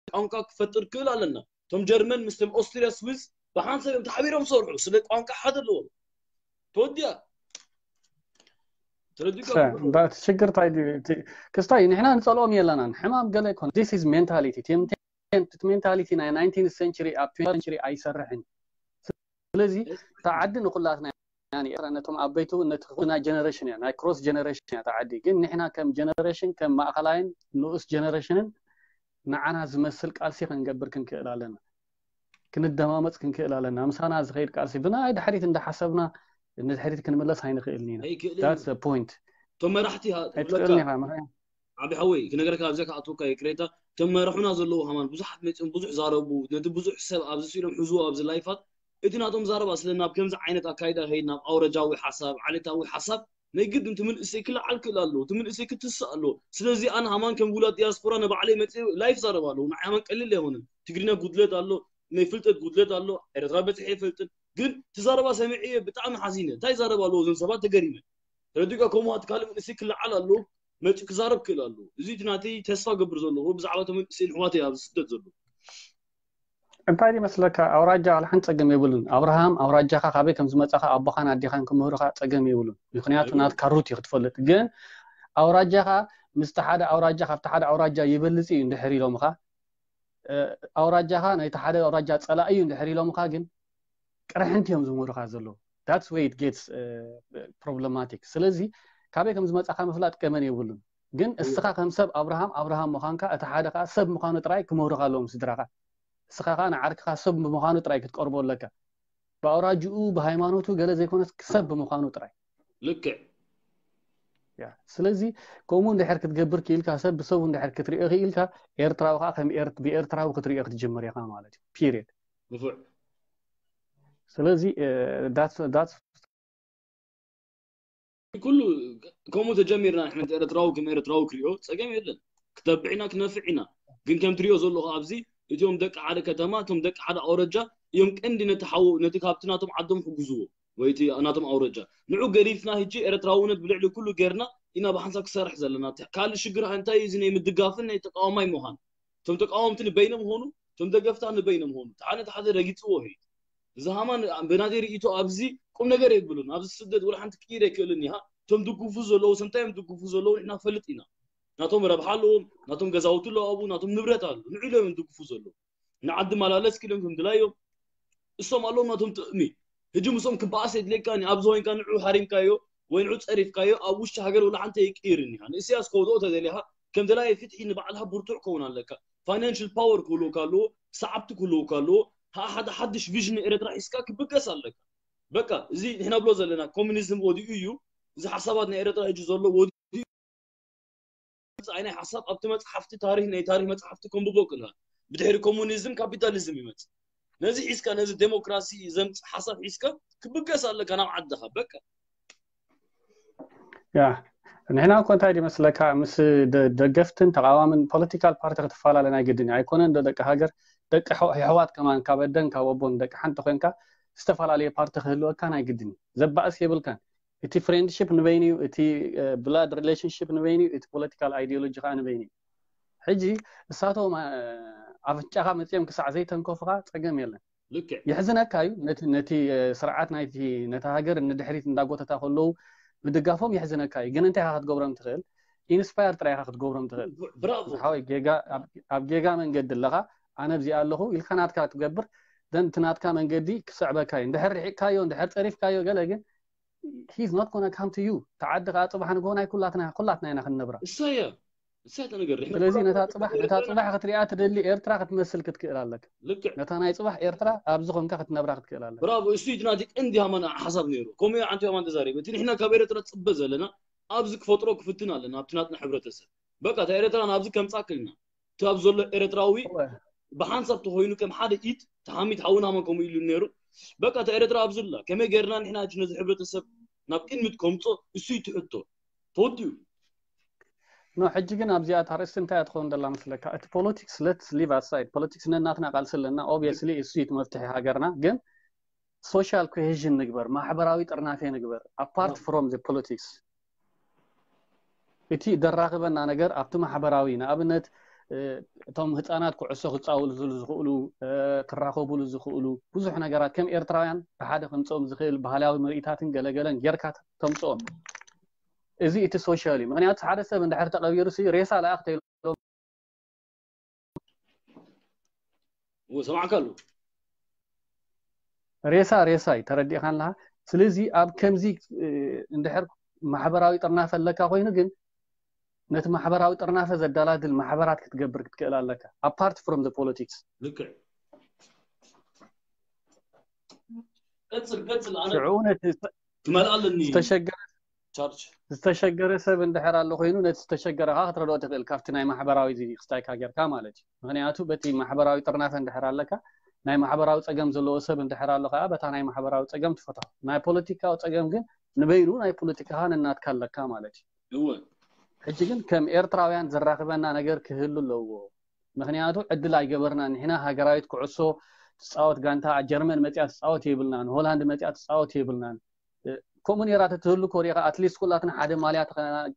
ቋንቋ ክፈጥር ክእል ኣለና። እቶም ጀርመን ምስ ቶም ኦስትሪያ ስዊዝ ብሓንሳብ እዮም ተሓቢሮም ዝሰርሑ። ስለ ቋንቋ ሓደ ኣለዎም። ተወዲኣ ሽግር እንታይ ክስታይ ንሕና ንፀልኦም የለናን። ሕማም ገለ ይኮን። This is mentality። እቲ ሜንታሊቲ ናይ ናይንቲን ሰንቸሪ ኣብ ትዌንቲ ሰንቸሪ ኣይሰርሕን። ስለዚ እታ ዓዲ ንኩላትና ነቶም ዓበይቱ ነቲ ኩና ጀነሬሽን እያ፣ ናይ ክሮስ ጀነሬሽን እያ እታ ዓዲ። ግን ንሕና ከም ጀነሬሽን ከም ማእኸላይን ንኡስ ጀነሬሽንን ንዓና ዝመስል ቃልሲ ክንገብር ክንክእል ኣለና። ክንደማመፅ ክንክእል ኣለና። ምሳና ዝኸይድ ቃልሲ ብናይ ድሕሪት እንዳሓሰብና ንድሕሪት ክንምለስ ኣይንኽእልን ኢና። That's the point። እቶም መራሕቲ ትብለካ ዓቢ ሓወይ ክነገረካ ኣብዚኣ ክኣትወካ ይቅሬታ። እቶም መራሑና ዘለዉ ሃማን ብዙሓት መፂኦም ብዙሕ ዛረቡ፣ ነቲ ብዙሕ ሰብ ኣብዚ ስኢሎም ሕዝዎ ኣብዚ ላይፋት እቲ ናቶም ዛረባ ስለ ናብ ከምዚ ዓይነት ኣካይዳ ከይድ ናብ ኣውረጃዊ ሓሳብ ዓሌታዊ ሓሳብ ናይ ግድን እቲ ምንእሰይ ክለዓል ክእል ኣለዎ፣ እቲ ምንእሰይ ክትስእ ኣለዎ። ስለዚ ኣነ ሃማን ከም ውላድ ዲያስፖራ ንባዕለይ መፅእ ላይፍ ዛረብ ኣለዎ። ንዓይ ሃማን ቀሊል ኣይኮነን። ትግርኛ ጉድለት ኣሎ፣ ናይ ፍልጠት ጉድለት ኣሎ፣ ኤርትራ በፂሐ ይፈልጥን ግን ትዛረባ ሰሚዐ ብጣዕሚ ሓዚነ። እንታይ ዛረብ ኣለዎ እዞም ሰባት ተገሪመ። ተረዲእካ ከምኡ እቲ ካልእ ምንእሰይ ክለዓል ኣለዎ፣ መፂኡ ክዛረብ ክእል ኣለዎ። እዚ እቲ ናተይ ተስፋ ገብር ዘለኹ ብዛዕባ እቶም ምንእሰይ ንሕዋተይ ኣብዚ ስደት ዘለዉ። እንታይ ይመስለካ ኣውራጃ ዋላ ሓንቲ ፀገም የብሉን። ኣብርሃም ኣውራጃኻ ካበይ ከም ዝመፃኻ ኣቦኻን ኣዴኻን ክምህሩኻ ፀገም የብሉን። ምክንያቱ ናትካ ሩት እዩ ክትፈልጥ። ግን ኣውራጃኻ ምስቲ ሓደ ኣውራጃ ካብቲ ሓደ ኣውራጃ ይበልፅ እዩ እንድሕር ኢሎምኻ ኣውራጃኻ ናይቲ ሓደ ኣውራጃ ፀላኢ እዩ እንድሕር ኢሎምኻ ግን ቅርሕንቲ እዮም ዝምህሩኻ ዘለዉ። That's way it gets problematic። ስለዚ ካበይ ከም ዝመፃኻ ምፍላጥ ገመን የብሉን። ግን እስኻ ከም ሰብ ኣብርሃም ኣብርሃም ምዃንካ እቲ ሓደ ከዓ ሰብ ምዃኑ ጥራይ ክምህሩኻ ኣለዎም ስድራኻ። እስኻ ከዓ ንዓርክኻ ሰብ ብምዃኑ ጥራይ ክትቀርቦ ኣለካ። ብኣውራጅኡ ብሃይማኖቱ ገለ ዘይኮነስ ሰብ ብምዃኑ ጥራይ። ልክዕ ያ ስለዚ ከምኡ እንድሕር ክትገብር ክኢልካ ሰብ ብሰቡ እንድሕር ክትሪኦ ክኢልካ ኤርትራዊ ከዓ ከም ኤርት- ብኤርትራዊ ክትሪኦ ክትጅምር ኢኻ ማለት እዩ። Period። ንፉዕ ስለዚ that's that's ኩሉ ከምኡ ተጀሚርና ንሕና ኤርትራዊ ከም ኤርትራዊ ክሪኦ ፀገም የለን። ክተብዕ ኢና ክነፍዕ ኢና። ግን ከም ትሪኦ ዘለኹ ኣብዚ እቲኦም ደቂ ሓደ ከተማ እቶም ደቂ ሓደ ኣውረጃ እዮም ቀንዲ ነቲ ሓው ነቲ ካብቲ ናቶም ዓዶም ሕግዝዎ ወይ እቲ ናቶም ኣውረጃ ንዑ ገዲፍና ህጂ ኤርትራውነት ብልዕሊ ኩሉ ጌርና ኢና ብሓንሳብ ክሰርሕ ዘለና። ካልእ ሽግር እንታይ እዩ? እዚ ናይ ምድጋፍን ናይ ተቃዋማይ ምዃን እቶም ተቃወምቲ ንበይኖም ኾኑ እቶም ደገፍታ ንበይኖም ኾኑ ሓደ ሓደ ረጊፅዎ እዩ። እዚ ሃማን ብናተይ ርእይቶ ኣብዚ ቁም ነገር የብሉን። ኣብዚ ስደት ወላ ሓንቲ ክኢድ ኣይክእልን ኢኻ። እቶም ድግፉ ዘለዉ ሰምታይ እዮም ድግፉ ዘለዉ ንሕና ፈልጥ ኢና። ናቶም ረብሓ ኣለዎም፣ ናቶም ገዛውቲ ኣለዉ ኣብኡ፣ ናቶም ንብረት ኣሎ። ንዑ ኢሎም እዮም ድግፉ ዘለዉ። ንዓዲ ማላለስ ክኢሎም ከም ድላዮም እሶም ኣለዎም ናቶም ጥቕሚ። ህጂ ምስኦም ክበኣስ የድልየካ ኒ ኣብዚ ኮይንካ ንዑ ሃሪምካዮ ወይ ንዑ ጸሪፍካዮ ኣብ ውሽጢ ሃገር ወላ ሓንቲ ኣይቅይርን ኢኻ። ንእስያስ ከውድኦ ተደሊኻ ከም ደላይ ፍትሒ ንባዕልኻ ብርቱዕ ከውን ኣለካ። ፋይናንሽል ፓወር ክህልወካ ኣለዎ፣ ሰዓብቲ ክህልወካ ኣለዎ። ሓደ ሓድሽ ቪዥን ኤርትራ ሒዝካ ክብገስ ኣለካ። በቃ እዚ ንሕና ብሎ ዘለና ኮሚኒዝም ወዲኡ እዩ። እዚ ሓሳባት ናይ ኤርትራ ሕጂ ዘሎ ወዲኡ ዓይናይ ሓሳብ ኣብቲ መጽሓፍቲ ታሪክ ናይ ታሪክ መጽሓፍቲ ከንብቦ ክልካ ብድሕሪ ኮሙኒዝም ካፒታሊዝም ይመጽእ። ነዚ ሒዝካ ነዚ ዴሞክራሲ ዘምጽእ ሓሳብ ሒዝካ ክብገስ ኣለካ ናብ ዓድኻ በቃ። ያ ንሕና እኮ እንታይ ድመስለካ ምስ ደ- ደገፍትን ተቃዋምን ፖለቲካል ፓርቲ ክትፈላለ ናይ ግድን እዩ። ኣይኮነን ዶ ደቂ ሃገር ደቂ ኣሕዋት ከማን ካብ ኣደን ካብ ኣቦን ደቂ ሓንቲ ኮይንካ ዝተፈላለየ ፓርቲ ክህልወካ ናይ ግድን እዩ። ዘባእስ የብልካን። እቲ ፍሬንድሽፕ ንበይኑ እዩ፣ እቲ ብላድ ሪሌሽንሽፕ ንበይኑ እዩ፣ እቲ ፖለቲካል ኣይዲዮሎጂ ከዓ ንበይኑ እዩ። ሕጂ እሳቶም ኣፍንጫኻ መፅኦም ክሳዕ ዘይተንከፉኻ ፀገም የለን። ልክዕ የሕዝነካ እዩ። ነቲ ስርዓት ናይቲ ነታ ሃገር ንድሕሪት እንዳጎተታ ከለዉ ምድጋፎም የሕዝነካ እዩ። ግን እንታይ ኢኻ ክትገብሮም ትኽእል? ኢንስፓየር ጥራይ ኢኻ ክትገብሮም ትኽእል። ብራቮ ዝሓወይ ጌጋ ኣብ ጌጋ መንገዲ ኣለኻ። ኣነ ኣብዚ ኣለኹ ኢልካ ናትካ ትገብር። ዘን እቲ ናትካ መንገዲ ክስዕበካ እዩ። እንድሕር ርሒቅካዮ እንድሕር ፀሪፍካዮ ገለ ግን he's not gonna come to you። ተዓዲ ከዓ ፅባሕ ንግሆ ናይ ኩላትና ኩላትና ኢና ክንነብራ። እሳያ እሳያ ነገር ርሕና ስለዚ ነታ ፅባሕ ነታ ፅባሕ ክትሪኣ ትደሊ ኤርትራ ክትመስል ክትክእል ኣለካ። ልክዕ ነታ ናይ ፅባሕ ኤርትራ ኣብዚ ኮንካ ክትነብራ ክትክእል ኣለካ። ብራቮ እሱ እዩ ናቲ ቀንዲ ሃማና ሓሳብ ነይሩ። ከምኡ እዩ ዓንቱ ያማን ተዛሪበ። እቲ ንሕና ካብ ኤርትራ ፅበ ዘለና ኣብዚ ክፈጥሮ ክፍትን ኣለና ኣብቲ ናትና ሕብረተሰብ። በቃ እታ ኤርትራ ናብዚ ከምፃ ክልና እቲ ኣብ ዘሎ ኤርትራዊ እወ። ብሓንሳብ ተኮይኑ ከም ሓደ ኢድ ተሓሚት ሓውና መን ከምኡ ኢሉ ነይሩ። በቃ እታ ኤርትራ ኣብዚ ኣላ። ከመይ ገይርና ንሕና ሕጂ ነዚ ሕብረተሰብ ናብ ቅድሚት ከምፆ እሱ እዩ ትሕቶ። ተወዲኡ ኖ ሕጂ ግን ኣብዚኣ እታ ርእስቲ እንታይ እያ ትኸውን ዘላ መስለካ? እቲ ፖለቲክስ let's leave aside። ፖለቲክስ ነናትና ቃልሲ ኣለና። ኦብቪየስሊ እሱ እዩ እቲ መፍትሒ ሃገርና። ግን ሶሻል ኮሄዥን ንግበር፣ ማሕበራዊ ጥርናፌ ንግበር። Apart from the politics እቲ ደራኽበና ነገር ኣብቲ ማሕበራዊ ንኣብነት እ፣ እቶም ህፃናት ኩዕሶ ክፃወቱ ዝኽእሉ እ፣ ክራኸቡሉ ዝኽእሉ ብዙሕ ነገራት ከም ኤርትራውያን ብሓደ ከምፅኦም ዝኽእል ባህላዊ ምርኢታትን ገለገለን ጌርካ ተምፅኦም። እዚ እቲ ሶሻል እዩ። ምክንያቱ ሓደ ሰብ እንድሕር ተቐቢሩ ሲ ሬሳ ለኣኽ ተይሎም እዎ ሰማዕካ ኣለሁ። ሬሳ ሬሳ እዩ። ተረዲእካ ኣለካ። ስለዚ ኣብ ከምዚ እ፣ እንድሕር ማሕበራዊ ጥርናፈ ኣለካ ኮይኑ ግን ነቲ ማሕበራዊ ጥርናፈ ዘዳላድል ማሕበራት ክትገብር ክትክእል ኣለካ። Apart from the politics ልክዕ ቀፅል ቀፅል። ኣነ ሽዑ ነቲ ክመልኣ ኣለኒ ዝተሸገረ ቻርጅ ዝተሸገረ ሰብ እንድሕር ኣሎ ኮይኑ ነቲ ዝተሸገረ ከዓ ክትረድኦ ትኽእል ካብቲ ናይ ማሕበራዊ እዚ ክስታይካ ጌርካ ማለት እዩ። ምክንያቱ በቲ ማሕበራዊ ጥርናፈ እንድሕር ኣለካ ናይ ማሕበራዊ ፀገም ዘለዎ ሰብ እንድሕር ኣሎ ከዓ በታ ናይ ማሕበራዊ ፀገም ትፈትሖ። ናይ ፖለቲካዊ ፀገም ግን ንበይኑ ናይ ፖለቲካኻ ነናትካ ኣለካ ማለት እዩ። እወ ሕጂ ግን ከም ኤርትራውያን ዘራኽበና ነገር ክህሉ ኣለዎ። ምክንያቱ ዕድል ኣይገበርና ንሕና ሃገራዊት ኩዕሶ ትፃወት ጋንታ ጀርመን መፅያ ትፃወት የብልናን፣ ሆላንድ መፅያ ትፃወት የብልናን። ከምኡ ነራ ተትህሉ ኮሪኻ ኣትሊስት ኩላትና ሓደ ማልያ ተኸ-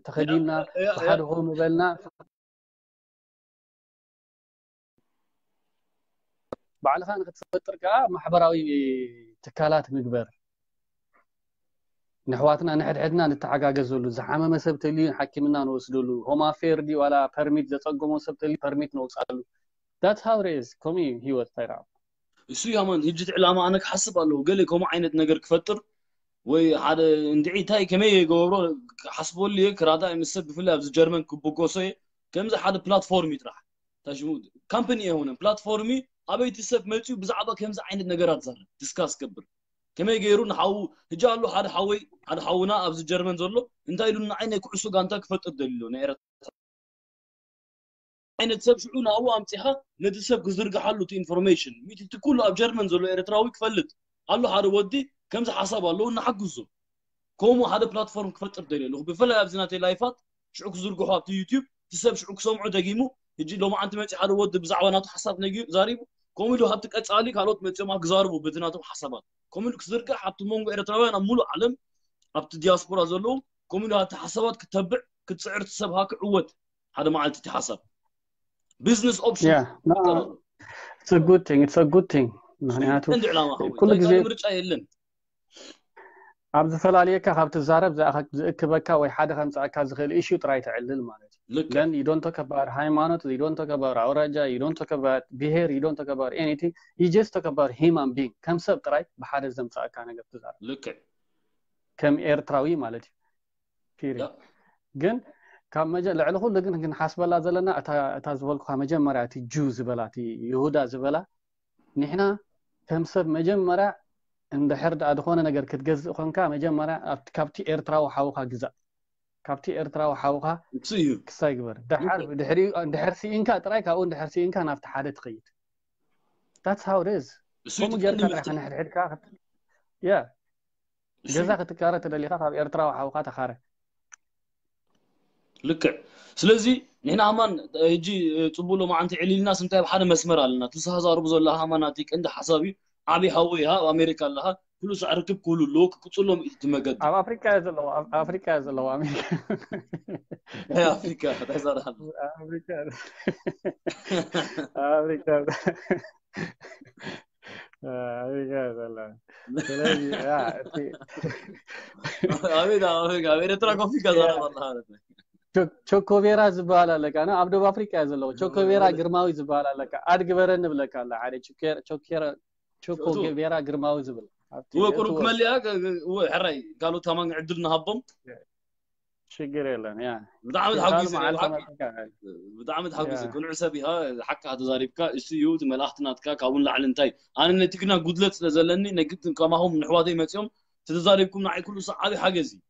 ተኸዲንና ያ- ያ- ብሓደ ኾ ምበልና። ባዕልኻ ንክትፈጥር ከዓ ማሕበራዊ ትካላት ምግበር። ንሕዋትና ንሕድሕድና ንተሓጋገዘሉ፣ ዝሓመመ ሰብ ተልዩ ሓኪምና ንወስደሉ፣ ሆም ኣፌር ድዩ ዋላ ፐርሚት ዘፀገሞ ሰብ ተልዩ ፐርሚት ነውፃሉ። That's how it is። ከምኡ እዩ ህይወት ታይራ። እሱ ያማን ህጂ እቲ ዕላማ ኣነ ክሓስብ ኣለዎ ገለ ከምኡ ዓይነት ነገር ክፈጥር ወይ ሓደ እንድዒ እንታይ ከመይ የገብሮ ክሓስበሉ እየ ክራዳእ ምስ ሰብ ብፍላይ ኣብዚ ጀርመን ክብገሶ እየ። ከምዚ ሓደ ፕላትፎርም እዩ ጥራሕ ታሽሙ ካምፓኒ የሆነ ፕላትፎርም እዩ። ኣበይቲ ሰብ መፅኡ ብዛዕባ ከምዚ ዓይነት ነገራት ዛረብ ዲስካስ ገብር ከመይ ገይሩ ንሓው ህጂ ኣሎ ሓደ ሓወይ ሓደ ሓውና ኣብዚ ጀርመን ዘሎ እንታይ ኢሉ ንዓይ ናይ ኩዕሶ ጋንታ ክፈጥር ደሊሎ ናይ ኤረ ዓይነት ሰብ ሽዑ ናብኡ ኣምፂኻ ነቲ ሰብ ክዝርግሓሉ እቲ ኢንፎርሜሽን ሚእቲ ኩሉ ኣብ ጀርመን ዘሎ ኤርትራዊ ክፈልጥ ኣሎ ሓደ ወዲ ከምዚ ሓሳብ ኣለዎ እናሓግዞ ከምኡ ሓደ ፕላትፎርም ክፈጥር ደልየ ኣለኹ ብፍላይ ኣብዚ ናተይ ላይፋት ሽዑ ክዝርግሖ ኣብቲ ዩቲዩብ እቲ ሰብ ሽዑ ክሰምዖ ደጊሙ ሕጂ ሎማዓንቲ መፂ ሓደ ወዲ ብዛዕባ ናቱ ሓሳብ ነጊ ዛሪቡ ከምኡ ኢሉ ኣብቲ ቀፃሊ ካልኦት መፂኦም ክዛርቡ በቲ ናቶም ሓሳባት ከምኡ ኢሉ ክዝርግሕ ኣብቲ መንጎ ኤርትራውያን ኣብ ሙሉእ ዓለም ኣብቲ ዲያስፖራ ዘለዉ ከምኡ ኢሉ ኣብቲ ሓሳባት ክተብዕ ክትፅዕር እቲ ሰብ ሃ ክዕወት ሓደ መዓልቲ እቲ ሓሳብ ቢዝነስ ኦፕሽን Yeah, no, it's a good thing, it's a good thing። ምክንያቱ እንዲ ዕላማ ኩሉ ኸው ግዜ ምርጫ የለን ኣብ ዝፈላለየካ ካብ ትዛረብ ዝኣኸ- ዝእክበካ ወይ ሓደ ከምፅኣካ ዝኽእል ኢሹ ጥራይ ተዕልል ማለት እዩ። ልክዕ Then you don't talk about ሃይማኖት፣ you don't talk about ኣውራጃ፣ you don't talk about ብሄር፣ you don't talk about anything, you just talk about human being። ከም ሰብ ጥራይ ብሓደ ዘምፅኣካ ነገር ትዛረብ ልክዕ ከም ኤርትራዊ ማለት እዩ። ፒሪድ ያ። ግን ካብ መጀ ልዕሊ ኩሉ ግን ክንሓስበላ ዘለና እታ እታ ዝበልኩኻ መጀመርያ እቲ ጁ ዝበላ እቲ ይሁዳ ዝበላ ንሕና ከም ሰብ መጀመርያ እንድሕር ደኣ ዝኾነ ነገር ክትገዝእ ኮንካ መጀመርያ ኣብቲ- ካብቲ ኤርትራዊ ሓውኻ ግዛእ። ካብቲ ኤርትራዊ ሓውኻ እሱ እዩ ክሳይ ግበር። ደሓር ድሕሪኡ እንድሕር ስኢንካ ጥራይ ካብኡ እንድሕር ስኢንካ ናብቲ ሓደ ትኸይድ። That's how it is። እሱ ከምኡ እዩ ጌርካ ቀንዲ ጥራይ መፍትሒ ንሕድሕድካ ክት- ያ እሱ ገዛ ክትካረ ተደሊኻ ካብ ኤርትራዊ ሓውኻ ተኻረ። ልክዕ ስለዚ ንሕና ሃማን ሕጂ ጽቡቅ ሎማዓንቲ ዕሊልና ስንታይ ኣብ ሓደ መስመር ኣለና። ትስሓዛርቡ ዘለኻ ሃማን ናተይ ቀንዲ ሓሳብ እዩ። ዓብይ ሓወይ ኢኻ ኣብ ኣሜሪካ ኣለኻ። ኩሉ ሳዕ ርክብ ክህሉ ኣለዎ፣ ክቅጽሎ ምእንቲ መገዲ። ኣብ ኣፍሪካ እየ ዘለዎ ኣብ ኣፍሪካ እየ ዘለዎ ኣሜሪካ ናይ ኣፍሪካ እንታይ ዛራሃል ኣፍሪካ ኣፍሪካ ኣፍሪካ እየ ዘለዉ ስለዚ ያ እቲ ኣቤት ኣቤት ኣብ ኤርትራ ኮፍ ኢልካ ዛረብ ኣለኻ ማለት ነው። ቾ- ቾኮቤራ ዝበሃል ኣለካ ና ኣብ ደቡብ ኣፍሪካ እየ ዘለዎ ቾኮቤራ ግርማዊ ዝበሃል ኣለካ ኣድግበረኒ ብለካ ኣለ ሓደ ቾኬር- ቾኬር- ቾኮ እቱ- ቤራ ግርማዊ ዝብል ኣብቲ እወ እቲ ቁሩብ ወ- ክመልያ እወ ሕራይ ካልኦት ከማን ዕድል ንሃቦም ችግር የለን ያ ብጣዕሚ ካልእ ተሓጒሰ መዓልቲ ብሓቂ መጥካ ብጣዕሚ ተሓጒሰ ያ። ቅኑዕ ሰብ ኢኻ ሓቅኻ ተዛሪብካ እሱ እዩ እቲ መልኣኽቲ ናትካ ካብኡ ንላዕሊ እንታይ ኣነ ናይ ትግርኛ ጉድለት ስለ ዘለኒ ናይ ግድን ከማኹም ንሕዋተይ መፅኦም ተተዛሪብኩም ንዓይ ኩሉ ሰዓቢ ሓገዝ እዩ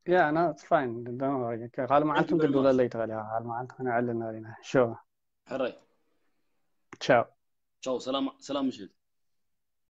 Yeah, no, it's fine. Don't worry. ካልእ መዓልቲ Thank you very much. ክትድውለለይ ትኽእል ኢኻ። ካልእ መዓልቲ ክንዕልል ንኽእል ኢና። Sure. ሕራይ Ciao. ቻው ሰላም ሰላም ምሽት